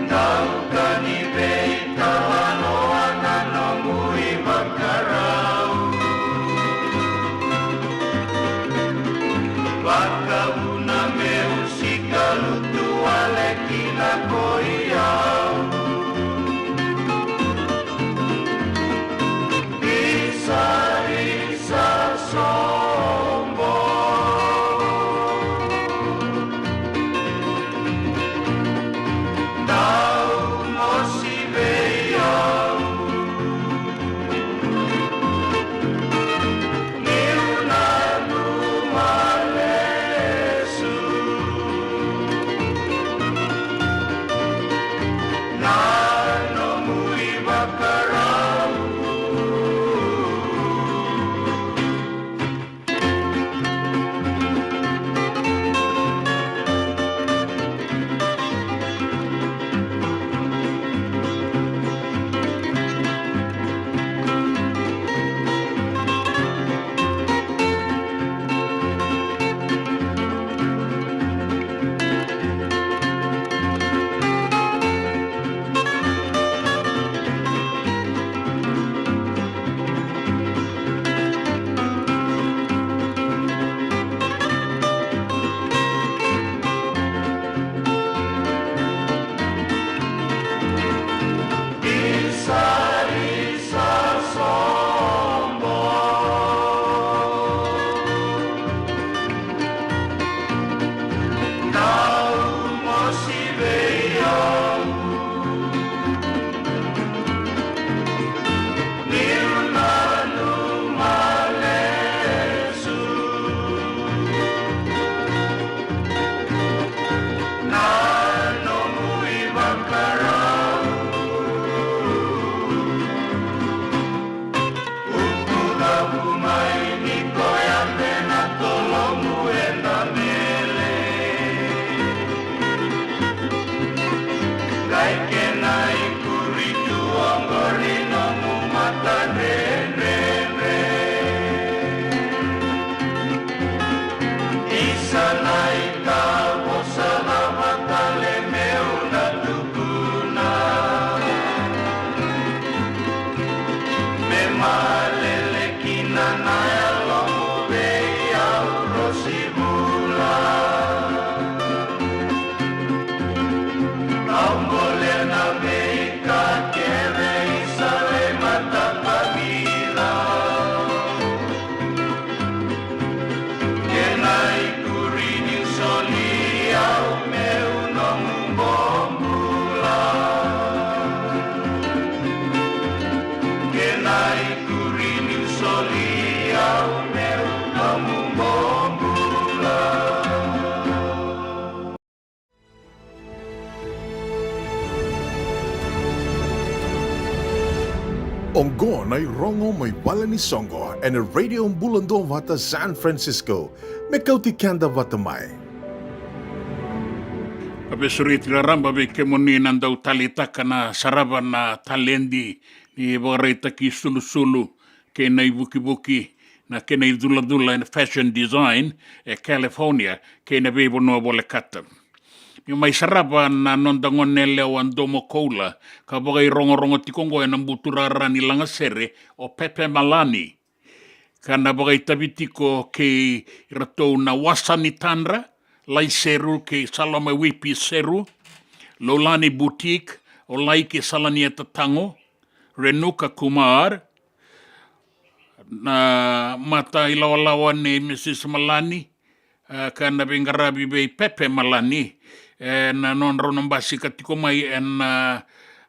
Dau ka ni veitalanoa na nomu ivakarau. Vakavuna meu sikalutu wale kina ko i au. Isa, isa sobo. Dau mosi vei au. Niu nanuma lesu. Oqo na irogo mai vale ni soqo ena Radio Bula Duavata San Francisco, me kauti keda vata mai. A veisureti raraba vei kemuni na dau taleitaka na sarava na taledi ni vakaraitaki sulusulu kei na ivukivuki, na kena iculacula ena fashion design e California kei na veivanua volekata. Ni mai sarava na noda gone yalewa domo koula ka vakairogorogo tiko oqo ena butu rara ni lagasere o Pepe Malani. Ka na vakaitavi tiko kei iratou na Wasa ni Tadra, Lai Seru kei Salome Wipi Seru, Lolani Boutique, o Lai kei Salania Tatago, Renuka Kumar, na mata ilawalawa nei Mrs Malani, eh, ka na veiqaravi vei Pepe Malani, eh, na nodrau na basika tiko mai ena,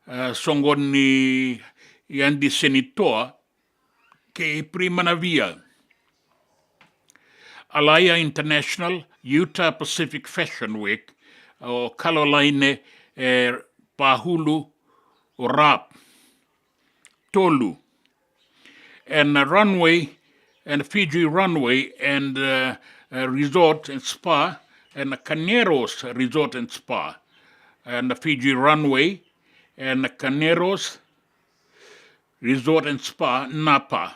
eh, soqo ni yadi senitoa kei Primanavia. Alaya International, Utah Pacific Fashion Week, o Caroline, eh, Pahulu, o Rap. Tolu. And, uh, Runway, and Fiji Runway and, uh, uh, Resort and Spa, and Caneros Resort and Spa, and Fiji Runway, and Caneros Resort and Spa, Napa.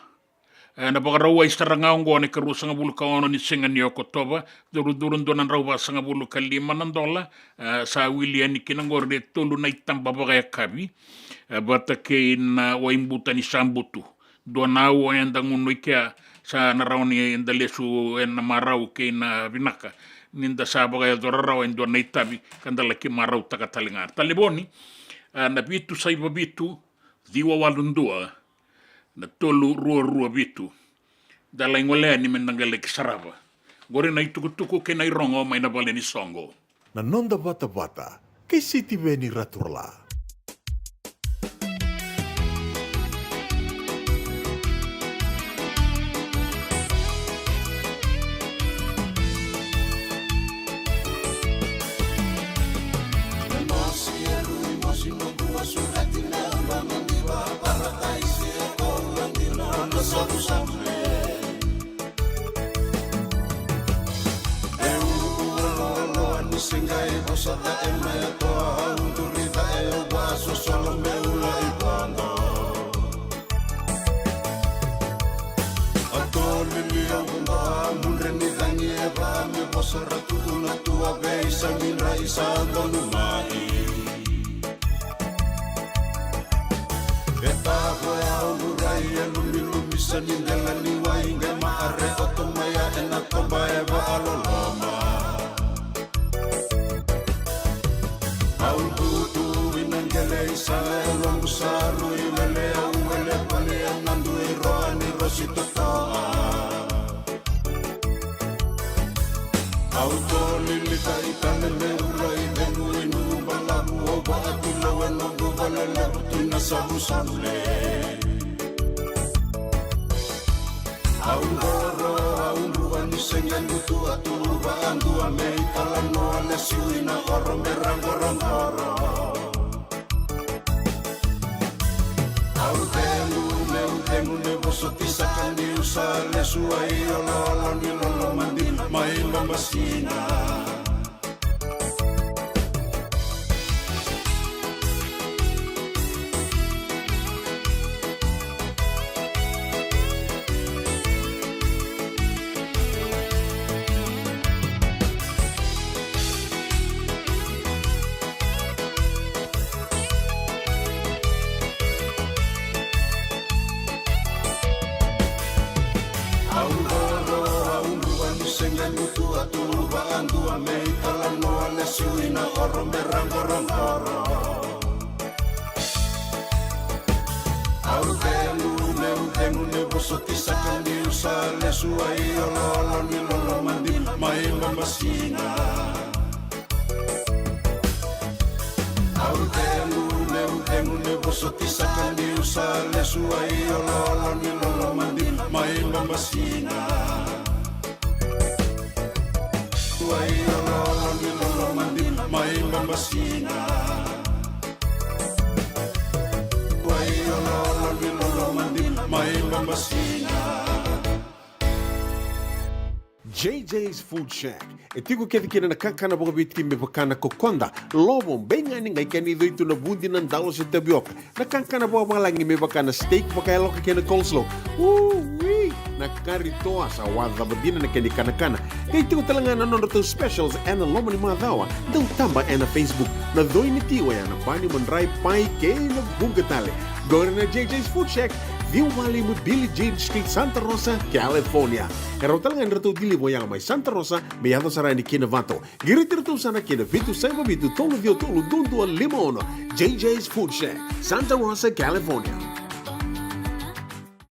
E, na vakarauwai sara ga oqo na ikaruasagavulu ka ono ni siga ni Okotova, curucuru dua na drau vasagavulu ka lima na dola. E, sa wili yani kina oqori e tolu na itaba vakayakavi, e, vata kei na waibuta ni sabutu. Dua na aua eda gunu i kea, sa na rawa ni da lesu ena marau kei na vinaka ni da sa vakayacora rawa e dua na itavi ka da laki marautaka tale ga. Talevoni, e, na vitu saiva vitu, ciwa walu dua, na tolu rua rua vitu. Da lai gole yani me da qai laki sarava. Qori na itukutuku kei na irogo mai na vale ni soqo. Na noda vatavata kei Sitiveni Raturala. Siga e vosa ca e mai a toa, au duri ca e au vasosolo me ula i vodo. A to lili au vodo, a mudre ni cagi e va me vosa ra tu na tua vei sa midra i sa donu mai. E tavo e au murai e lumilumi sa ni dela ni wai qe ma are oto mai a e na toba e va a loloma. Au tutu i na qele i sala e logu sa rui wele au wele vale e na dui roa ni rosi totoa. Au to lilika i tale me ura i vegu i nugu balavu au vaatu lau e noqu vale levu tu na savusavu le. Au qoro au rua ni sege gutu atu vaadua me i talanoa lesu i na oro me raqoraqoro. Au cegu, meu cegu, meu vosoti saka niu sa lesu ai oloolo ni loloma dina mai Mamasina. Au roro, au rua ni sege gutu atu vaadua me i talanoa lesu i na oro me raqoraqoro. Au cegu, meu cegu, meu vosoti saka niu sa lesu ai oloolo ni loloma dina mai Mamasina. Au cegu, meu cegu, meu vosoti saka niu sa lesu ai oloolo ni loloma dina mai Mamasina. Ai oloolo ni loloma dina mai Mamasina. Ai oloolo ni loloma J J's Food Shack. E tiko kece kina na kakana vakaviti me vaka na kokoda, lovo, beigani, qai kena icoi tu na vudi, na dalo se tavioka. Na kakana vakavalagi me vaka na steak vakayaloka kei na coleslaw. Ui! Na kari toa, sa wacava dina na kena ikanakana. Qai tiko tale ga na nodratou specials ena loma ni macawa. Dau taba ena Facebook. Na coi ni ti oya na pani, madrai, pai kei na vuqa tale. Qori na J J's Food Shack, ciwa walu lima Billie Jean Street, Santa Rosa, California. E rawa tale ga ni ratou deliver oya mai Santa Rosa me yaco sara yani ki Novato. Qiriti iratou sara ki na vitu saiva vitu tolu ciwa tolu dua dua lima ono. J J's Food Shack, Santa Rosa, California.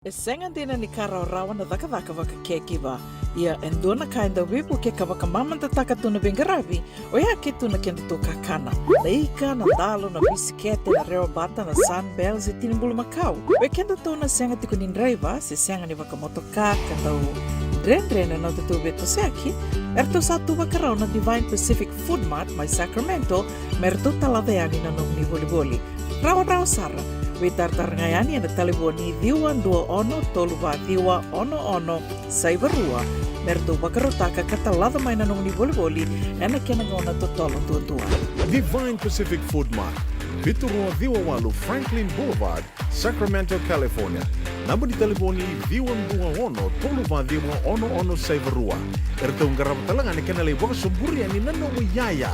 E sega dina ni ka rawarawa na cakacaka vaka caregiver. Ia e dua na ka e dau veivuke ka vakamamadataka tu na veiqaravi, oya ke tu na kedatou kakana. Na ika, na dalo, na bisikete, na rewabata, na Sunbell se tini bulumakau. Vei kedatou na sega tiko ni draiva se sega ni vakamotoka ka dau dredre na nodatou veitosoyaki, eratou sa tu vakarau na Divine Pacific Food Mart mai Sacramento me ratou talaca yani na nomuni volivoli. Rawarawa sara, veitaratara ga yani ena talevoni ciwa dua ono tolu va ciwa ono ono saiva rua me ratou vakarautaka ka talaca mai na nomuni volivoli ena kena gauna totolo duadua. Divine Pacific Food Mart, vitu rua ciwa walu Franklin Boulevard, Sacramento, California. Naba ni talevoni ciwa dua ono tolu va ciwa ono ono saiva rua. Eratou qarava tale ga na kena lai vakasoburi yani na nomu iyaya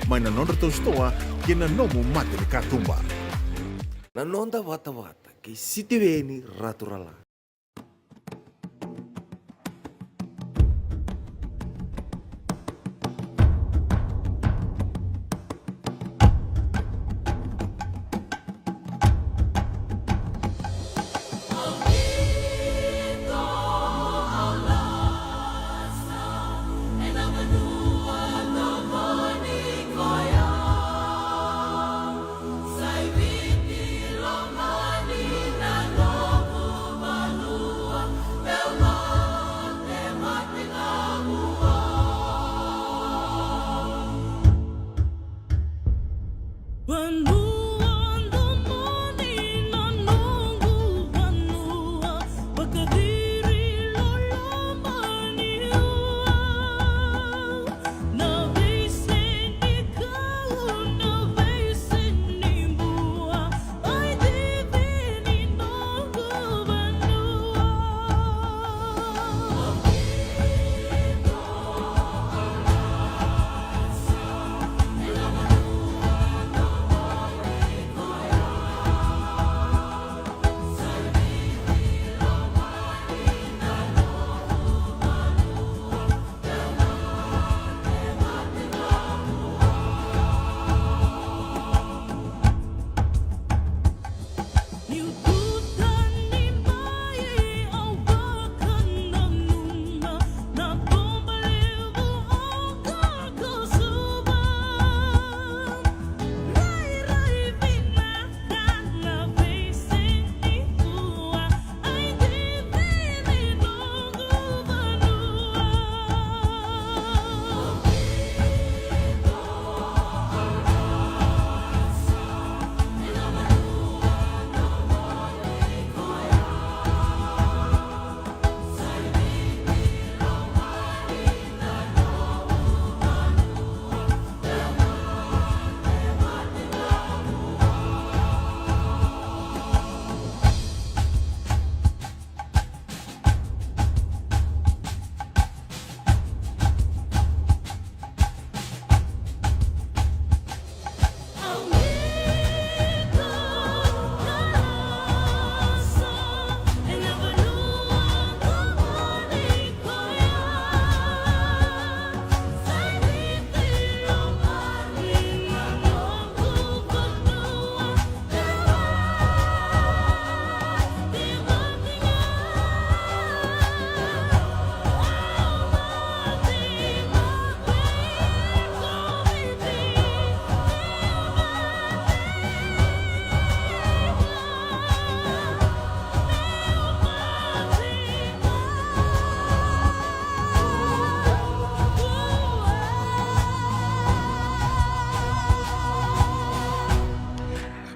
mai na nodratou sitoa ki na nomu mata ni katuba. Na noda vatavata kei Sitiveni Raturala.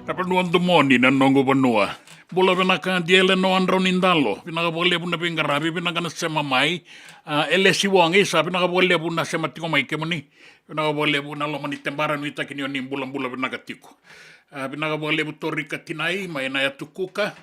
Na vanua domoni na noqu vanua. Bula vinaka, Diele Noa Draunidalo. Vinaka vakalevu na veiqaravi, vinaka na sema mai. A, Elesi Wong, isa, vinaka vakalevu na sema tiko mai kemuni. Vinaka vakalevu na loma ni tebara, nuitaki ni o ni bulabula vinaka tiko. A, vinaka vakalevu Torika Tinai, mai na yatu Kuka.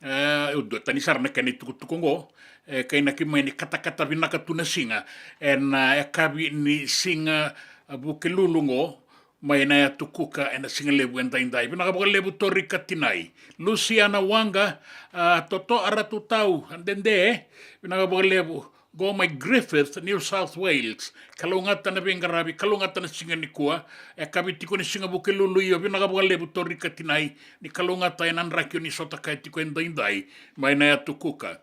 E, au dua tani sara na kena itukutuku oqo. E, kainaki mai ni katakata vinaka tu na siga. Ena, e, yakavi ni siga, a, Vukelulu oqo. Mai na yatu Kuka ena sigalevu edaidai. Vinaka vakalevu Torika Tinai. Lusiana Waqa, a, Toto Aratutau, a dede. Vinaka vakalevu. Qo mai Griffith, New South Wales. Kalougata na veiqaravi, kalougata na siga nikua. E yakavi tiko ni siga Vukelulu, io, vinaka vakalevu Torika Tinai. Ni kalougata ena draki o ni sota kaya tiko edaidai. Mai na yatu Kuka.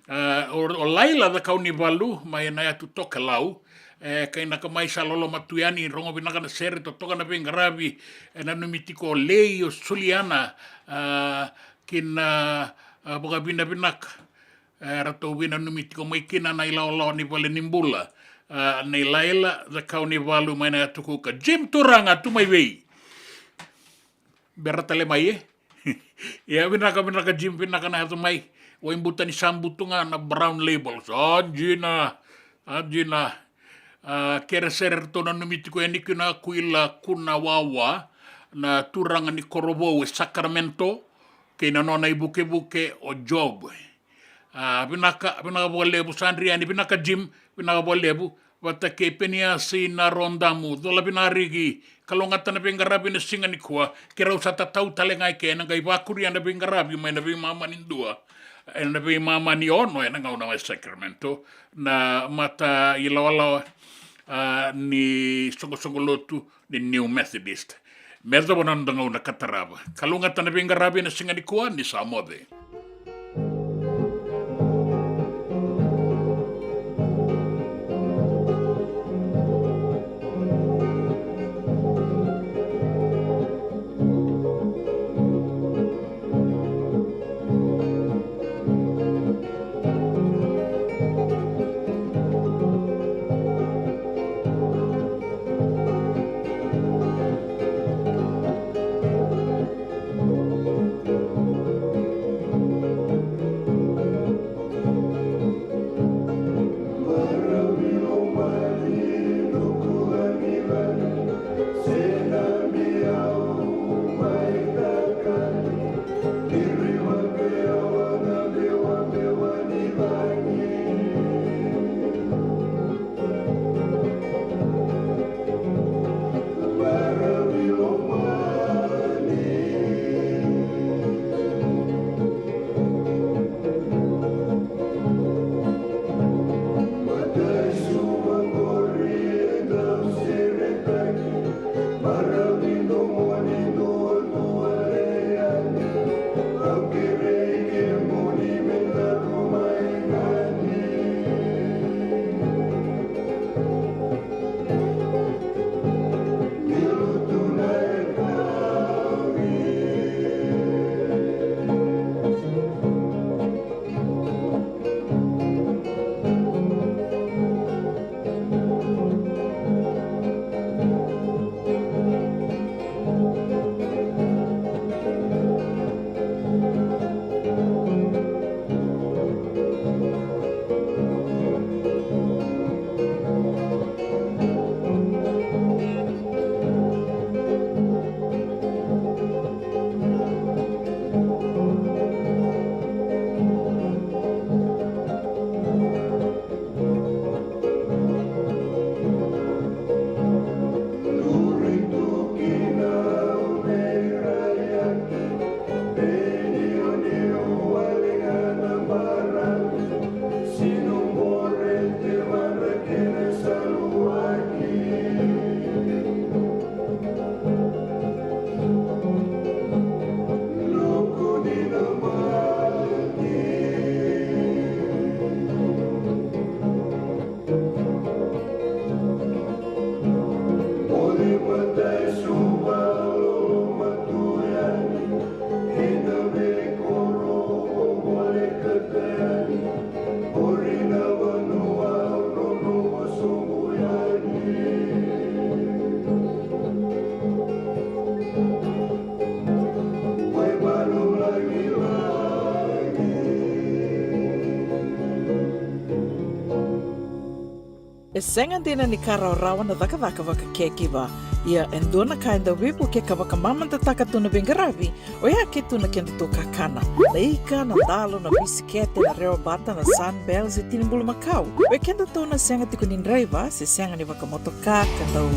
A, o, o Laila Cakaunivalu, mai na yatu Tokelau, e, kainaka mai sa loloma tu yani, rogo vinaka na sere, totoka na veiqaravi, e, nanumi tiko o Lei, o Suliana, a, kina, a, vakavinavinaka, e, ratou veinanumi tiko mai kina na ilawalawa ni vale ni bula, a, nei Laila Cakaunivalu mai na yatu Kuka. Jim Turaga, tu mai vei? Bera tale mai, e? Ia, vinaka, vinaka, Jim, vinaka na yaco mai. Waibuta ni sa butu ga na Brown Label. Sa dina, sa dina. A, kere sere ratou nanumi tiko yani kina Kuila Kuna Wawa, na turaga ni Korovou e Sacramento, kei na nona ivukevuke o Job. A, vinaka, vinaka vakalevu Sandriani, vinaka Jim, vinaka vakalevu. Vata kei Peniasi na Rodamu, Cola Vinariki, kalougata na veiqaravi ena siga nikua, keirau sa tatau tale ga eke, ena qai vakuria na veiqaravi mai na veimama ni dua, ena veimama ni ono, ena gauna mai Sacramento, na mata ilawalawa, a, ni soqosoqo lotu, ni New Methodist. Me yacova na noda gauna ka tarava. Kalougata na veiqaravi ena siga nikua, ni sa moce. E sega dina ni ka rawarawa na cakacaka vakacaregiver. Ia e dua na ka e dau veivuke ka vakamamadataka tu na veiqaravi, oya ke tu na kedatou kakana. Na ika, na dalo, na bisikete, na rewabata, na Sunbell, se tini bulumakau. Oi kedatou na sega tiko ni draiva se sega ni vakamotoka ka dau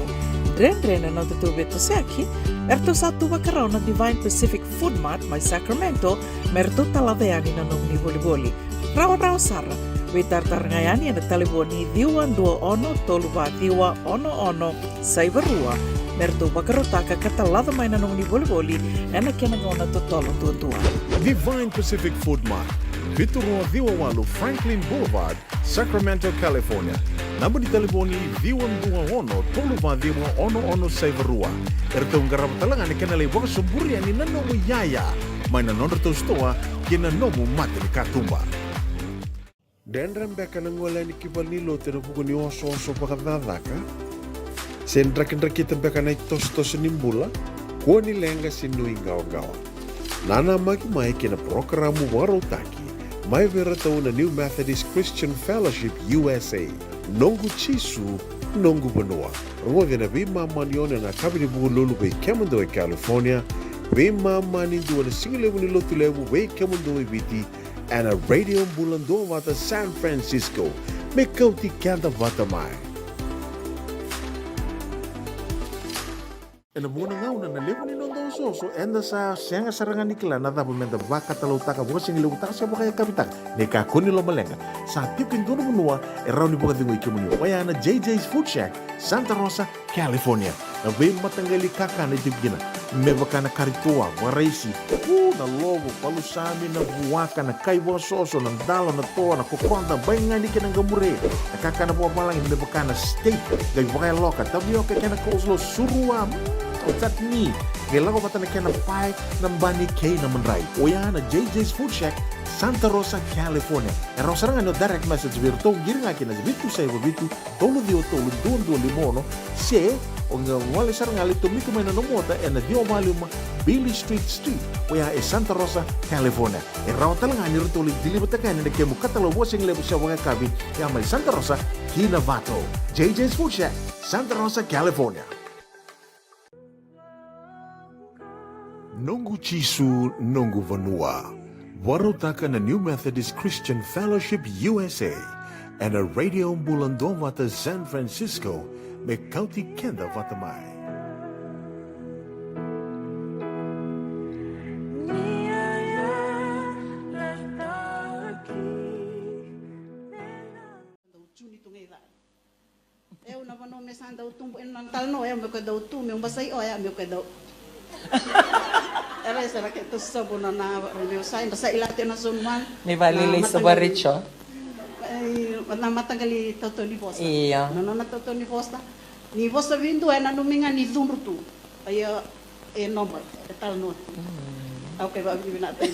dredre na nodatou veitosoyaki, eratou sa tu vakarau na Divine Pacific Food Mart mai Sacramento me ratou talaca yani na nomuni volivoli. Rawarawa sara. Veitaratara ga yani ena talevoni ciwa dua ono tolu va ciwa ono ono saiva rua me ratou vakarautaka ka talaca mai na nomuni volivoli ena kena gauna totolo duadua. Divine Pacific Food Mart, vitu rua ciwa walu Franklin Boulevard, Sacramento, California. Naba ni talevoni ciwa dua ono tolu va ciwa ono ono saiva rua. Eratou qarava tale ga na kena lai vakasoburi yani na nomu iyaya mai na nodratou sitoa kei na nomu mata ni katuba. Dredre beka na gole yani ki valenilotu ena vuku ni osooso vakacakacaka? Se drakidrakita beka na itosotoso ni bula? Kua ni leqa se nuiqawaqawa. Nanamaki mai ki na parokaramu vakarautaki mai vei iratou na New Methodist Christian Fellowship U S A, Noqu Jisu, Noqu Vanua. Rogoci ena veimama ni ono ena yakavi ni Vukelulu vei kemudou e California, veimama ni dua ena sigalevu ni Lotulevu vei kemudou e Viti, ena Radio Bula Duavata San Francisco. Me kauti keda vata mai. Ena vuqa na gauna na levu ni noda osooso, eda sa sega sara ga ni kila na cava meda vakatalautaka, vakasigalevu taka se vakayakavi taka. Ni kakua ni lomaleqa, sa tiko e dua na vanua e rawa ni vakacegui kemuni. Oya na J J's Food Shack, Santa Rosa, California. Na veimataqali kakana e tiko kina, me vaka na kari toa, vakaraisi, u, na lovo, palusami, na vuaka, na kai vakasoso, na dalo, na toa, na kokoda, baigani kei na qamure. Na kakana vakavalagi me vaka na steak, qai vakayaloka, tavioka kei na coleslaw, surua, mm, o chutney. Qai lako vata na kena pae, na bani kei na madrai. Oya na J J's Food Shack, Santa Rosa, California. E rawa sara ga ni o direct message vei iratou, qiri ga kina vitu saiva vitu, tolu ciwa tolu, dua dua lima ono, se o qai gole sara ga lai tomika mai na nomu ota ena ciwa va lima Beale Street Suite, oya e Santa Rosa, California. E rawa tale ga ni ratou lai deliver-taka yani na kemu katalau vakasigalevu se vakayakavi, ya mai Santa Rosa ki Novato. J J's Food Shack, Santa Rosa, California. Noqu Jisu, Noqu Vanua. Vakarautaka na New Methodist Christian Fellowship U S A, ena Radio Bula Duavata San Francisco, me kauti keda vata mai. Dau juni tu ga i ca. Eu na vanua me sa dau tubu ena nona talanoa, eu meu ka dau tu, meu basai oya, meu ka dau. Era sara ke tu sobu na na meu sai, basai late na sobu man. Ni vale le sobu richo. Na mataqali tautau ni vosa. Ia. Na nona tautau ni vosa. Ni vosa vindu ena numi ga ni cudru tu. Ia. E normal, e talanoa. Mm. Okay, vavinavinaka.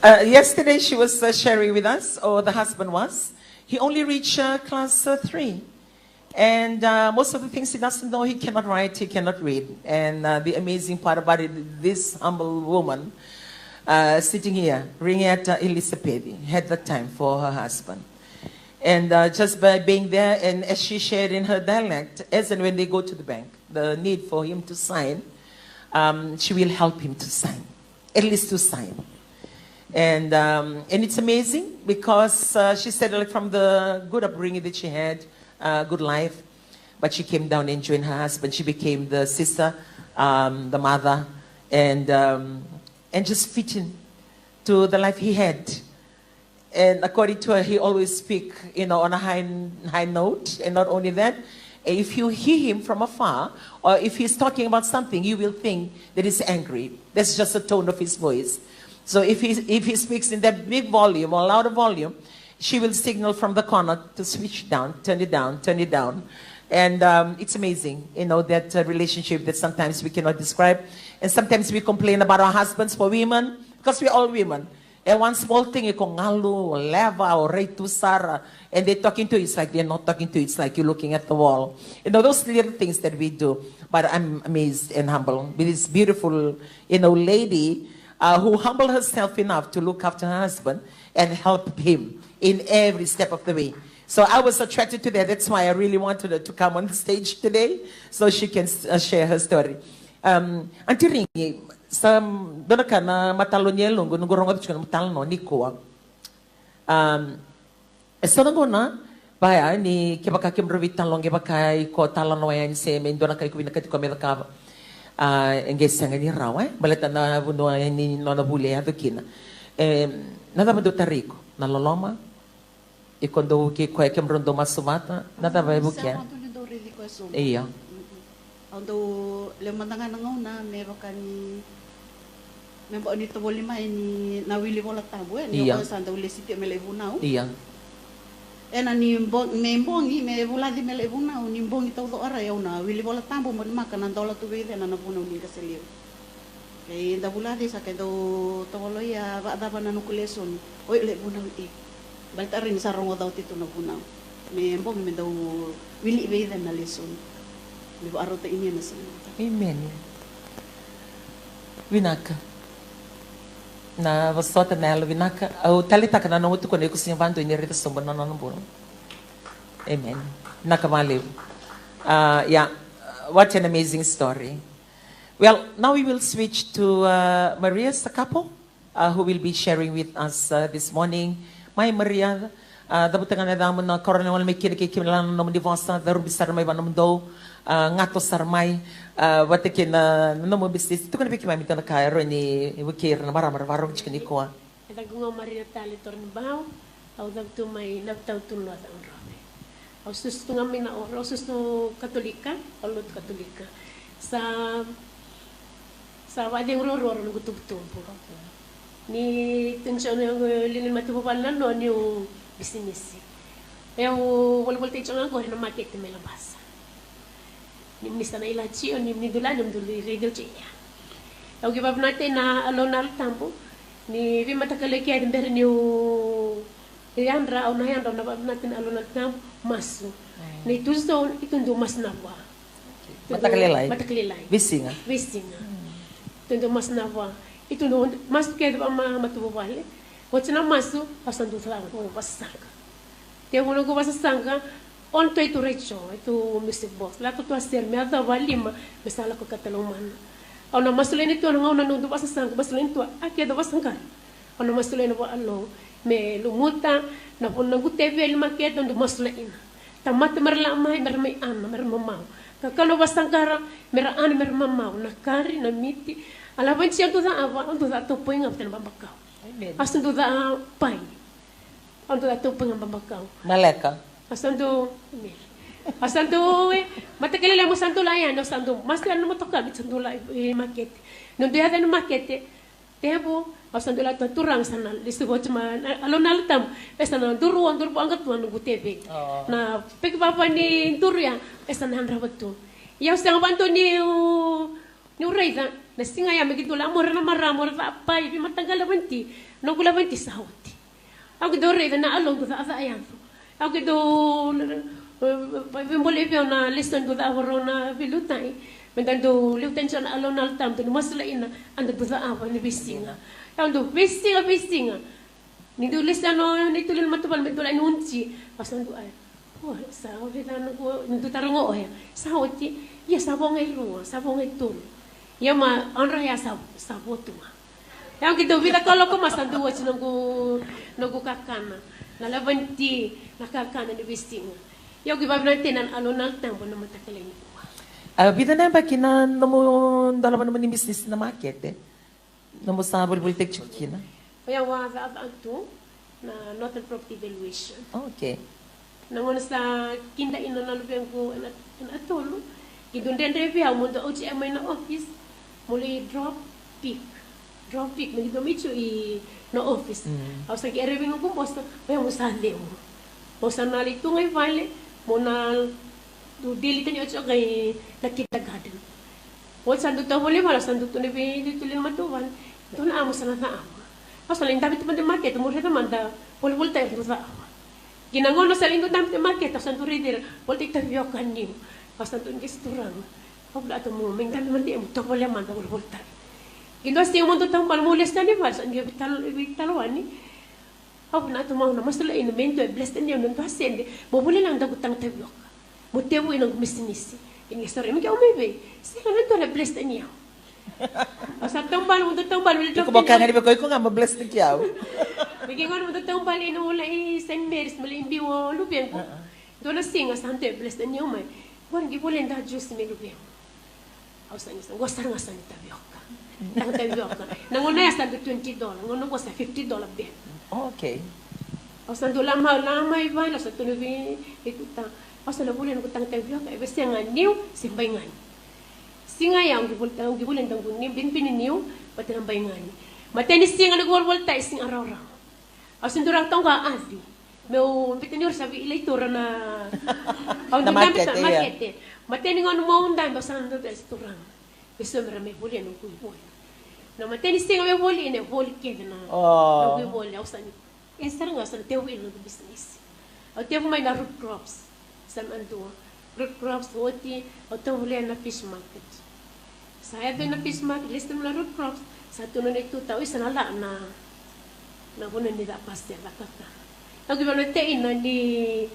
Uh, yesterday she was uh, sharing with us, or the husband was. He only reached uh, class uh, three. And uh, most of the things he doesn't know, he cannot write, he cannot read. And uh, the amazing part about it, this humble woman uh, sitting here, Ringeta Elizabeth, had the time for her husband. And uh, just by being there, and as she shared in her dialect, as and when they go to the bank, the need for him to sign, um, she will help him to sign, at least to sign. And um, and it's amazing because uh, she said, like, from the good upbringing that she had, uh, good life, but she came down and joined her husband. She became the sister, um, the mother, and um, and just fitting to the life he had. And according to her, he always speak, you know, on a high, high note. And not only that, if you hear him from afar, or if he's talking about something, you will think that he's angry. That's just the tone of his voice. So if he, if he speaks in that big volume or louder volume, she will signal from the corner to switch down, turn it down, turn it down. And um, it's amazing, you know, that uh, relationship that sometimes we cannot describe. And sometimes we complain about our husbands for women, because we're all women. And one small thing, you can galu, or leva, or rai tu sara. And they're talking to you, it's like they're not talking to you, it's like you're looking at the wall. You know, those little things that we do. But I'm amazed and humbled with this beautiful, you know, lady uh, who humbled herself enough to look after her husband and help him in every step of the way. So I was attracted to that. That's why I really wanted her to come on the stage today so she can uh, share her story. Um, Auntie Ringi, sa dua na ka na matalo ni yaloqu, noqu rogoca tiko na matalo no nikua. Um, e so na gauna vaya ni kevaka kemudrau veitalanoa, kevaka iko talanoa yani se me dua na ka iko vinakati koya me cakava. Uh, e qai sega ni rawa, e? Baleta na vanua ni nona vuli e yaco kina. E, na cava dau tarai iko? Na loloma? Iko dau vukei koya, kemudrau dau masu vata, na cava e vukea? Sa dau dau raici koya sobu. Io. Mm-mm. Au dau lewa mada ga na gauna me vaka ni me bau ni tovoli mai ni na wili Vola Tabu, e, ni o koya sa dau lesi tiko me lai vunau. Io. Ena ni bo-, me bogi, me vulaci me lai vunau, ni bogi taucoqa rai au na wili Vola Tabu, mo ni maka na dola tu vei cena na vunau ni qase levu. Kei da vulaci sa kei dau tovoloi a vakacava na noqu lesoni. Oi, lai vunau i. Baleta rai ni sa rogoca oti tu na vunau. Me bogi me dau wili vei cena na lesoni. Me vakarauta i nia na sega. Amen. Vinaka. Na vosota na yalo vinaka. Au taleitaka na nomu tukuna iko sega vakadua ni raica sobu na nona bula. Amen. Vinaka vakalevu. Uh, yeah. What an amazing story. Well, now we will switch to uh, Maria Sakapo, uh, who will be sharing with us uh, this morning. Mai Maria, uh, cavuta ga na yacamu na koro na gole mai kina kei keimami na nomuni vosa, carubi sara mai vua nomudou, uh, gato sara mai, uh, vata kei na nomuni bisinisi. Tukuna vei keimami dua na ka e rawa ni vukei ira na marama ra vakarorogo tiko nikua. E caqu ga o Maria Tale Toronibau, au cavutu mai Navitau, Tunuloa, Cakaudrove. Au susu tu ga mai na oro, au susu Katolika, au lotu Katolika. Sa, sa vakacegu ruarua na noqu tubutubu. Ni tini tiko na noqu lili ni matavuvale na no niu bisinisi. Au volivolitaki tiko ga qori na makete mai Labasa. Ni misa na ilaji, o ni mni dula, ni mdula i radio je ya. Au ki vavinate na alo na Yalo Tabu, ni vimatakalei kece bera niu yadra, au na yadra, au na vavinate na alo na Yalo Tabu, masu. Mm. Na itu zone, itu du masu na vua. Okay. Itu du matakalelai. Matakalelai. Veisiga. Veisiga. Mm. Itu du masu na vua. Itu du masu kece va ma, matavuvale. Oti na masu, au sa du sa, au vasasaqa. Tevu noqu vasasaqa, o na tu e tu Raijo, e tu music box. Lako tu a sere, me yacova lima, me sa lako kata lomana. Au na masuleni tu na gauna noqu vasasaqa, masuleni tu a kece vasaqara. Au na masuleni vua Alou, me lumuta, na vo noqu teveli makete, au dau masula ina. Tamata me ra la mai, me ra mai ana, me ra mamau. Kakana vasaqara, me ra ana, me ra mamau. Na kari, na miti. A lava ni au dau cava, au dau cava tau pai ga vata na babakau. Amen. Au sa dau cava pai. Au dau cava tau pai ga babakau. Maleka. Au sa dau, au sa dau, e, matakalele au sa dau la yani, au sa dau, masu yani na motoka, au sa dau la i, i makete. Noqu yaco yani makete, tevu, au sa dau la tu, turaga sa na lesu vou tu mai, na, alo na Yalo Tabu, e sa na duru, duru vaqo tu noqu teveli. Oh. Na peki vava ni duru ya, e sa na yadrava tu. Ia au sega vakadua niu, niu raica, na siga ya me qai dau la, mo ira na marama, mo ira cava pai, veimataqali lewe ni ti, noqu lewe ni ti sa oti. Au qai dau raica na Alou dau cakacaka yaco. Au qai dau, e, e, veibolei vei au na lesoni dau cakava rau na veiliutaki. Meda dau liutaki tiko na Alou na Yalo Tabu, dau ni masulaka na, a da dau cakava ni veisiga. Au dau veisiga, veisiga. Ni dau lesu na, na ituli ni matavuvale, me dau lai ni uji. Au sa dau, ai. O, sa oti na noqu, ni dau taroga o koya. Sa oti, ia sa vo ga e rua, sa vo ga e tolu. Ia ma, a dra ya sa, sa vo tu ga. Ia au qai dau vica kaloko ma sa dau oti noqu, noqu kakana. Na lewe ni ti, na kakana ni veisiga. Ia au qai vavinakataka na Alou na Yalo Tabu na mataka lailai nikua. A, vica na yabaki na nomu dolava nomuni bisinisi na makete? Nomu sa volivolitaki tiko kina? O yau a cakacaka tu na Northern Property Valuation. Okay. Na gauna sa kida ina na luvequ ena, ena tolu, qai dau dredre vei au mo dau oti e mai na office, mo lai drop pick. Drop pick, me qai dau mai tu i na office. Mm. Au sa qai raica vei noqu boss, o yau mo sa cegu. Mo sa na lai tu ga i vale, mo na dau daily tani oti o kai na kindergarten. Oti sa dau tovolea vale, sa dau tukuna vei iratou na matavuvale, dua na amu sa na cava. Au sa lai dabe tu mada i makete, mo raica mada, volivolitaki ira dau cava. Kei na gauna sa lai dau dabe tu i makete, au sa dau raici ira, volitaki tavioka niu. Au sa dau qai sa turaga. Au vula atu mo, me dabe mada, mo tovolea mada, volivolitaki. Kei dua siga mo dau taubale, mo lesu tani vale, sa qai veitalanoa, veitalanoa ni. Au na tu mau na masu lai na me dua e bless tani au na dua sede. Mo vuli na daku taga tavioka. Mo tevu ina gu misinisi. Ini sore mi ke au mai vei. Sega na dua na bless tani au. Au sa taubale, mo taubale, mo Iko mo kaga ni vei ko iko ga mo bless tani au. Mi ke gona mo taubale ina ula i Saint Mary's mo lai biu o luvequ. Dua na siga sa dua e bless tani au mai. Gona gi vuli da juice me luvequ. Au sa ni sa, qo sara ga sa ni tavioka. Taga tavioka. Na gauna ya sa dua twenty dollar, gauna qo sa fifty dollar bag. Okay. Au sa dua la mai, la mai vale, au sa tonu vei, vei tuta. Au sa na vuli na ko taga tavioka, e vese ga niu, se baigani. Siga ya, au qi vuli, au qi vuli na qu niu, binibini niu, vata na baigani. Mateni siga na qu volivolita, e siga rawarawa. Au sa dua ra toqa avi. Meu bita ni ora sa vei ilai tura na. Au dua bita makete. Mateni gauna meu dabe au sa dua bita turaga. Ke so mera me voli ena kui voli. Na mateni siga me voli ena voli kece na. Na kui voli au sa ni. E sara ga sa na tevu ina na bisinisi. Au tevu mai na root crops. Sa na dua. Root crops oti, au tau voli na fish market. Sa yaco na fish market, lesi na root crops, sa tu na nei tutau, isa na la na, na vuna ni ca pasel, la kata. Au ki vana te ina ni,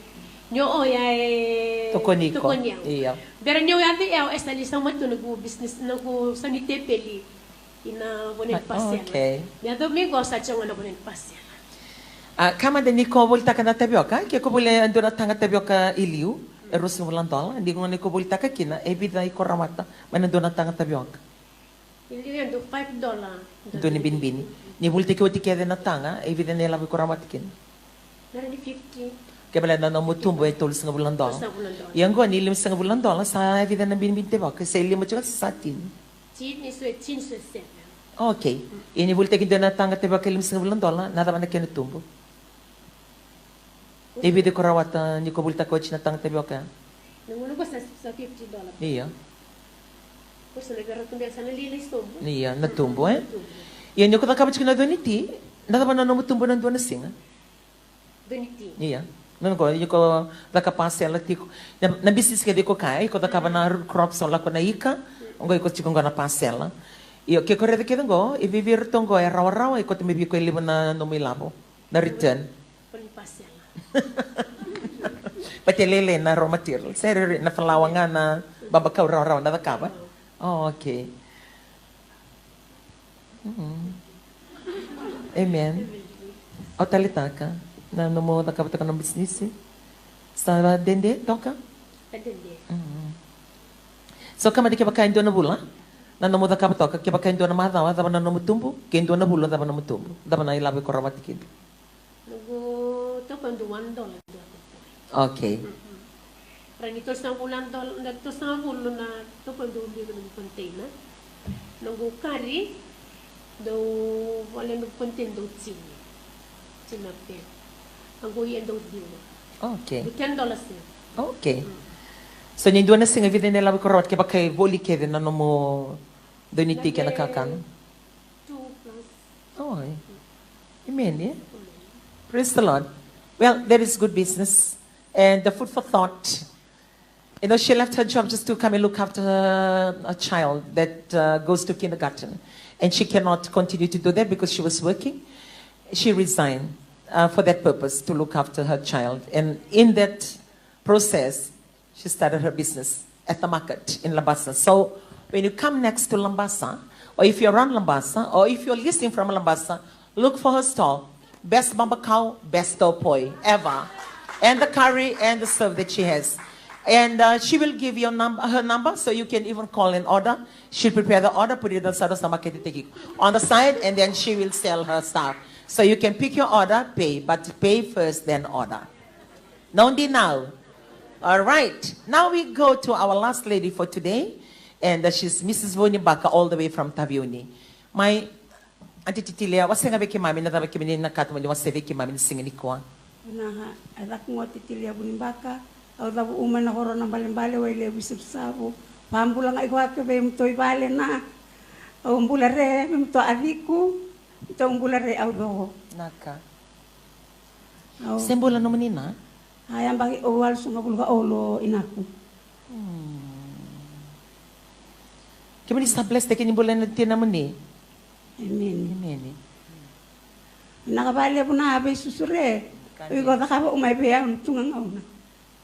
ni o oya e tokoni iko. Tokoni au. Ia. Bera ni o ya te au, e sa li sa matu na gu business, na gu sa ni tepeli. Ina vuna ni pasela. Okay. Ni a domingo sa tiko na vuna ni pasela. A, ka mada ni ko volitaka na tavioka, ke ko voli e dua na taga tavioka i liu, e ruasagavulu na dola, ni gona ni ko volitaka kina, e vica i ko rawata, mai na dua na taga tavioka. I liu e dua five dollar. Dua ni binibini. Ni volitaki oti kece na taga, e vica na ilavo i ko rawata kina. Nara ni fifty. Ke bale na nomu tubu e tolusagavulu na dola. Tolusagavulu na dola. Ia gona ni limasagavulu na dola, sa e vica na binibini tavioka, sa e lima tiko sa tini. Tini, so e tini, so e seven. Okay. Ia ni volitaki dua na taga tavioka e limasagavulu na dola, na cava na kena tubu? E vica ko rawata ni ko volitaka oti na taga tavioka? Na gauna ko sa, sa fifty dollar. Ia. Ko sa na vera tu beka sa na lili sobu. Ia, na tubu, e? Na tubu. Ia ni ko cakava tiko na dua ni ti, na cava na nomu tubu na dua na siga? Dua ni ti. Ia. Na qo, iko caka pasela tiko. Na, na bisinisi kece iko kaya, iko cakava na root crops o lako na ika, qo iko tiko qo na pasela. Io, ke ko raica kece qo, e viavia iratou qo e rawarawa, iko tu mai vei iko e levu na nomu ilavo. Na return. Ko ni pasela. But e lailai na raw material. Sere na falawa ga na babakau rawarawa na cakava. Oh, okay. Mm. Amen. Au taleitaka na nomu cakava toka na bisinisi. Sa dede toka? Sa dede. Mm. So ka mada kevaka e dua na vula na nomu cakava toka, kevaka e dua na macawa, cava na nomu tubu, ke dua na vula, cava na nomu tubu, cava na ilavo e ko rawata kina? Noqu toka dua one dollar dua toka. Okay. Ra ni tolusagavulu na dola, na tolusagavulu na toka dua biu na container. Noqu kari dau vale noqu container dau tini. Tini na pe. Noqu ia dau dua. Okay. Dau ten dollars ya. Okay. So ni dua na siga vica na ilavo ko rawata kevaka e voli kece na nomu dau ni tiki na kakana? Two plus. Oh, amen, eh? Praise the Lord. Well, that is good business. And the food for thought. You know, she left her job just to come and look after her, a child that uh, goes to kindergarten. And she cannot continue to do that because she was working. She resigned uh, for that purpose, to look after her child. And in that process, she started her business at the market in Labasa. So when you come next to Labasa, or if you're around Labasa, or if you're listening from Labasa, look for her store. Best babakau, best topoi ever. And the curry and the serve that she has. And uh, she will give your number, her number, so you can even call and order. She'll prepare the order, put it on the side of the market, take it on the side, and then she will sell her stuff. So you can pick your order, pay, but pay first, then order. Nondi now. All right. Now we go to our last lady for today. And uh, she's Missus Vuni Baka, all the way from Taveuni. Mai, Aunty Titilia, wasea ga vei keimami na cava kemuni na ka tou mani wasea vei keimami na siga nikua. Na, e caku ga o Titilia Vuni Baka, au cavu uma na koro na balebale, Wailevu, Savusavu. Vabula ga i koya ke vei mutou i vale na. Au bula re, me mutou a ciku. Mutou bula re au coko. Naka. Au. Se bula nomuni na? A yabaki o walusagavulu ka ono o inaku. Hmm. Kemuni sa bless taki ni bula na tinamuni. Amen. Amen. Vinaka vakalevu na veisusu re. O iko cakava u mai vei au na tu ga gauna.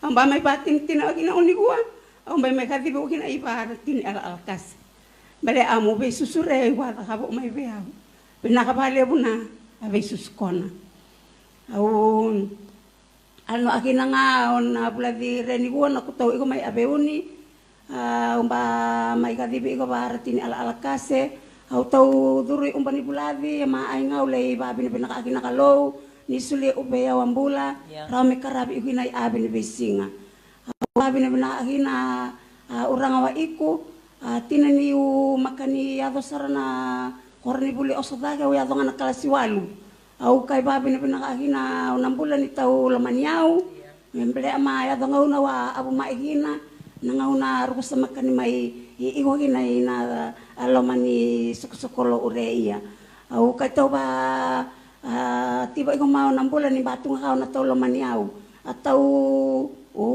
Au ba mai vatinitini au kina o nikua. Au ba mai kacivi au kina i vara tini ala ala kase. Bale au mo veisusu re i vara cakava u mai vei au. Vinaka vakalevu na a veisusu kona. Au Ano akina ga o na vulaci re nikua na kutau iko mai a veuni. A, uba mai kacivi iko vara tini ala ala kase. Au tau curu i uba ni vulaci ma ai ga u lei vavinavinaka akina Kalou ni suli u vei au a bula. Rawa me karavi iko ina i avi ni veisiga. Au vavinavinaka akina a uraga wa iko. A, tina ni u makani yaco sara na koro ni vuli oso cake au yaco ga na kalasi walu. Au kai vavinavinaka kina au na bula ni tau lomani au. Me bale ama yaco gauna wa avu mai kina na gauna ruku samaka ni mai i iko kina i na a lomani sokosokolo ure ia. Au kai tau va a tiva iko mau na bula ni batuga kau na tau lomani au. A tau u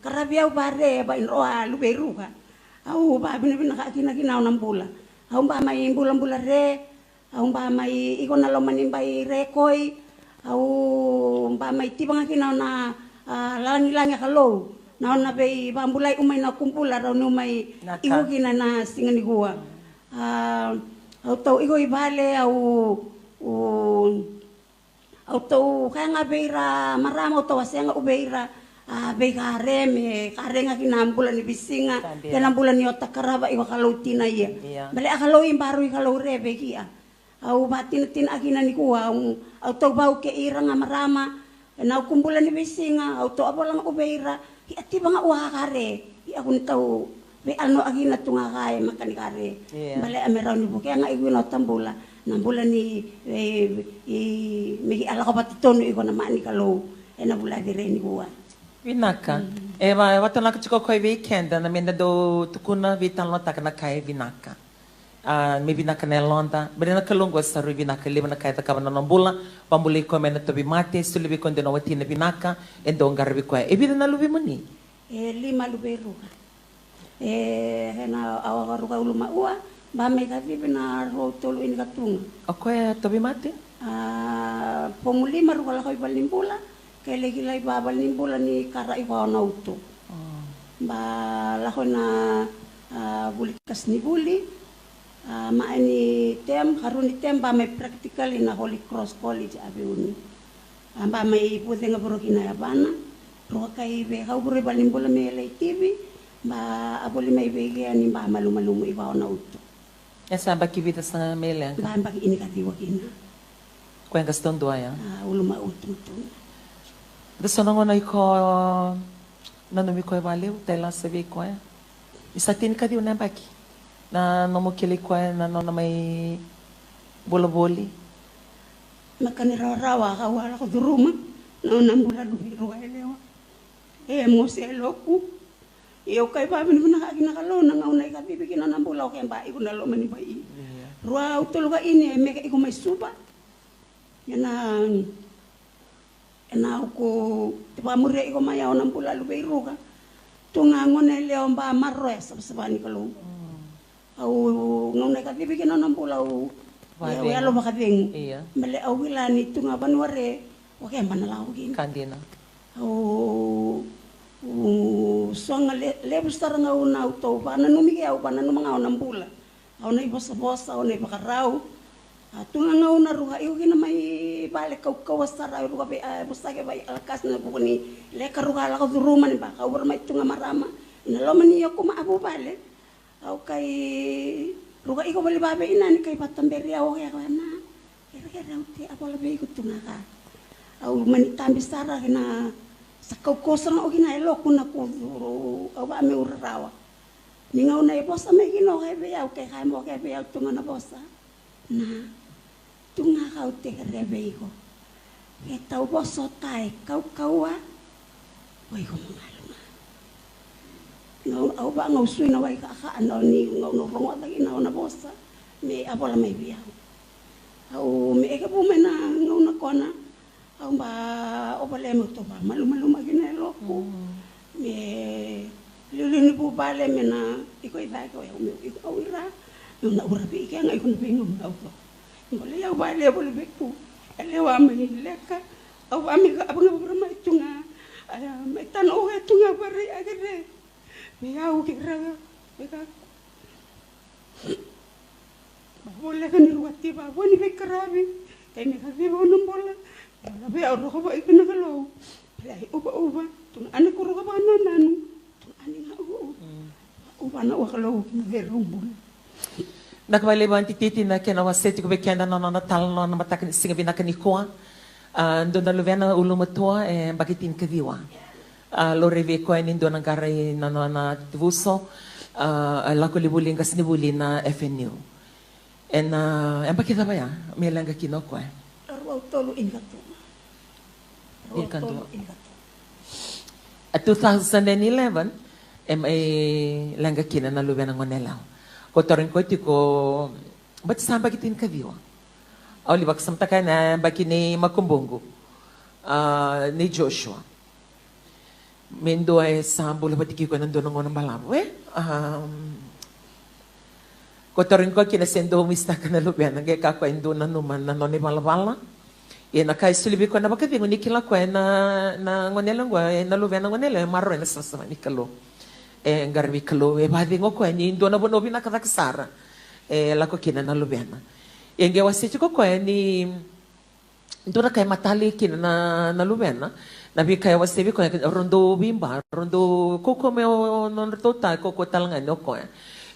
karavi au vare va inroa luvei ruka. Au vavinavinaka kina kina au na bula. Au ba mai bulabula re. Au ba mai iko na loma ni bai rekoi. Au ba mai tiva ga kina na a, lagilagi a Kalou na ona veivabulai umai na kubula rau ni umai iko kina na siga ni kua. A, au tau iko i vale au u, au tau kaya ga vei ira marama au tau a sega u vei ira a, vei kare me kare ga kina bula ni visiga kena bula ni ota karava iko Kalou tina ia. Bale a Kalou i baru i Kalou re vei kia. Au vatinatina akina nikua au, au tau vau ke ira ga marama. Ena au kubula ni veisiga au tau a vola ga u vei ira. Ia tiva ga ua kare ia kuni tau vei ano akina tu ga ka e maka ni kare. Bale a me rau ni vuke ga iko ina o tabula na bula ni i me ki a lako vata tonu iko na ma ni Kalou. Ena vula cire nikua. Vinaka. E va e vatanaka tiko koe vei keda na me da dau tukuna vei talanoataka na ka e vinaka. A, me vinaka na yaloda, me na Kalou qo sa rui vinaka levu na ka e cakava na nona bula, vabulai koya mai na tauvimate, soli vei koya dua na watina vinaka, e dau qaravi koya. E vica na luvemuni? E lima luvei ruka. E, e na awa ruka ulumaua, ba mai kacivi na rua tolu ini katuga. O koya tauvimate? A, pomu lima ruka lako i valenibula, ke leki lai va valenibula ni kara i vao na utu. Ba lako na a, vuli kasinivuli. A, ma ni tem, haruni tem ba mai practical ina Holy Cross College a veuni. A, ba mai vucega voro kina yavana. Rua kai vekau voro i valenibula me lai tivi. Ba a voli mai vei kea ni ba malumalumu i vao na utu. E sa baki vica sa me leqa? Ba baki ini kaciwa kina. Koya ga sa taudua ya? A, uluma utu utu. Da so na gona iko nanumi koya valevu, tai lasa vei koya. Ni sa tini kaciwa na yabaki na nomu kilai koya na nona mai bula voli. Maka ni rawarawa kau a lako curuma na nona bula luvi rua e lewa. E mosi e loku. Ia au kai vavinavinaka kina Kalou na gauna i kacivi kina na bula o ke ba iko na loma ni bai. Rua au tolu ka ini e meke iko mai Suva. Ia na Ena au ko te vakamuria iko mai au na bula luvei ruka. Tu ga gone lewa ba maroroya savasava ni Kalou. Au gauna e kacivi kina na bula au yalo vakacegu. Bale au wila ni tu ga vanua re o keba na lako kina. Au soga levu sara ga au na au tou vakananumi ke au vakananuma ga au na bula. Au na ivosavosa, au na ivakarau. A tu ga gauna ruka iko kina mai vale kaukauwa sara au ruka vei a vosake vai alakasi na vuku ni leka ruka a lako curuma ni ba kau vara mai tu ga marama. Ina loma ni yaku ma a vuvale. Au kai ruka iko voli vavei ina ni kai vataberi au o kea koya na. Kerekere au te a vola vei iko tu ga ka. Au mani tabi sara kina sa kaukauwa sara ga o kina e loku na kucuru au vaa me urarawa. Ni gauna e vosa mai kina o kea vei au ke kaya mo kea vei au tu ga na vosa. Na tu ga kau te kere vei iko. Ke tau vosa o ta e kaukauwa. O iko mo galu ga. Gau au vaa gau sui na wai kaka na o ni gau na rogoca kina o na vosa. Me a vola mai vei au. Au me eke vu mai na gauna kona. Au ba o vale me uto va malumaluma kina e loku. Me liuliu ni vuvale me na iko i cake o yau meu iko au ira. Meu na ura vei ike ga iko na veigauna au to. Iko lele au vale voli vei ku. E lewa mai leka, au a mai ga, a vaga vura mai tu ga. Aya, mai tana o e tu ga vare a kere. Me au ke raga, me ka. Ba vo leka ni ruati, ba vo ni vei karavi. Kai me ka viva o na bola. Ba la vei au roko va i kena kalou. Ba la i uva uva, tu ga ane ko roko va na nanu. Tu ga ane ga uva uva. Uva na ua kalou, na vei rau bula. Na ka vale va tititi na kena wase tiko vei keda na nona tala na nona mataka ni siga vinaka ni kua. A, dua na luvena ulumatua e baki tini ka ciwa. A, lori vei koya ni dua na qara i na nona vuso. A, a lako livuli qasi ni vuli na F N U. E na, e baki cava ya, me leqa kina o koya. Rua tolu ini ka tu. Rua tolu ini ka tu. A two thousand and eleven, e mai leqa kina na luvena gone yalewa. Ko toro ni koya tiko, but sa baki tini ka ciwa. Au li vakasamataka na baki ni makubuqu, a, ni Joshua. Me dua e sa bula vata kei koya na dua na gauna balavu, e? Am, ko toro ni koya kina se dua misitaka na luvena, qai ka koya e dua nanuma na nona ivalavala. Ia na ka e soli vei koya na vakacegu ni kila koya na, na gone yalewa, e na luvena gone yalewa, e maroroya na savasava ni Kalou. E qaravi Kalou, e vakacegu o koya ni dua na vanua vinaka cake sara. E lako kina na luvena. Ia qai wasei tiko o koya ni dua na ka e matali kina na, na luvena, na veika e wasei vei koya, rau dau veiba, rau dau kaukaua me o nodratou ta, kaukaua tale ga ni o koya.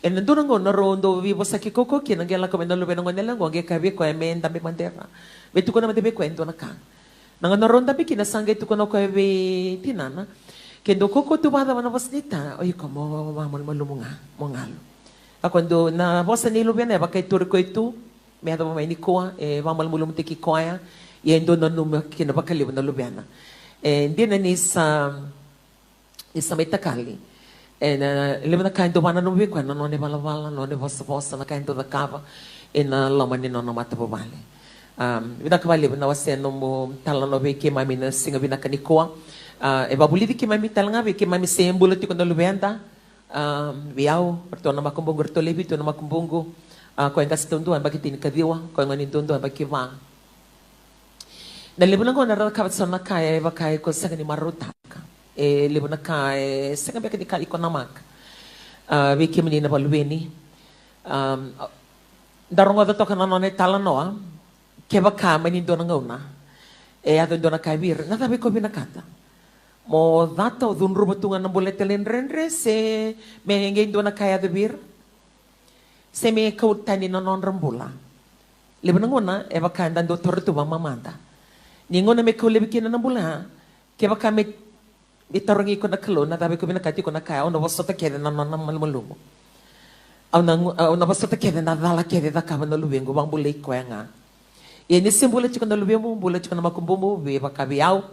E na dua na gauna rau dau veivosaki kaukaua kina, qai lako mai na luvena gone yalewa qo, qai kaya vei koya me dabe mada e ra. Me tukuna mada vei koya e dua na ka. Na gauna rau dabe kina sa qai tukuna o koya vei tinana, ke dau kaukaua tu vakacava na vosa ni ta, o iko mo vakamalumalumu ga, mo galu. Ka koya dau na vosa ni luvena e vaka e turi koya tu, me yacova mai nikua, e vakamalumalumutaki koya, ia e dau nanuma kina vakalevu na luvena. E dina ni sa, ni sa mai takali. E na levu na ka e dau vakananuma vei koya na nona ivalavala, na nona ivosavosa, na ka e dau cakava e na loma ni nona matavuvale. Am, vinaka vakalevu na wasea nomu talanoa vei keimami na siga vinaka nikua. A, e vakavulici keimami tale ga vei keimami se bula tiko na luveda. A, vei au, ratou na makubuqu, ratou lewe vitu na makubuqu. A, koya qase taudua e baki tini ka ciwa, koya gone duadua e baki va. Na levu na gauna ra cakava so na ka e vaka iko sega ni marautaka. E levu na ka e sega beka ni ka iko namaka. A, vei kemuni na vakaluveni. Am, da rogoca toka na nona italanoa, kevaka mai ni dua na gauna e yaco e dua na ka vei ira, na cava iko vinakata? Mo cata, o cudruva tu ga na bula e talaidredre, se me qai dua na ka yaco vei ira, se me kau tani na nodra bula. Levu na gauna e vaka eda dau toro tu vakamamada. Ni gauna me kau laivi kina na bula, kevaka me, me tarogi iko na Kalou, na cava iko vinakata, iko na kaya, au na vosota kece na nona malumalumu. Au na, au na vosota kece na cala kece e cakava na luvequ, vakabulai koya ga. Ia ni se bula tiko na luvemu, bula tiko na makubumu, vei vaka vei au.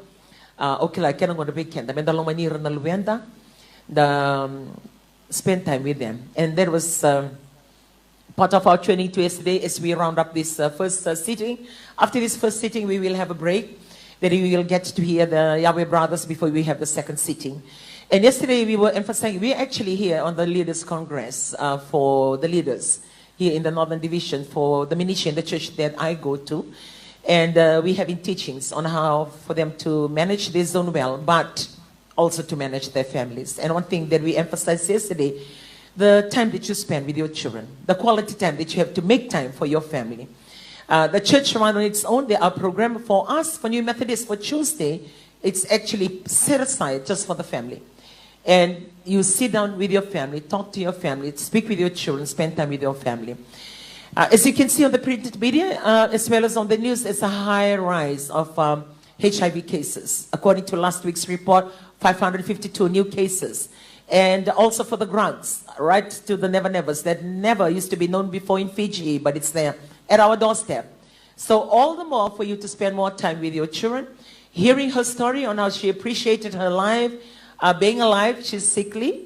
A, au kila kena gauna vei keda, meda lomani ira na luveda, da, um, spend time with them. And that was, um, part of our training to yesterday as we round up this, uh, first, uh, sitting. After this first sitting, we will have a break. Then we will get to hear the Yahweh Brothers before we have the second sitting. And yesterday we were emphasizing, we are actually here on the Leaders Congress, uh, for the leaders here in the Northern Division for the ministry and the church that I go to. And, uh, we having teachings on how for them to manage their zone well, but also to manage their families. And one thing that we emphasized yesterday, the time that you spend with your children, the quality time that you have to make time for your family. Uh, the church run on its own. There are programs for us, for New Methodists, for Tuesday. It's actually set aside just for the family. And you sit down with your family, talk to your family, speak with your children, spend time with your family. Uh, as you can see on the printed media, uh, as well as on the news, it's a high rise of, um, H I V cases. According to last week's report, five hundred fifty-two new cases. And also for the drugs, right to the Never Nevers, that never used to be known before in Fiji, but it's there at our doorstep. So all the more for you to spend more time with your children, hearing her story on how she appreciated her life, uh, being alive. She's sickly,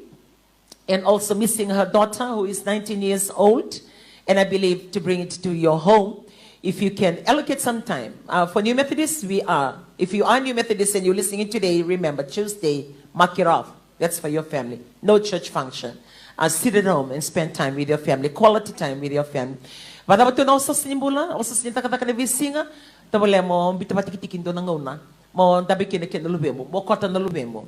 and also missing her daughter, who is nineteen years old, and I believe to bring it to your home. If you can allocate some time, uh, for New Methodists, we are. If you are New Methodist and you're listening today, remember, Tuesday, mark it off. That's for your family. No church function. Uh, sit at home and spend time with your family, quality time with your family. Vakacava tu na osooso ni bula, osooso ni cakacaka ni veisiga, Tavale mo biuta vakatikitiki dua na gauna mo dabe kina kei na luvemu, mo kota na luvemu.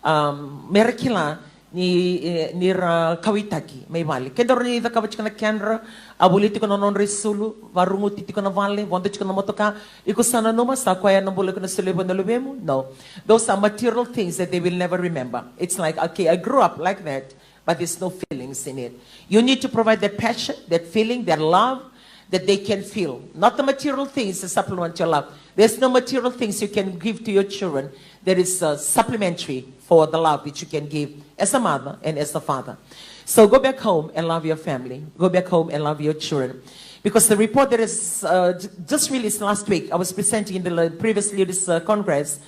Um, me ra kila ni, eh, ni ra kauwaitaki mai vale. Ke daru ni cakava tiko na kedra, a voli tiko na nodra isulu, varuguti tiko na vale, vodo tiko na motoka, iko sa nanuma sa koya na bula iko na solia vua na luvemu? No. Those are material things that they will never remember. It's like, okay, I grew up like that, but there's no feelings in it. You need to provide that passion, that feeling, that love that they can feel. Not the material things that supplement your love. There's no material things you can give to your children that is, uh, supplementary for the love that you can give as a mother and as a father. So go back home and love your family. Go back home and love your children. Because the report that is, uh, j-, just released last week, I was presenting in the le-, previous Leaders, uh, Congress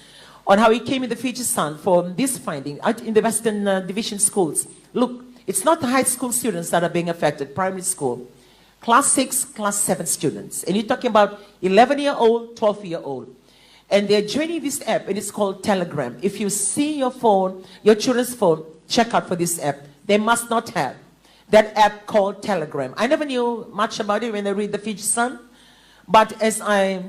on how it came in the Fiji Sun for this finding out in the Western, uh, Division schools. Look, it's not the high school students that are being affected, primary school. Class six, class seven students. And you're talking about eleven-year-old, twelve-year-old. And they're joining this app, and it's called Telegram. If you see your phone, your children's phone, check out for this app. They must not have that app called Telegram. I never knew much about it when I read the Fiji Sun. But as I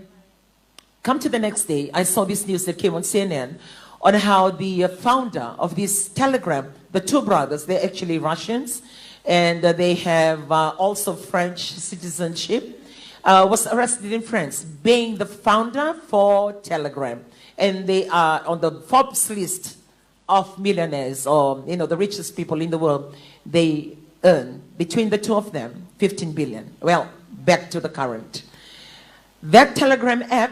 come to the next day, I saw this news that came on C N N on how the, uh, founder of this Telegram, the two brothers, they're actually Russians, and, uh, they have, uh, also French citizenship, uh, was arrested in France, being the founder for Telegram. And they are on the Forbes list of millionaires, or, you know, the richest people in the world. They earn, between the two of them, fifteen billion. Well, back to the current. That Telegram app,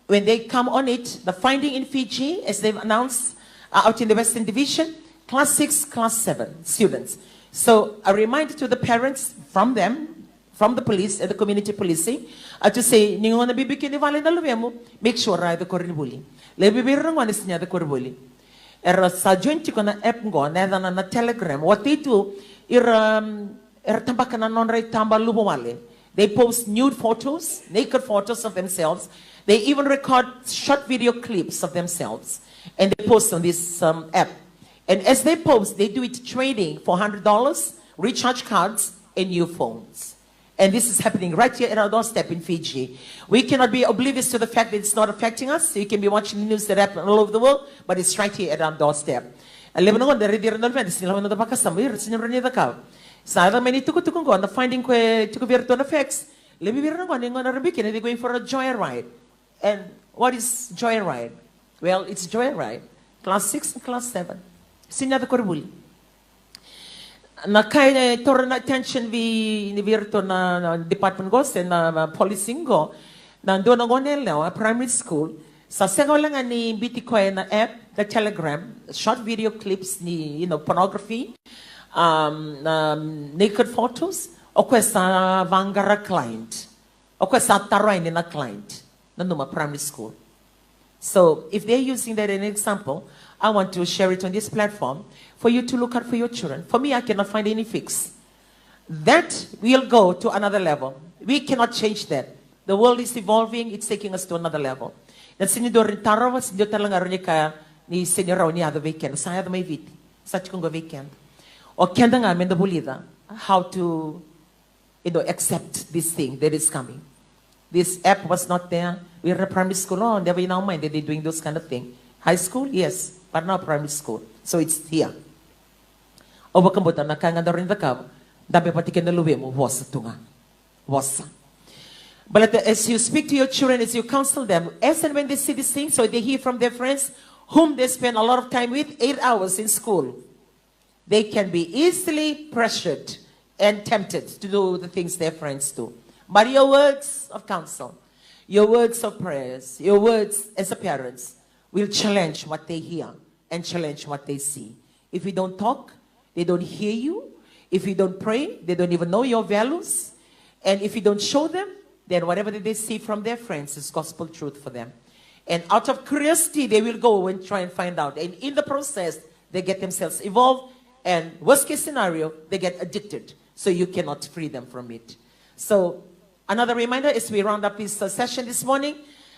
when they come on it, the finding in Fiji, as they've announced, uh, out in the Western Division, class six, class seven students. So a reminder to the parents from them, from the police and the community policing, uh, to say, ni gauna bibi kina i vale na luvemu, make sure ra yaco koronivuli. Levu vei ira na gone sega ni yaco koronivuli. Era sa join tiko na app qo, na yacana na Telegram. What they do, ira, um, era tabaka na nodra itaba luvawale. They post nude photos, naked photos of themselves. They even record short video clips of themselves. And they post on this, um, app. And as they post, they do it trading for hundred dollars, recharge cards, and new phones. And this is happening right here at our doorstep in Fiji. We cannot be oblivious to the fact that it's not affecting us. You can be watching the news that happen all over the world, but it's right here at our doorstep. A levu na gauna raici ira na luveda, sega ni lako na noda vakasama, ira sega ni rawa ni cakava. Sa yaco mai na itukutuku qo, na finding qo e tiko vei iratou na facts. Levu vei ira na gone, gauna ra bibi kina, they going for a joyride. And what is joyride? Well, it's joyride. Class six and class seven. Sega ni yaco koronivuli. Na ka e taura na attention vei, ni vei iratou na, na department qo se na, na policing qo, na dua na gone yalewa, a primary school, sa sega wale ga ni biuti koya na app, na Telegram, short video clips ni, you know, pornography, um, um, naked photos, o koya sa vaqara client. O koya sa taro yani na client. Nanuma primary school. So, if they're using that as an example, I want to share it on this platform for you to look out for your children. For me, I cannot find any fix. That will go to another level. We cannot change that. The world is evolving, it's taking us to another level. Na sega ni dua rawa ni tarova, sega ni dua tale ga rawa ni kaya ni sega ni rawa ni yaco vei keda. Sa yaco mai Viti. Sa tiko qo vei keda. O keda ga meda vulica how to, you know, accept this thing that is coming. This app was not there. We were primary school, oh, never in our mind that they're doing those kind of thing. High school, yes, but now primary school. So it's here. Au vakabauta na ka ga daru na cakava, dabe vata kei na luvemu, vosa tu ga. Vosa. But let the, as you speak to your children, as you counsel them, as and when they see these things, or they hear from their friends, whom they spend a lot of time with, eight hours in school, they can be easily pressured and tempted to do the things their friends do. But your words of counsel, your words of prayers, your words as a parents will challenge what they hear and challenge what they see. If you don't talk, they don't hear you. If you don't pray, they don't even know your values. And if you don't show them, then whatever that they see from their friends is gospel truth for them. And out of curiosity, they will go and try and find out. And in the process, they get themselves involved. And worst case scenario, they get addicted. So you cannot free them from it. So another reminder as we round up this, uh, session this morning,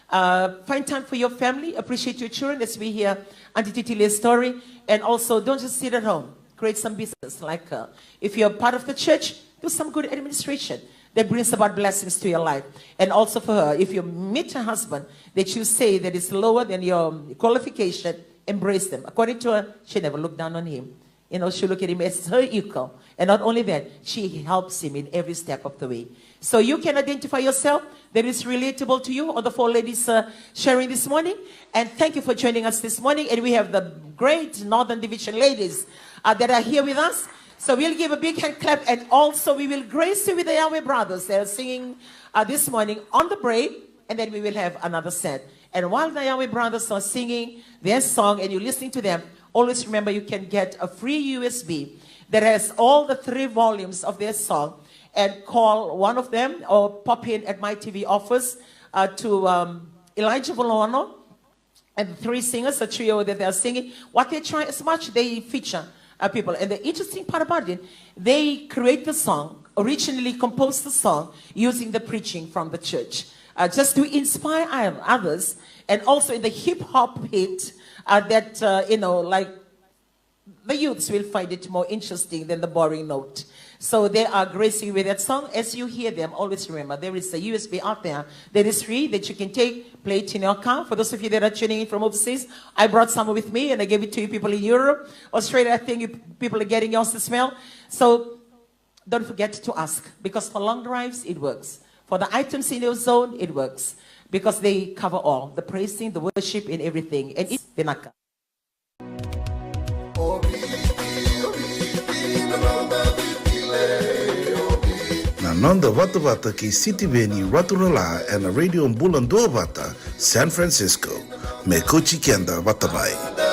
uh, find time for your family, appreciate your children as we hear Auntie Titile's story, and also don't just sit at home. Create some business. Like, uh, if you're part of the church, do some good administration. that brings about blessings to your life. And also for her, if you meet a husband that you say that is lower than your qualification, embrace them. According to her, she never looked down on him. You know, she looked at him as her equal. And not only that, she helps him in every step of the way. So you can identify yourself that is relatable to you, or the four ladies uh, sharing this morning. And thank you for joining us this morning. And we have the great Northern Division ladies uh, that are here with us. So we'll give a big hand clap, and also we will grace you with the Yahweh Brothers that are singing uh, this morning on the break, and then we will have another set. And while the Yahweh Brothers are singing their song and you're listening to them, always remember you can get a free U S B that has all the three volumes of their song, and call one of them or pop in at my T V office uh, to um, Elijah Volono and the three singers, the trio that they are singing. What they try as much, they feature uh, people. And the interesting part about it, they create the song, originally composed the song using the preaching from the church, uh, just to inspire others. And also in the hip hop hit uh, that, uh, you know, like the youths will find it more interesting than the boring note. So they are gracing with that song. As you hear them, always remember there is a U S B out there that is free that you can take, play it in your car. For those of you that are tuning in from overseas, I brought some with me and I gave it to you people in Europe, Australia. I think you people are getting yours as well. So don't forget to ask, because for long drives it works. For the items in your zone, it works because they cover all the praising, the worship, and everything. And it's vinaka. Na noda vatavata kei Sitiveni Raturala ena Radio Bula Duavata, San Francisco. Me kauti keda vata mai.